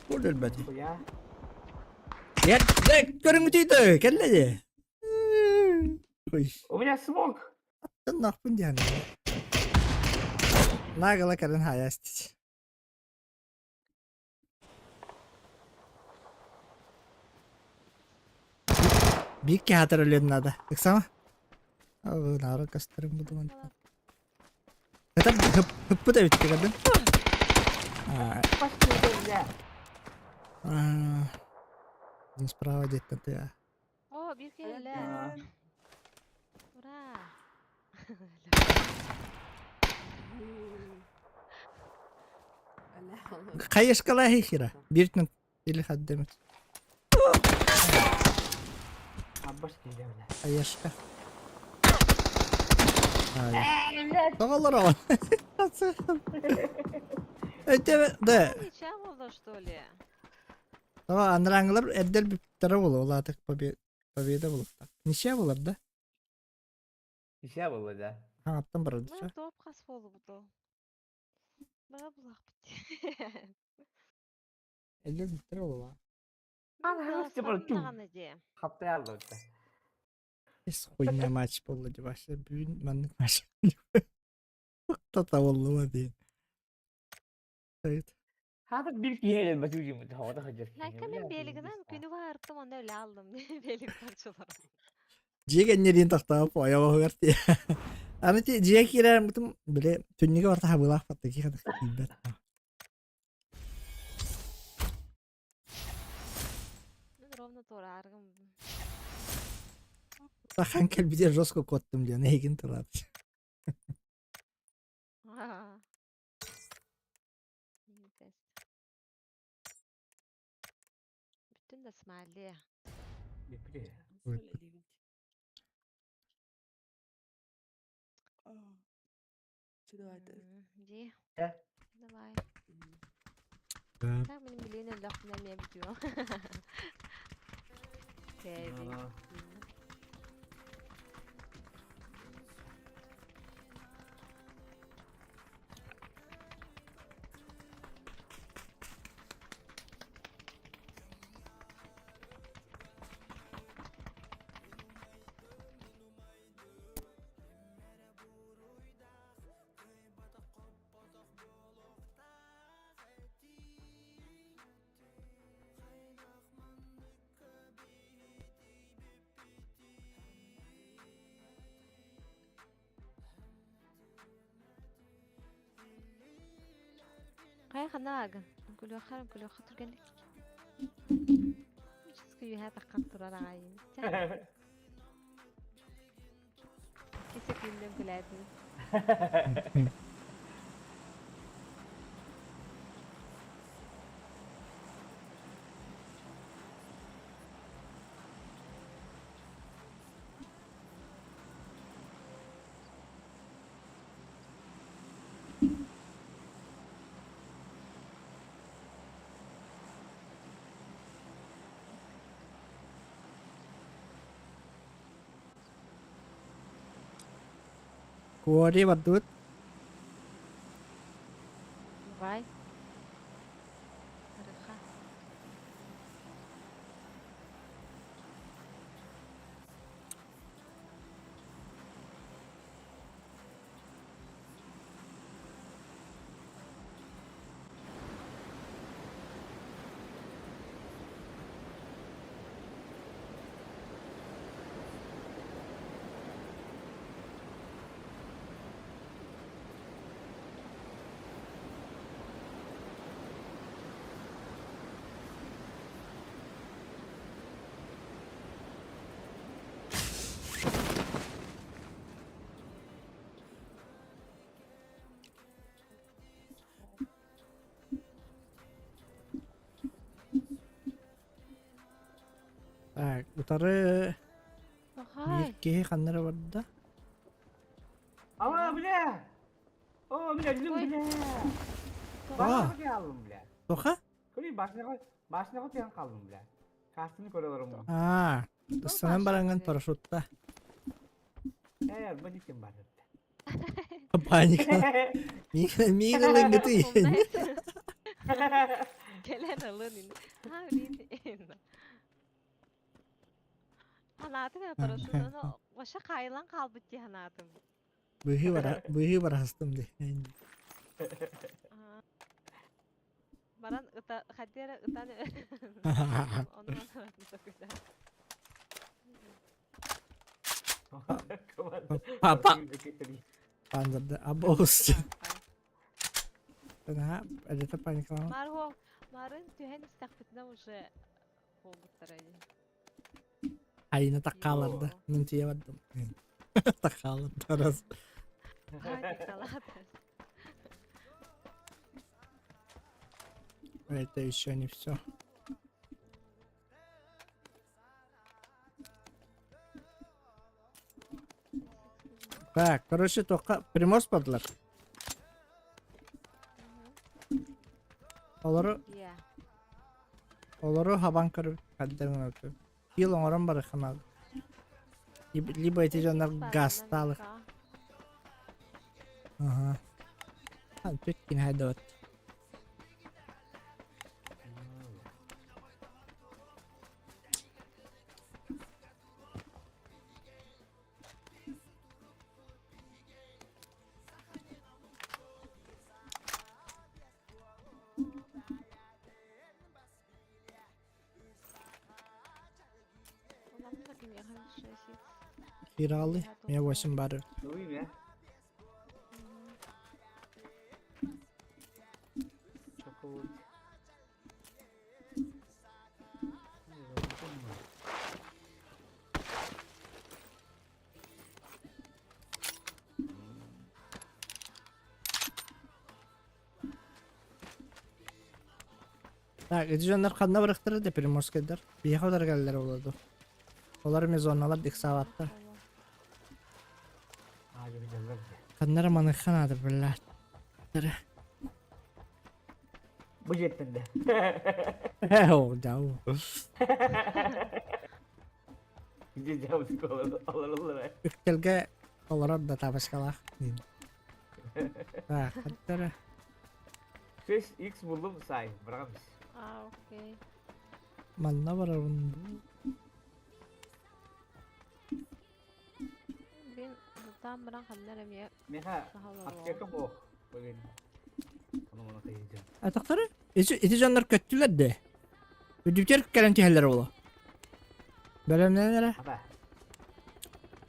Ол өлбөтө. Хуя. Я көрүҥүтүйдө, кэллэ дии. Ой, У меня смог. нахпын диэн. Нагло кэлэн хаястич. Биир хатыр өлүөн надо. Ыксама. Нары кастырым бу. Это хыппыт эбит кэлдин. Пошли, бля. Не справа где-то ты. О, биир кэллэ. Ура! Хайышкала хихира. Биртен или хаддемит. Аббас бля. Хаешка. Тоҕолор ол. Өтө да. Ничья буолла, что ли? Ама анраңылар эрдел бүттері болу, олатык победа болу. Ничья болар да? Ничья было, да. Аттан барады. Ну, топ хас болду бу. Бага булах бит. Эрдел бүттері болу. Ана, Хаптай алды. Эс хуйня матч болду деп башы. Бүгүн маннык матч. Тата болду ма дейин. Evet. Хатыр бир киһи басып хавада хажар. Найка мен белигинен күнү барыптым, онда өлө алдым. Белик парчалар. Жиге тахтап аяга ти. Аны ти жиге кирер мутум биле түнниге барта хабылах патты ки хадык билбет. Мен ровно тура аргым. Сахан кел бите жестко коттум диэн эйгин тылат. Бүтүн да смайли. Ди. Давай. Так, мен билейин өллөхпүнэ эмиэ бүтүө. Кэби. Хайа ханна аагын? Үҥкүлүөххэ үҥкүлүөххэ түргэнник. Чыска үөһэ таххан турар аҕай. Кисе күндэ үҥкүлээтин. Куори бардыбыт. Давай. Арыха. Так, утары биир киһи ханна эрэ барда. Ама, бля! О, бля, өллүм, бля! А. Башняга хааллым, бля. Тоха? Көрүй, башняга, башняга түһэн хааллым, бля. Кастыны көрө олороммун. Аа, ыстанан бараҥҥын парашютта. Ээ, арба диккин бар. Паника. Миин ылыҥҥытый. Кэлэн ылын ини. Аа, блин. Ханаатым я парашютаны вообще хаайылан хаалбыт дии ханаатым. Быһыы бара, быһыы барахастым дии. Баран ыта, хайдыы эрэ ытан ону Папа. Панзарда абоус. Наһаа эдэтэ паникалаама. Маар марын түһэн истэхпитинэ уже буолбуттара дии. Айына таккааларда. Мин тиийэ бардым. Таккааларда раз. Паникалаата. Это еще не все. Так, короче, только Приморск бардылар. Олору Олору хабан көрүп хаддарын өтү. Киил оҥорон барыахха наада. Либо эти дьоннор газтаалых. Ага. Түт кини хайдабат. Киралы, меня 8 бар. Так, ити дьоннор ханна барыахтара да Приморскайдар. Биһиэхэ утары кэллэр буолуо дуо? Олор эмиэ зоналар диксаабаттар. Ханна эрэ маныахха наада блядь. Бу дьиэттэн да. Оо, дьау. Үктэлгэ олорор да табаскалаах. Так, хаттара. 6x буллум сай, быраҕамыс. А, окей. Манна барабын. Блин, бултаан баран ханна эрэ эмиэ Меха, сахал аптека буох. Блин. Ону маны кыйыдым. Атахтары? Ити, ити дьоннор көттүлэр де. Үрдүктэр кэлэн түһэллэр буолуо. Бэлэмнэнэн эрэ. Ата.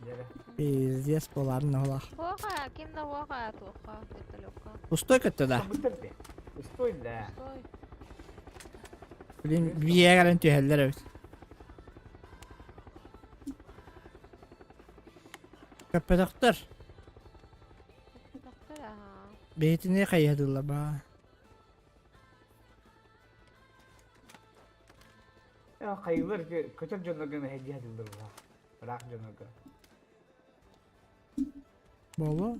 Дьэрэ. Пиздец буоларын оһолоох. Хуоха, ким да хуоха, туохха, вертолёкка. Пустой көттө да. Быттар де. Пустой да. Пустой. Блин, биэ кэлэн түһэллэр эбит. Көппөтөхтөр. Көппөтөхтөр аха. Бэйэтини хайыһадылла ба. Хайылар көтөр дьоннорго мэһэйдии сатыыллар буолла. Ыраах дьоннорго. Боло?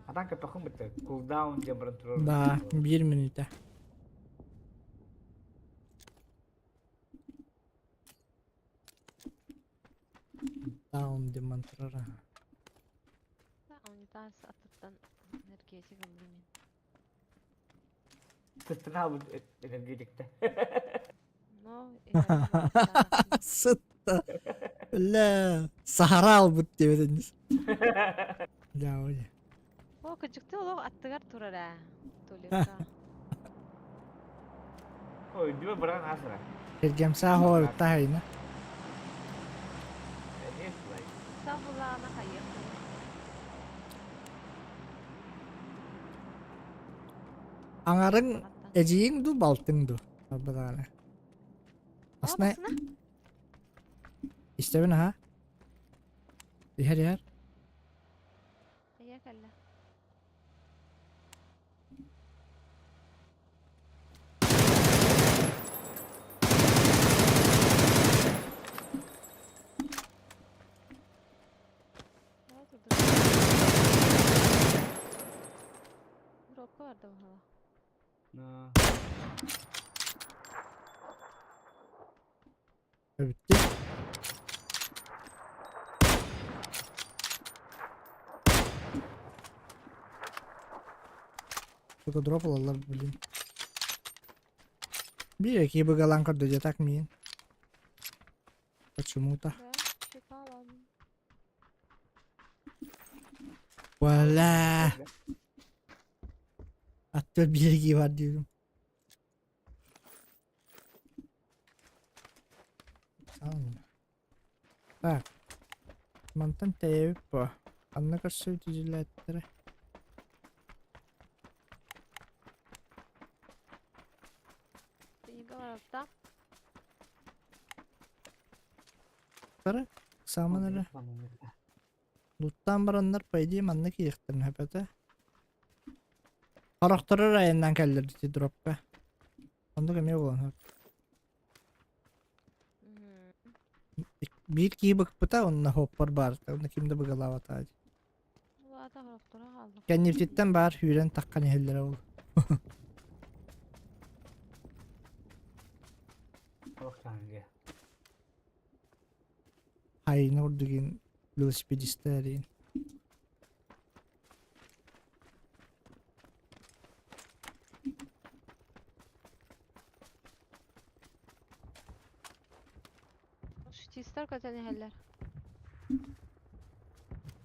Атан көппөххүн бытта. Кулдаун диэн баран турар. Да, биир мүнүүтэ. Даун диэн турар. Да, унитаз аттыттан энергетик ыллым мин. Сыттынаабыт энергетикте. Но, Сытта. Бля, сахара албыт диэбитиҥ. Да, оля. О, кыдьыкты олох аттыгар турар ээ. Туалетка. Ой, дима баран асыра. Кэргэмсаа хоорутта хайна. Сабылаана хайыах. Аҥарыҥ эдьиийиҥ дуу, балтыҥ дуу? Барбадаҕына. Асна истэбин аха. Иһэр иһэр. Эйэ кэллэ. Коробка бар да баһала. Bitti. Только дроп ылаллар, блин. Биир киһи быгалаан көрдө так миин. Почему-то. Вуаля! Аттыгар биир киһи бар диибин. Так. Мантан тэйэбит буо. Ханна көрсүбүт дьиэлээттэрэ? Сааман эрэ. Луттаан бараннар, по идее, манна киириэхтэрин сөп этэ. Сорохторо эрэ айаннаан кэллэр ити дропка. Оннук эмиэ буолуон сөп. Биир киһи быкпыта, онно хоппор баар, онно ким да быгалаабата. Кэннибититтэн баар сүүрэн таххан иһэллэрэ ол. Хайына курдугин велосипедистар Шутистар көтөн иһэллэр.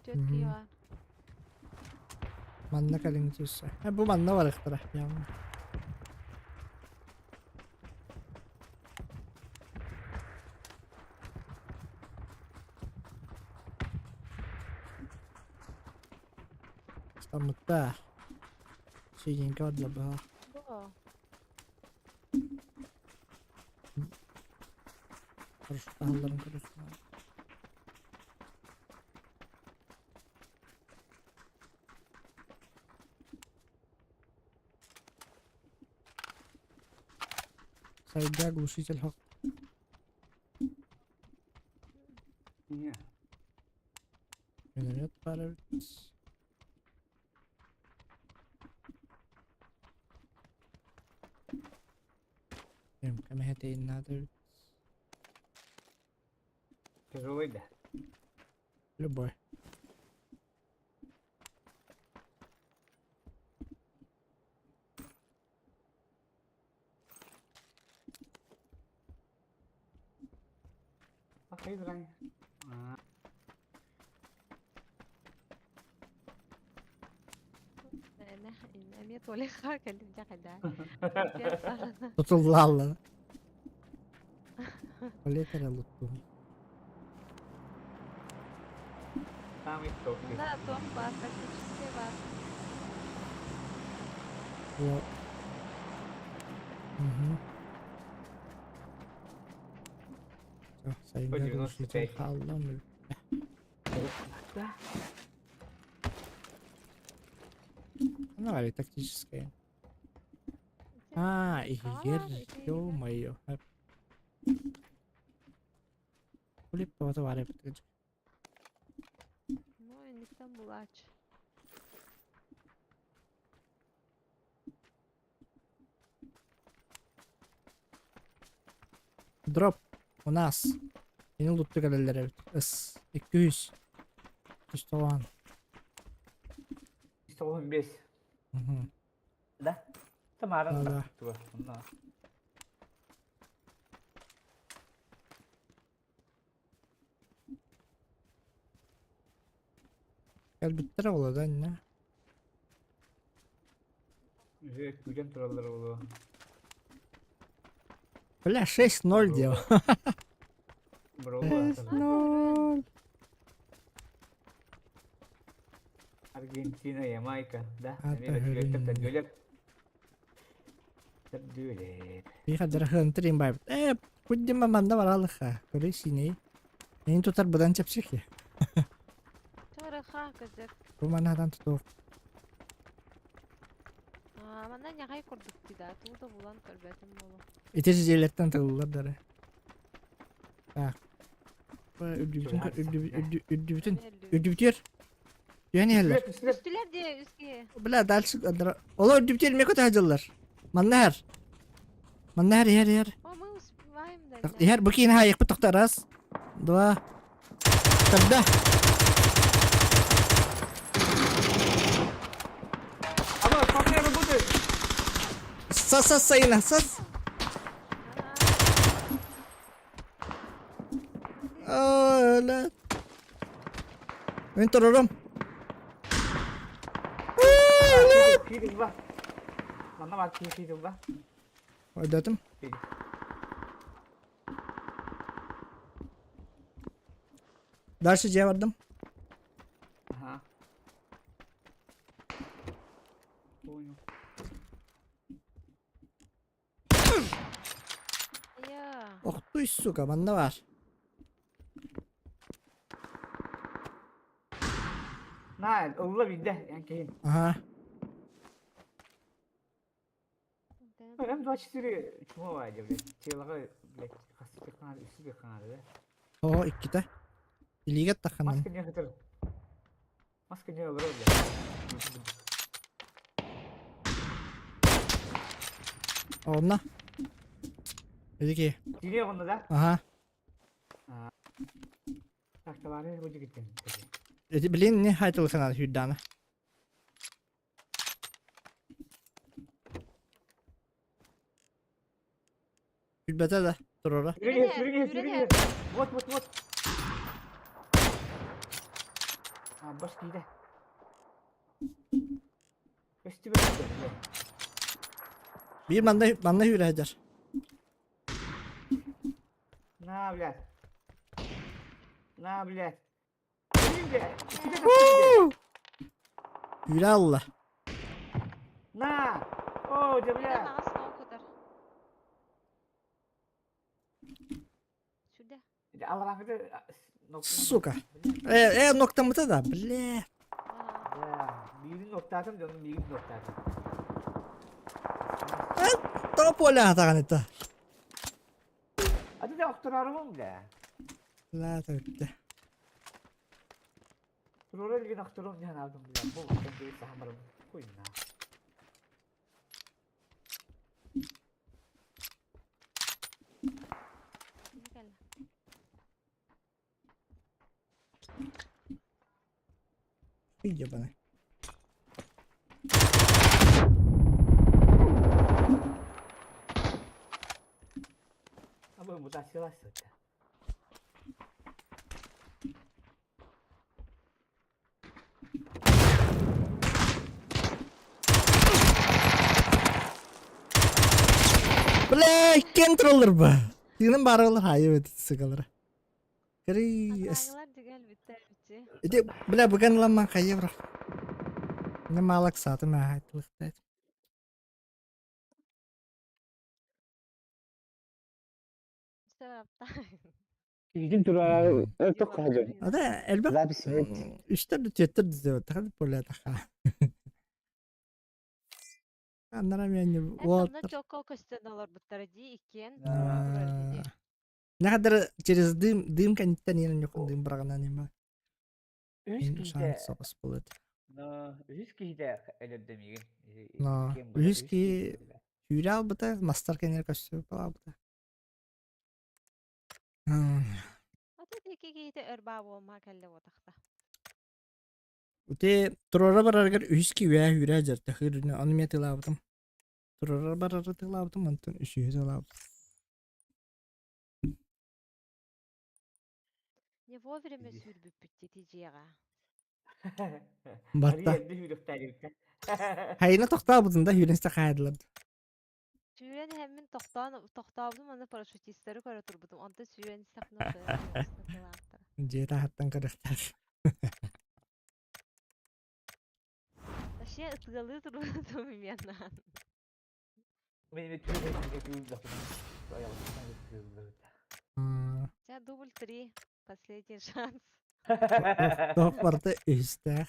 Түөрт киһи баар. Манна кэлиҥ түссэ. Бу манна барыахтара. Стаммыттар. Сиинка барда баҕа. Бу. Парашюттаһалларын көрөсүн. Сайда глушитель хок. Миномет баар эбит. Эмхэ наада эбит. Тяжелый да. Любой. Эмиэ туалетка кэллим дьэ хайда. Тутуллааллар. Туалет эрэ луттум. Самый топ. Да, туох баар, тактический баар. Угу. Сайыннар 195. хааллам. Да. Ну, али тактическая. А, иһигэр, ё-моё. Кулип баар эбит. Ну, инниктен булаач. Дроп у нас. Ini лутту кэлэллэр эбит. Ыс. 200. 190. 195. Мгм. Да? Тамара Да, да. туга. Онно. Кэлбиттэрэ буолуо да иннэ. Уже күүтэн тураллар буолуо. Бля, 6-0 дел. Бро. 6-0. Аргентина, Ямайка, да? А, Эмиэ блин. төрдүөлэр. Төрдүөлэр. Биха дырахын трим байбыт. Э, куддима манна баралыха. Көрүй синей. Эйин тутар быдан чэпчэки. Чарыха кызык. Бу манадан тутуох. Аа, манна ньаҕай курдук дии да, тугу да булан көрбөтүм буолуо. Ити дьиэлэртэн тыллар дары. Так. Үрдүбүтүн үрдүбүтүн үрдүбүтүөр. Түһэн иһэллэр. Үстүлэр дии үские. Бля, дальше Олор үрдүбүтүөр эмиэ көтө сылдьаллар. Манна иһэр. Манна иһэр, иһэр, иһэр. О, мы успеваем да. Иһэр, бу киин хаайыкпыт тохто. Раз, два, Когда? Алло, смотри, работает. Сас, сас, Саина, сас. Өлө. Мен турарым. Киирин ба. Манна бар киирин ба. Ойдатым. Дальше дьиэ бардым. Ага. Понял. Я. Охтуй, сука, манна бар. На, ылла билде, ян кейин. Ага. М24 чума бар блядь. Телага, блядь, хасты канал, үстү канал, да. О, иккитэ. Илиигэ таханан. Маска не хатыр. Маска не алыр, блядь. Онно. Эдики. Тире онно да? Ага. Так, товары бу жигиттен. Эти, блин, не хайтыл санаа хүрдана. Хүрбэтэ да, турара. Сүрүн сүрүн сүрүн. Вот, вот, вот. А, баш кийде. Өстүбэ блядь. Биир манна манна хүрэ На, блядь. На, блядь. Блин, блядь. Үстүбэ Хүрэ алла. На! О, да, бля. Аҕас ноо кутар. Сюда. Аллахты Сука. Э, э, ноктамыта да, бля. Да, биирин ноктаатым, дьонум биирин ноктаатым. Топ оля атаҕан это. Аты да охторарымым, бля. Ла төттө. Турора илген охторум диэн алдым, бля. Бу оттон биир саһамарым. Хуйна. Кэллэ. Ебаный. А бу мутациялас сытта. Бля, контроллер ба. Тыынын баарылар хайы бит сыгалара. Кри Атааҥылар дигэл бүттэ бичи. Ити бля бүгэн ламман хайы бра. Не малак сатым аа айтылыктайт. Киһитин турара тоқ хаһан. Ада элбэх Запись нет. үстэр да түөттэр да диэбэт полетаха. Аннара мен Вот. Онно чокко көстөн олорбуттара дии иккиэн. Нахадыр через дым дым кэнниттэн иэн ньукун дым быраҕынан има. Үс киһитэ. Соҕус булат. Но үс киһитэ өлөрдө миигин. Но үс киһи сүүрэ албыта, мастар кэннигэр көстүбүт балаабыта. Ата диэки киһитэ өр баа буолма кэллэ буотахта. Ити туруора барарыгар үһүс ки үөһэ үүрэ дьэртэхир ону эмиэ тылаабытым. Туруора барары тылаабытым, онтон үсүһү тылаабытым. Не вовремя сүүрбүппүт ити дьиэҕэ. Батта. Хайына тохтообутун да сүүрэн хаайдылар. Сүүрэн иһэммин тохтоон тохтообутум уонна парашютистары көрө турбутум. Онтон сүүрэн истэхпинэ ортолоро Дьиэ таһыттан көрүөхтээх. Вообще ытыалыы турбутум именно. Тебя дубль три. Последний шанс. Тоқ барыта үһүстээх.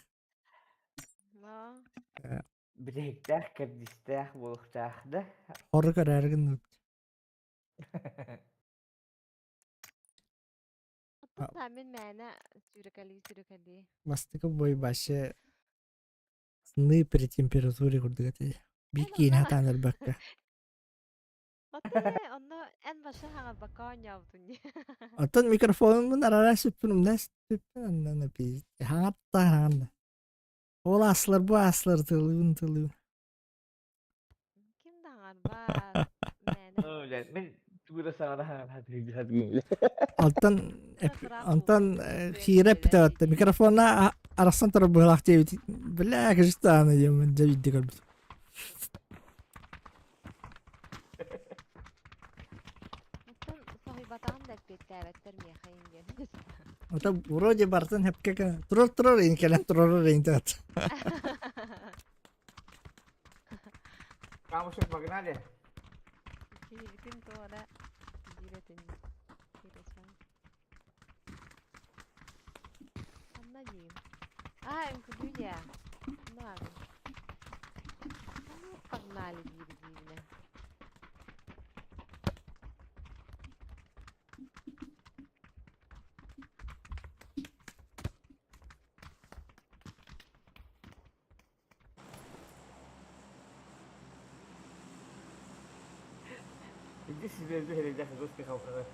Но. Бүтэһиктээх, кэрдиистээх буолуохтаах да. Хору көрөөрү гынныбыт. Оттон мин мээнэ сүүрэкэлии-сүүрэкэлии. Бастакы бой вообще сны при температуре курдук этэ. Биир киинэ сатаан өлбөккө. Оттон ээ, онно эн башы хаҥарбакка оонньообутун дии. Оттон микрофонун арара сүппүн умна сүппүн аннан пиздец. Хаҥатта хаҥанна. Ол аслар бу аслар тылыын тылыын. Ким да хаҥарбат. Мээнэ. Мин тугу саҥара хаҥар Онтон онтон хиирэ эппитэ микрофона арахсан турар быһалаах диэбит. Бля, кажется, диэммин дьэ биирдэ көрбүт. Оттон соһуйбатаҕым да эппиэттээбэттэр миэхэ диэн. Ото вроде бартын хепке турар турар ин кэлэн турар ин тат. Камушек погнали. Киһибитин туора диирэтин кииресен. Анна диим. А, үҥкүлүү Ну, Ну, погнали диир диибинэ. Иди себе берегах жесткий халкага.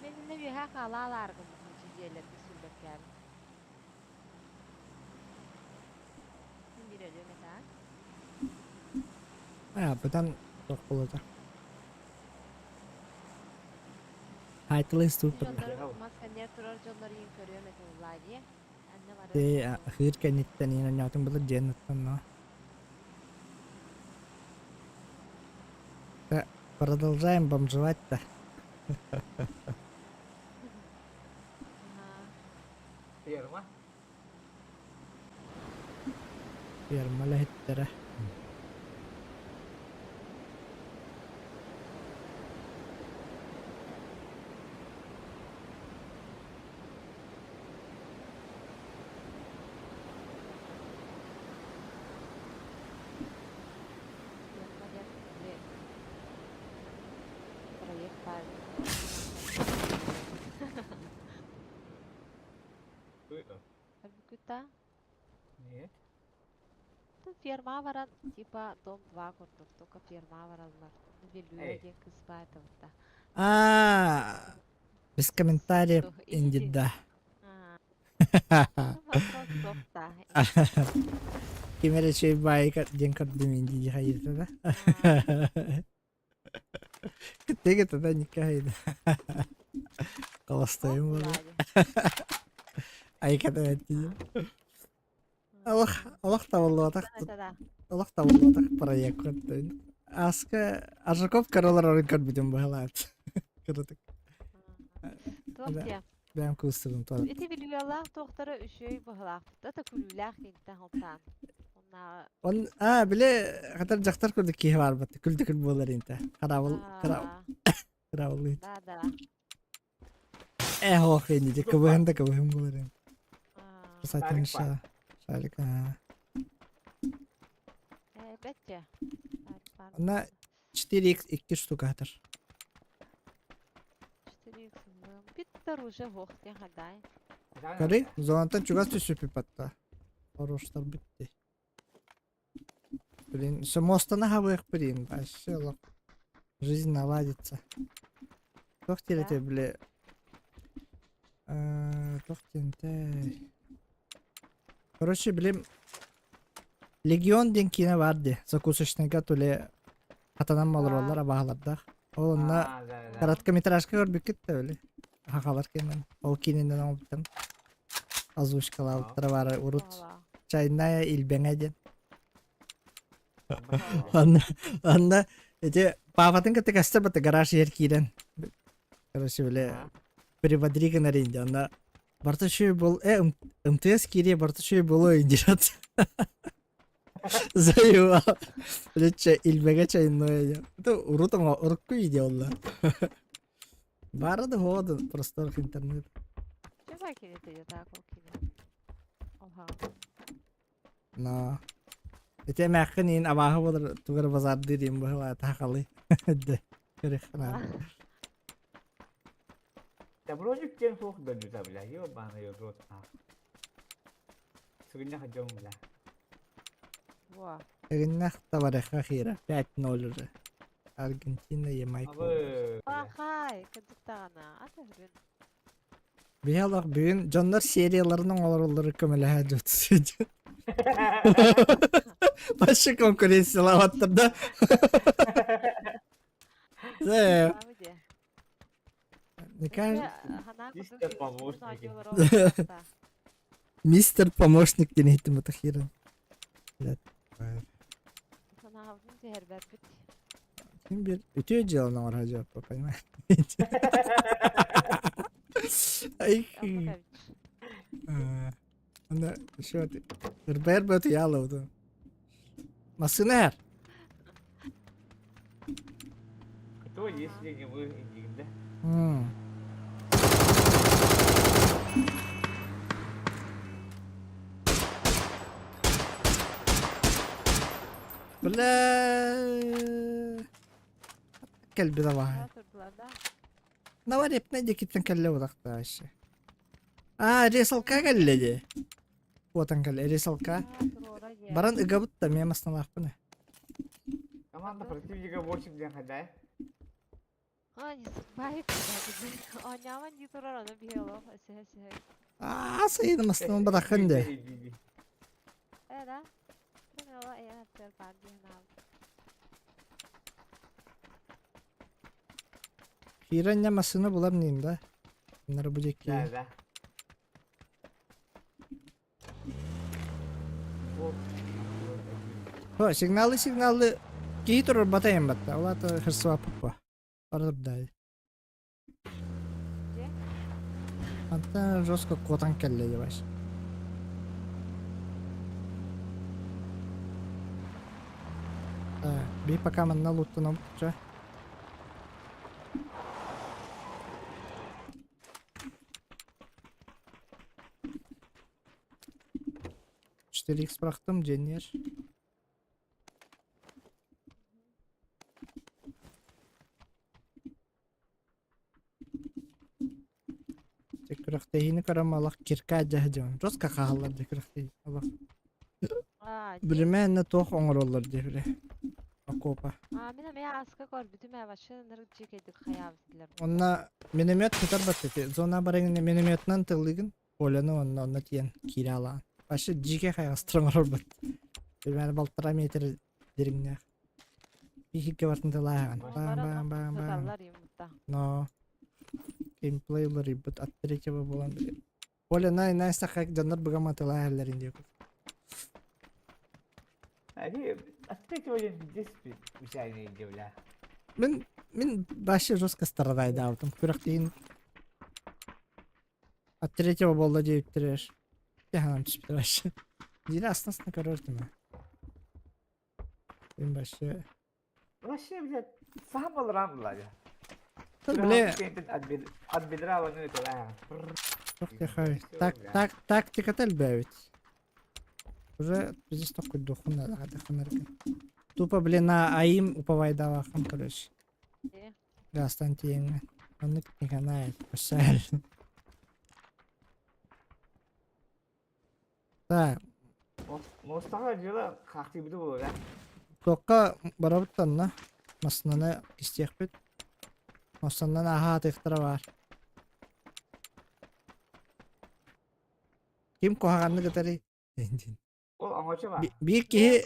Мен инне үөһэ хаалаалааргым дьиэлэргэ сүүрбэккээбин. Мин биир өлүөм этэ А, бытан туох буолуота. Тайтл инструктор. Дьоннору мас кэннигэр турар дьоннор иин көрүөм этэ буллаа дии. Анна барыах Те хыыр кэнниттэн иин онньоотун былыр дьиэн оттон но. Продолжаем бомжевать-то. Ферма. Ферма үлэһиттэрэ. Ферма диэн били проект баар. Көрбүккүт Нет. Тут ферма баран, типа дом 2 курдук, только ферма бараллар. Вилюя диэн кыз баар этэ А, без комментариев инди да. Вопрос тоқта. Ким эрэ чэй баайы диэн көрдүм инди хайыта да. Теге тогда никайда. Холостойум буолуо. Айката эттиим. Олох олох табыллыбатах олох табыллыбатах проект көрдүн. Аска Аржаков көрөлөр көрбүтүм быһалаат. Кырытык. Туох диэ? Бэйэм кыыстыгым туох. Ити билиэлээх туохтара үчүгэй быһалаахпыт. Это күлүүлээх кинтэн халтаан. Маннааҕы Он а били хатар дьахтар курдук киһи баарбат күлдүкүл буолар инта. Хараабыл Аа, хараабыллыыт. да да. Э хоох инди дьэ кыбыһын да кыбыһын буолар ин. Аа, Кстати, Шарик баар. Шарик аа. Э, бэттэ. Шарик баар Она 4x 2 штука хатар. 4x Биттер уже хоох диэн хадай. Көрүй, зонаттан чугас түсүпү патта. Хороштар битти. Блин, все мостана хабыах блин, вообще лох. Жизнь наладится. Туох диэри били туох диэнтэй. Короче, блин, Легион диэн киинэ баар дии. Закусочныйга то ли хатанан олороллор абааһылардаах. Ол онно короткометражка көрбүккүт да били. Хахалар киинэн. Ол киинэнэн оҥорбуттан озвучкалаабыттара баара урут Чайная Илбэҥэ диэн. Анна, анна эти папатын кытта кэстер бата гараж иһэр киирэн. Короче, били прибодри гынар инди. Онно барта үчүгэй бол э МТС киириэ барта үчүгэй болуо индират. Заебал. Блядь, илбэгэ чайное. Это урут урукку видео олла. Бары да ходу просторах интернет. Чего киинэ так ол киинэ? Оха. Но. Ити эмээххин иин абааһы буолар тугар базардыыр иин быһылаа таахалы. Дэ. Көрүххэ Да вроде тем суох дойдута, бля, ебаный рот, нахуй. Сыгынньах дьон, бля. Во. Сыгынньах табарыха хира 5-0 уже. Аргентина, Ямайка. Абы. Пахай, кырдьыктаҕына, ата бүгүн. Биһи олох бүгүн дьоннор серияларынан олороллору көмөлөһө дьот Вообще конкуренциялаабаттар да. Э, Не кажется? Мистер помощник. Мистер помощник диэн иһиттим бутахира. Санаабытын түһэрбэппит. Ким bir үтүө дьыаланы оҥоро дьыалаппа, понимаешь? Ай, Анда еще РБР бөтү ялы Массыына эр. Кто, если не вы, да? Бля. Кэлби давай. Наварепнай диэкиттэн кэллэ удахта вообще. Аа, ресалка кэллэ дии. Уотан кэллэ, ресалка. Баран ыгабыт да, мен мастанаахпын. Команда противника 8 диэн хадай. Оонньоомон дии турар ону биһи олох өсөһө өсөһө. Аа, сайын мастанан барахын де. Э да. Мен ола эйэн аттыгар баар дии санаабыт. Киирэн массыына булар ним да. Bunları bu диэки. Да, да. Хо, сигналы сигналы киһи турар батайын батта. Ол ата хырсыбаппыт Барырдай. Антан жестко куотан кэллэ дебаш. Би пока манна луттанабыт ча. 4x bıraktım Cenyer. Дьэ күрэхтэһиини көрөн олох кирка дьаһа дьон. Жестко хааллар дьэ күрэхтэһии олох. Аа, дьэ. Билимэ туох оҥороллор дии били. Окуопа. Аа, мин эмиэ ааска көрбүтүм ээ, вообще ынырык дьиикэйдик хайаабыттылар. Онно миномет тутар баттыты. Зона барыгын минометынан тыллыгын. Коляны онно онно тиийэн киирэ алаан. Вообще дьиикэй хайҕастыран олорбут. Примерно балтараа метр дириҥнээх. Биһикке бартын тылааһаҕын. Баам баам баам баам. Сыталлар юмта. Но геймплей уларыйбыт от третьего буолан билэр. Коля най най саха дьоннор быгама тылааһалларын диэку. Они от третьего здесь специальные бля. Мин мин вообще жестко страдайдаабытым. Күрэхтиин От третьего буолла диэбиттэрэ Тэһанан түспүтэ вообще. Дире астасына көрөр тимэ. Им вообще... Вообще, блядь, сам алрам бля. Бля. От бедра воняет, Тух Так, так, тактика элбээбит. Уже пиздец токуйдуоххун наада Тупо, блин, на АИМ уповайдаабаккын, короче. Газтан тиийэҥҥин. Оннук не канает. Пошаль. Так. Мостаға дьыла хахтыйбыты буолар. Туохха барабыт танна. Массыынаны кистиэхпит. Массыынанан аһа атыахтара баар. Ким куһаҕаннык ытарый? Ол оҥочо баар. Биир киһи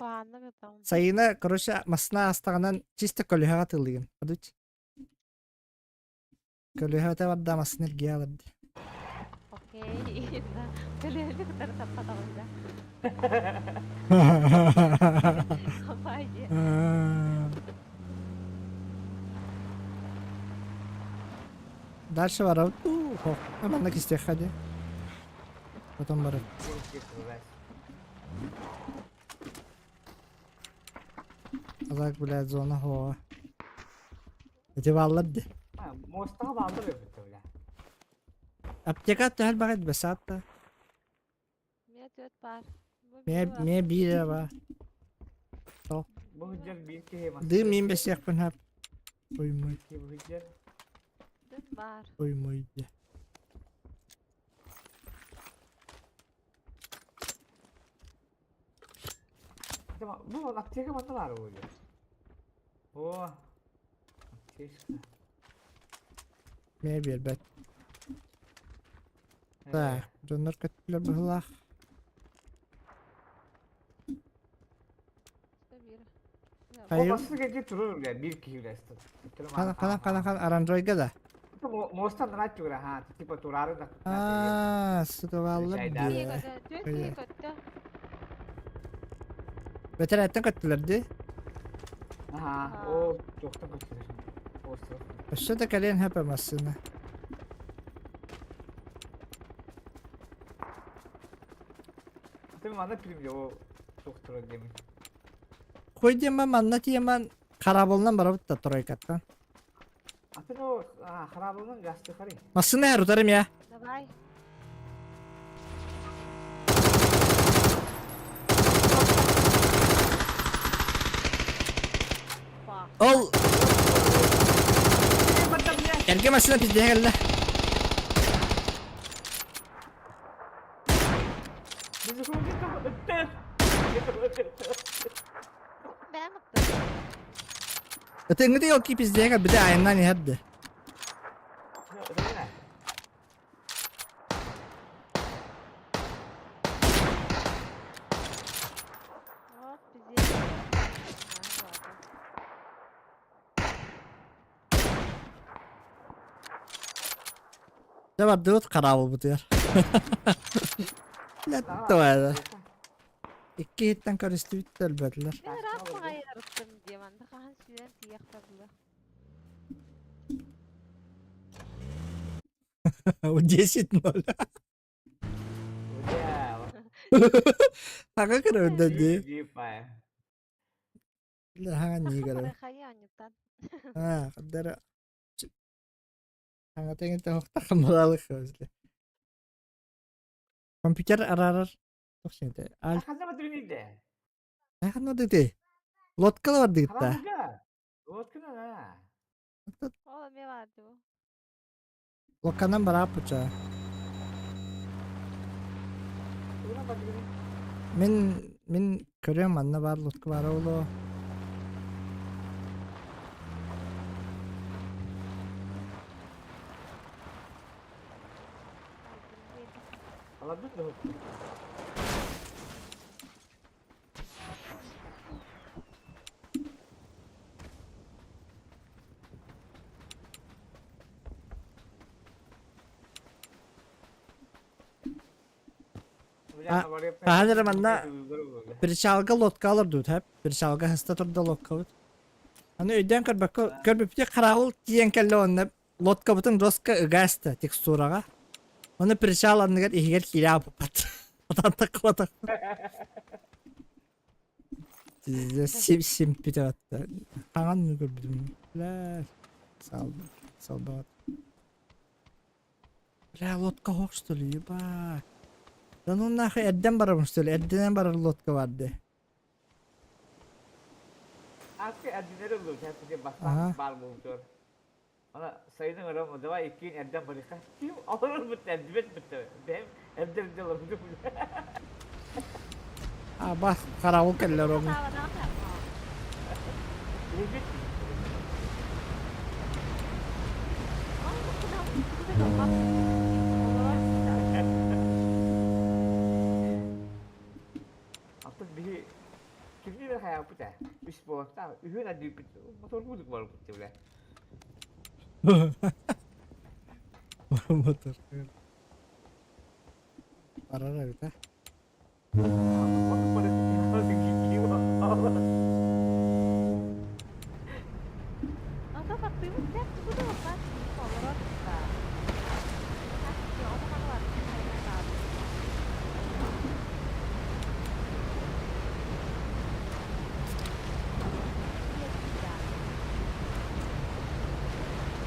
Сайына, короче, массыына аастаҕынан чисто көлүөһэҕэ атыылыгын. Адуть. Көлүөһэ барда массыына эргийэ аларды. Окей, да. Көлүөһэни кытары таппатаҕым да. Хапай диye. Дальше барабыт. Манна кистиэххэ дии. Потом барабыт. А так, блядь, зона хоа. Эти бааллар дии. Муостаҕа бааллар эбит бля. Аптека төһөл баҕайт бесаатта. Миэ түөрт баар. Миэ миэ биир эрэ баар. Бу сылдьар биир киһи Дыы мин бэсиэхпин хап. Уймуй. Бу сылдьар. Дым баар. Уймуй дии. Бу аптека манна баар буолуо. О, аптечка. Миэ биэрбэт. Так, дьоннор көттүлэр быһыылаах. Хайы? Басты турur биир киһи үлэстэ. Хана хана хана хана оранжойга да. Мостан наать тура ха, типа турары да. Аа, сука дии. Бэтэрээттэн көттүлэр дии. Аха, о, туохтан көттүлэр. Остров. Өссө да кэлиэн хэпэ массыына. Ты манна пилим о туохтура диэмин. Хуй диэмэн манна тиэмэн харабылынан барабыт да тройкаттан. Атын о харабылынан гасты хари. Массыына эр утарым я. Давай. Ол Эргэ массыына пиздеһэ кэллэ. Ытыҥҥыты ол пиздеһэ кэлбитэ айаннаан иһэрдэ. Дьэ бардыбыт хараабылбытыгар. Лэттэ Икки иһиттэн көрүстүбүт да өлбөтүлэр. Мин ыраах баҕайы арыттым дии, манна хаһан сүүрэн тиийиэхтэ була. 10-0. Хаҥа көрөрдө дии. Хаҥа нии көрөр. Аа, хаддара хаҥа тэҥин тоһохтаххын балалык Компьютер араарар туох сиэнтэй? Ханна бардыгын Ханна дыты? Лодкала бардыгытта. Лодкана. Ол эмиэ баар дуу. Локканан барааппыча. Мин мин көрүөм манна баар лодка баара буолуо. Хаһан эрэ манна причалга лодка олордубут хэп. Причалга хаста турда лодкабыт. Аны өйдөөн көрбөккө көрбүппүтэ хараабыл тиийэн кэллэ уонна лодкабытын доска ыга эстэ текстураҕа. Ону причал анныгар иһигэр киирэ ааппыппат. Атан таккыбатах. Сип симпит атта. Хаҥан көрбүтүм. Бля, сал салбат. Бля, лодка хоқ что ли, ебать. Да ну нахуй, эрден барабын что ли, эрденен барар лодка барды. Аски эрдинер ыллым, сейчас бастан бар буолтур. Ана сайын ырам, давай иккиэн эрден барыха. Ким олорор бутта, эрдибет бутта. Бэм эрден эрден олорбут. А бас караул келлер ону. Аттан биһи кимни бер хайааппыт ээ? Үс буолуохтаах. Үһүн эрдийбит. Моторбут барбыт дебилэ. Мотор. Барар эбит а.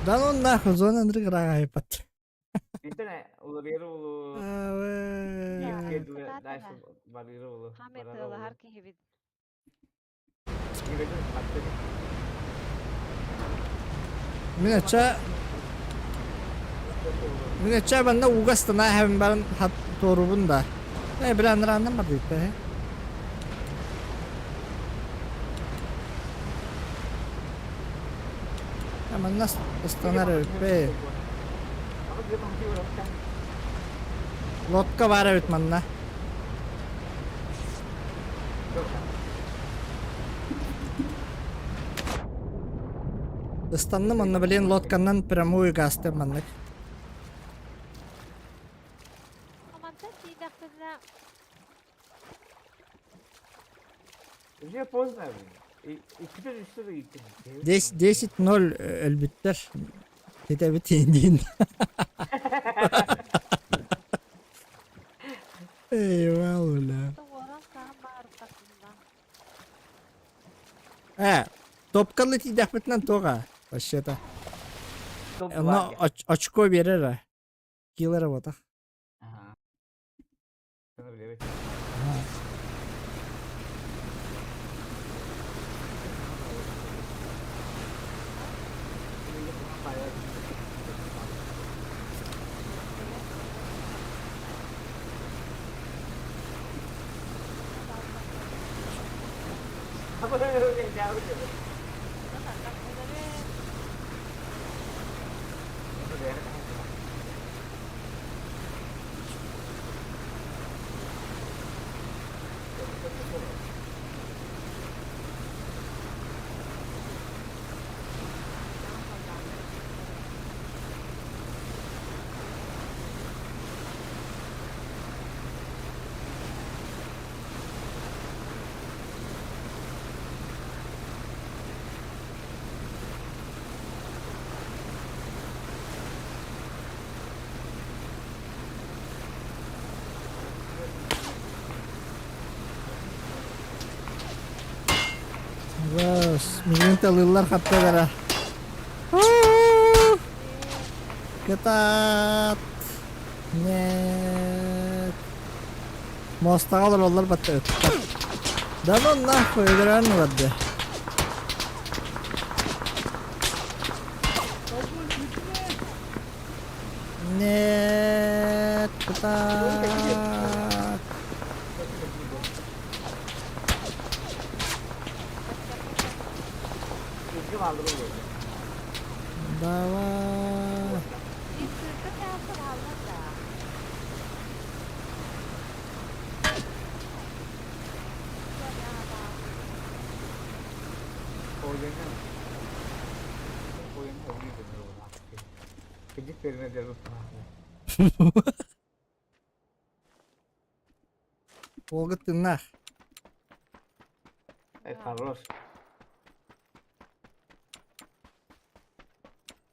Да ну нахуй, зона ынырык ыраах Итэн уларыйар улу барыыр улу Хамы киһибит. Мин ача Мин ача банна угастана хэбин баран хат туорубун да. Э бile анрааннан бардыйта э. Манна ыстанар эбиппэ. Лодка баар эбит манна. Ыстанным онно блин лодканнан прямую гастым маннык. Мантан тиийдэхпинэ Уже поздно, блин. Иккитэ үстэ да ииттим. 10-0 өлбүттэр. Ситэбит диин. Eyvallah бля. Э, топкалы тиийдэхпитинэн туоҕа вообще-то. Онно очко биэрэр э. Киллер буотах. Ага. Бас, миигин талыыллар хатталара. Кытаат! Нет. Муостаҕа олороллор батта ыттар. Да ну нахуй, өлөрөн барда. Нет, кытаат! Давай. Уолга тыыннаах. Хорош.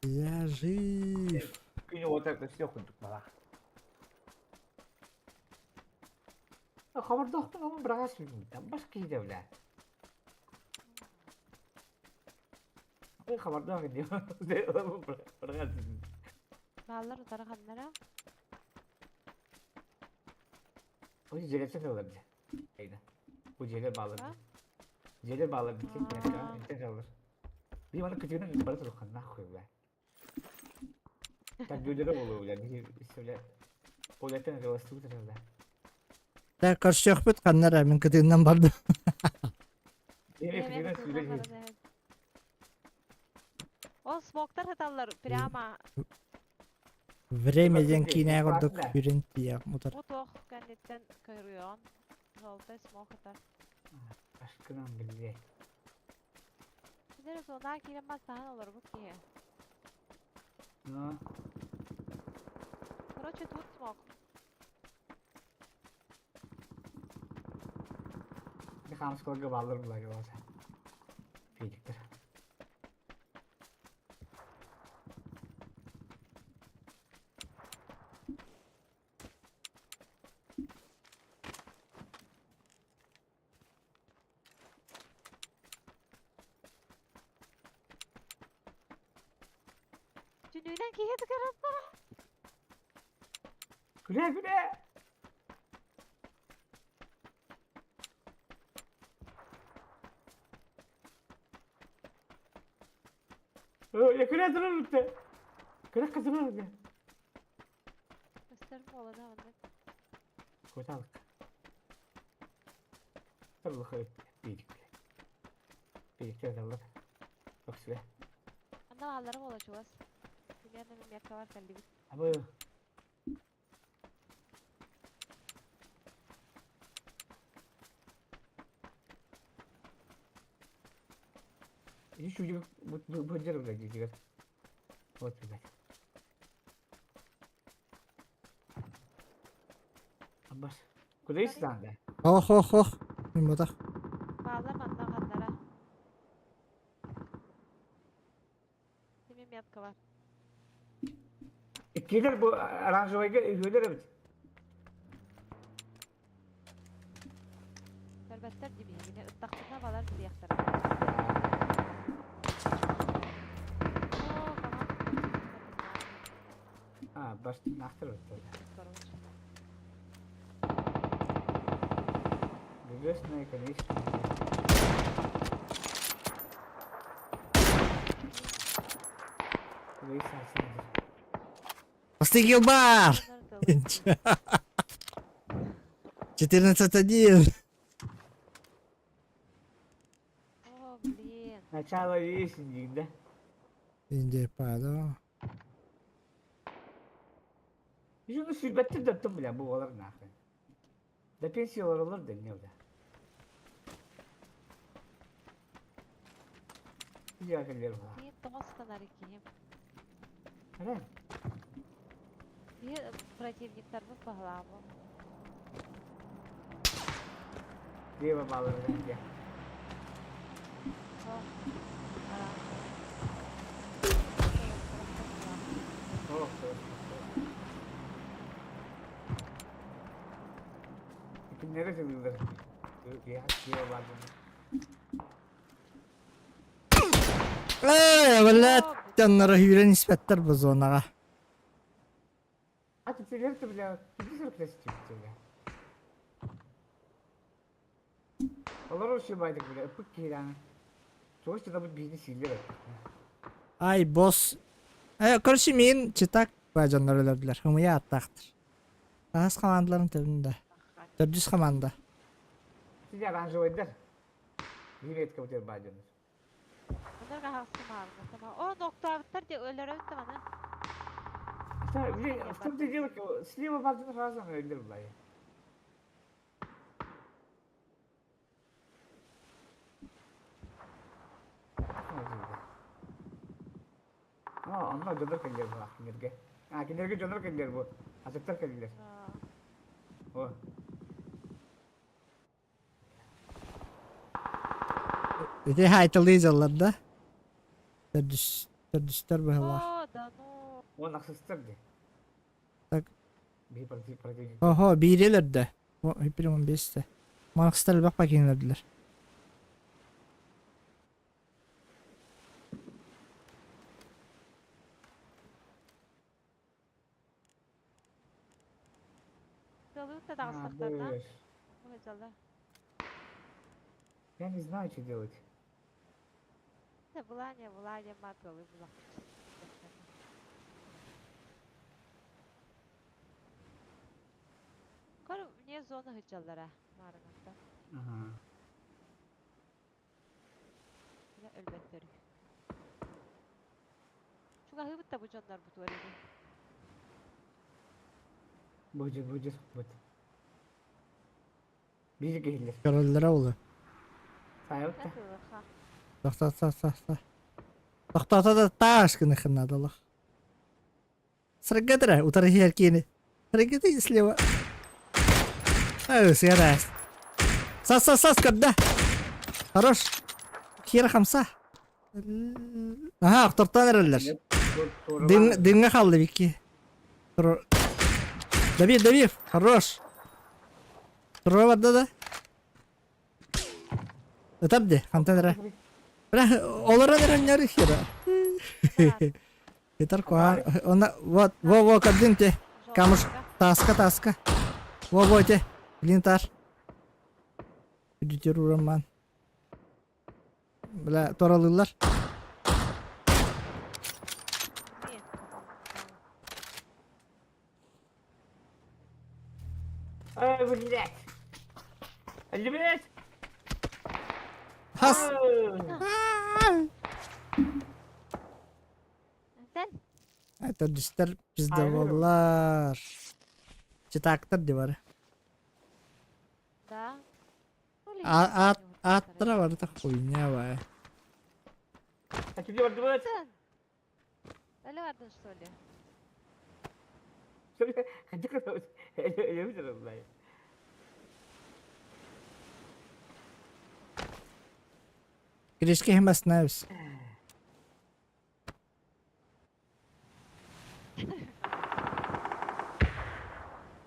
Я жив. Күнү вот это все курдук бала. Хабардохтун ону быраҕас билбит. Бас киһи бля. Хабардаах дии. Бааллар утары ханнара? Ой, дьиэлэртэн ылар дии. Айда. Бу дьиэлэр бааллар дии. Дьиэлэр бааллар дии. Интен ылар. Би маны кытыгынан бара туруххан нахуй бля. Так бөлөрө болуо бля. Биһи бля. Полеттен ыластыбыт бля. Так көрсүөхпүт ханна эрэ мин кытыынан бардым. Эми кытыгынан сүүрэ Ол смоктар сыталлар прямо. Время диэн киинэ курдук үрүн тиийэ мутар. Бу туох кэнниттэн көрүөҕүн. Желтый смок ытар. Ашкынан биллэ. Кинилэр зонаа киирэн бастаһан олорбут киһи. Ну. Короче, тут смок. Хаамыскаларга бааллар булар болса. Физиктер. Түнүүнэн киһи тыгыраттара. Күлэ күлэ! Я күлэ турар үттэ. Күлэ кытырар үттэ. Көстөр буолана оннук. Куталык. Тыллыхы биирик. Биирикте тыллар. Өксүбэ. Анна аллара буола чугас. Примерно мемлекка бар кэллибит. Абы. Еще бу блядь, дигэр. Вот, блядь. Аббас. Куда истан да? Ох, ох, ох. Мин ботах. Баалар манна ханнара. Кими метка бар. Иккилер бу оранжевайга үһүөлэр эбит. Көрбөттөр дибиһигини ыттахпытына балар билиэхтэрэ. Оо, команда А, бас нахтар өттө. Короче. Небесная, конечно. Постигил бар! 14-1. О, блин. Начало весени, да? Индия падо. Şunu sürбеттир да тым бля бу олар нахрен. Да пенсиялар олар да не бля. Я кэллэр була. Киһим тоҕо сытанар киһим. Ара. Биһи противниктарбыт баһылаабы. Лево балар да. Ох, Кинилere kızılır. Ya vardı. Эй, блядь, дьонноро сүүрэн испэттэр бу зонаҕа. А ты ты бля, ты сырклясти бля. Олар вообще байдык бля, ыпык киһиран. Чогось да бу бизнес силлер. Ай, босс. Э, короче, мин читак ба дьоннор өлөрдүлэр. Хымыйа аттаахтар. Таас командаларын төбүн да. Төрдүс команда. Сиди оранжевойдар. Билет кабытер баадьоннор. Онор хаһахсымаабыт. О, ноктообуттар де өлөрөбүт да маны. В том-то и дело, слева баадьоннор разом өлөр бля. А, онно дьоннор кэллэр бу кинилэргэ. А, кинилэргэ дьоннор кэллэр бу. Азыктар кэллэр. О. Ити хайтылыы дьаллар да. Төрдүс, төрдүстэр быһылаах. О, да ну. Он ахсыстар ди. Так. Би противник. Охо, биири өлөрдө. Бир он бесте. Маркстар элбэх пакин өлөрдүлэр. Тылын да таҕыстахтарына. быш. Быһачалар. Я не знаю, что делать. Да быланя, быланя матылы булак. Кор мне зона хычаллара марынатта. Ага. Бile өлбөттөрү. Чугаһыбыт да бу дьоннор бу туары. Боже, боже, вот. Биир киһилэр. Көрөллөрө олу. Сайылта. Татылыха. Тохто, тохто, тохто. Тохтото да таас гыныхын надалах. Сыргатыра, утары иһэр киини. Сыргаты слева. Ай, сыарас. Сас, сас, сас, көрдө. Хорош. Киэр хамса. Аха, охтортон эрэллэр. Дың, дыңҥа хаалла Вики. Давид, Давид, хорош. Турура барда да. Ытап де, хантан эрэ. Бля, олорон эрэннэр хера. Итар куа, она, вот, во, во, кабдин те. Камыш, таска, таска. Во, во, те. Блин, тар. Үдүтер ураман. Бля, торалыылар. Ай, блядь! Блядь! Хас! Sen Это дистер пиздоволлар. Читактар дивары. да. А аттара барыта хуйня бай. А тебе бардыбыт? Öyle vardın что ли? Киришке хем остановись.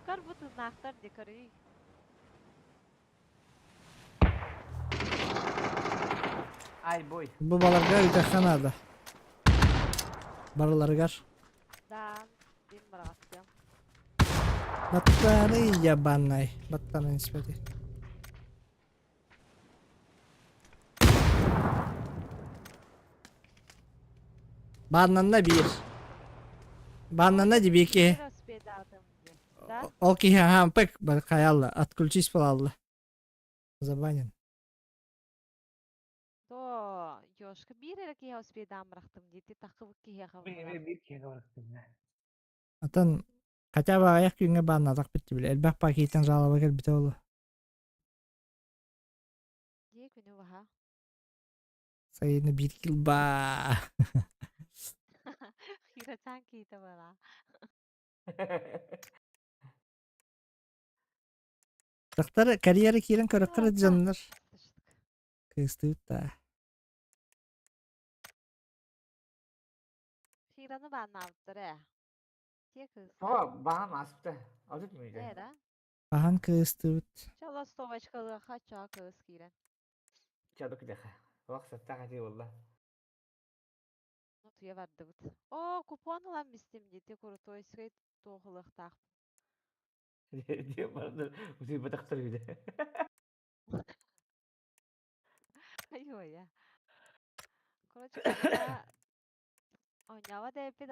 Кар бу тызнахтар декоры. Ай, бой. Бу баларга үтэххэ наада. Барыларыгар. Да, бим бараҕастыам. Баттаны ябанай. Баттаны испэти. Бааннанна биир. Бааннанна дибики. Biraz bedavdım diye. Да? Ол киһи аһаан пык бар хайалла. Отключись буолалла. Забанен. То, ёшка бир эрэ киһи успейдаан бырахтым диэти таххыбыт киһиэхэ Атын хотя бы аҕыйах күҥҥэ бааннаатах битти били. Элбэх пакеттан жалоба кэлбитэ буолуо. Дии күнү баһа. Сайыны биир килба. Хирачаан киһитэ буолаа. Дактар карьера киирэн көрөккөр дьоннор. Кыыстыыт да. Хираны бааннаабыттар ээ. Тиэ кыыс. О, баҕам аспыта. Отут мүнүүтэ. Ээ да? Хаһан кыыстыбыт? Чала стовачкалыаха чаа кыыс киирэн. Чадык кидэхэ. Олох саттаах этии буолла. Ну туйа бардыбыт. Оо, купон ылан бистим диэти курутуойскай туохулуохтаах. Диэн бараннар утуйбатахтар үһү. Айуоя. Короче, когда оонньообот эбиппит.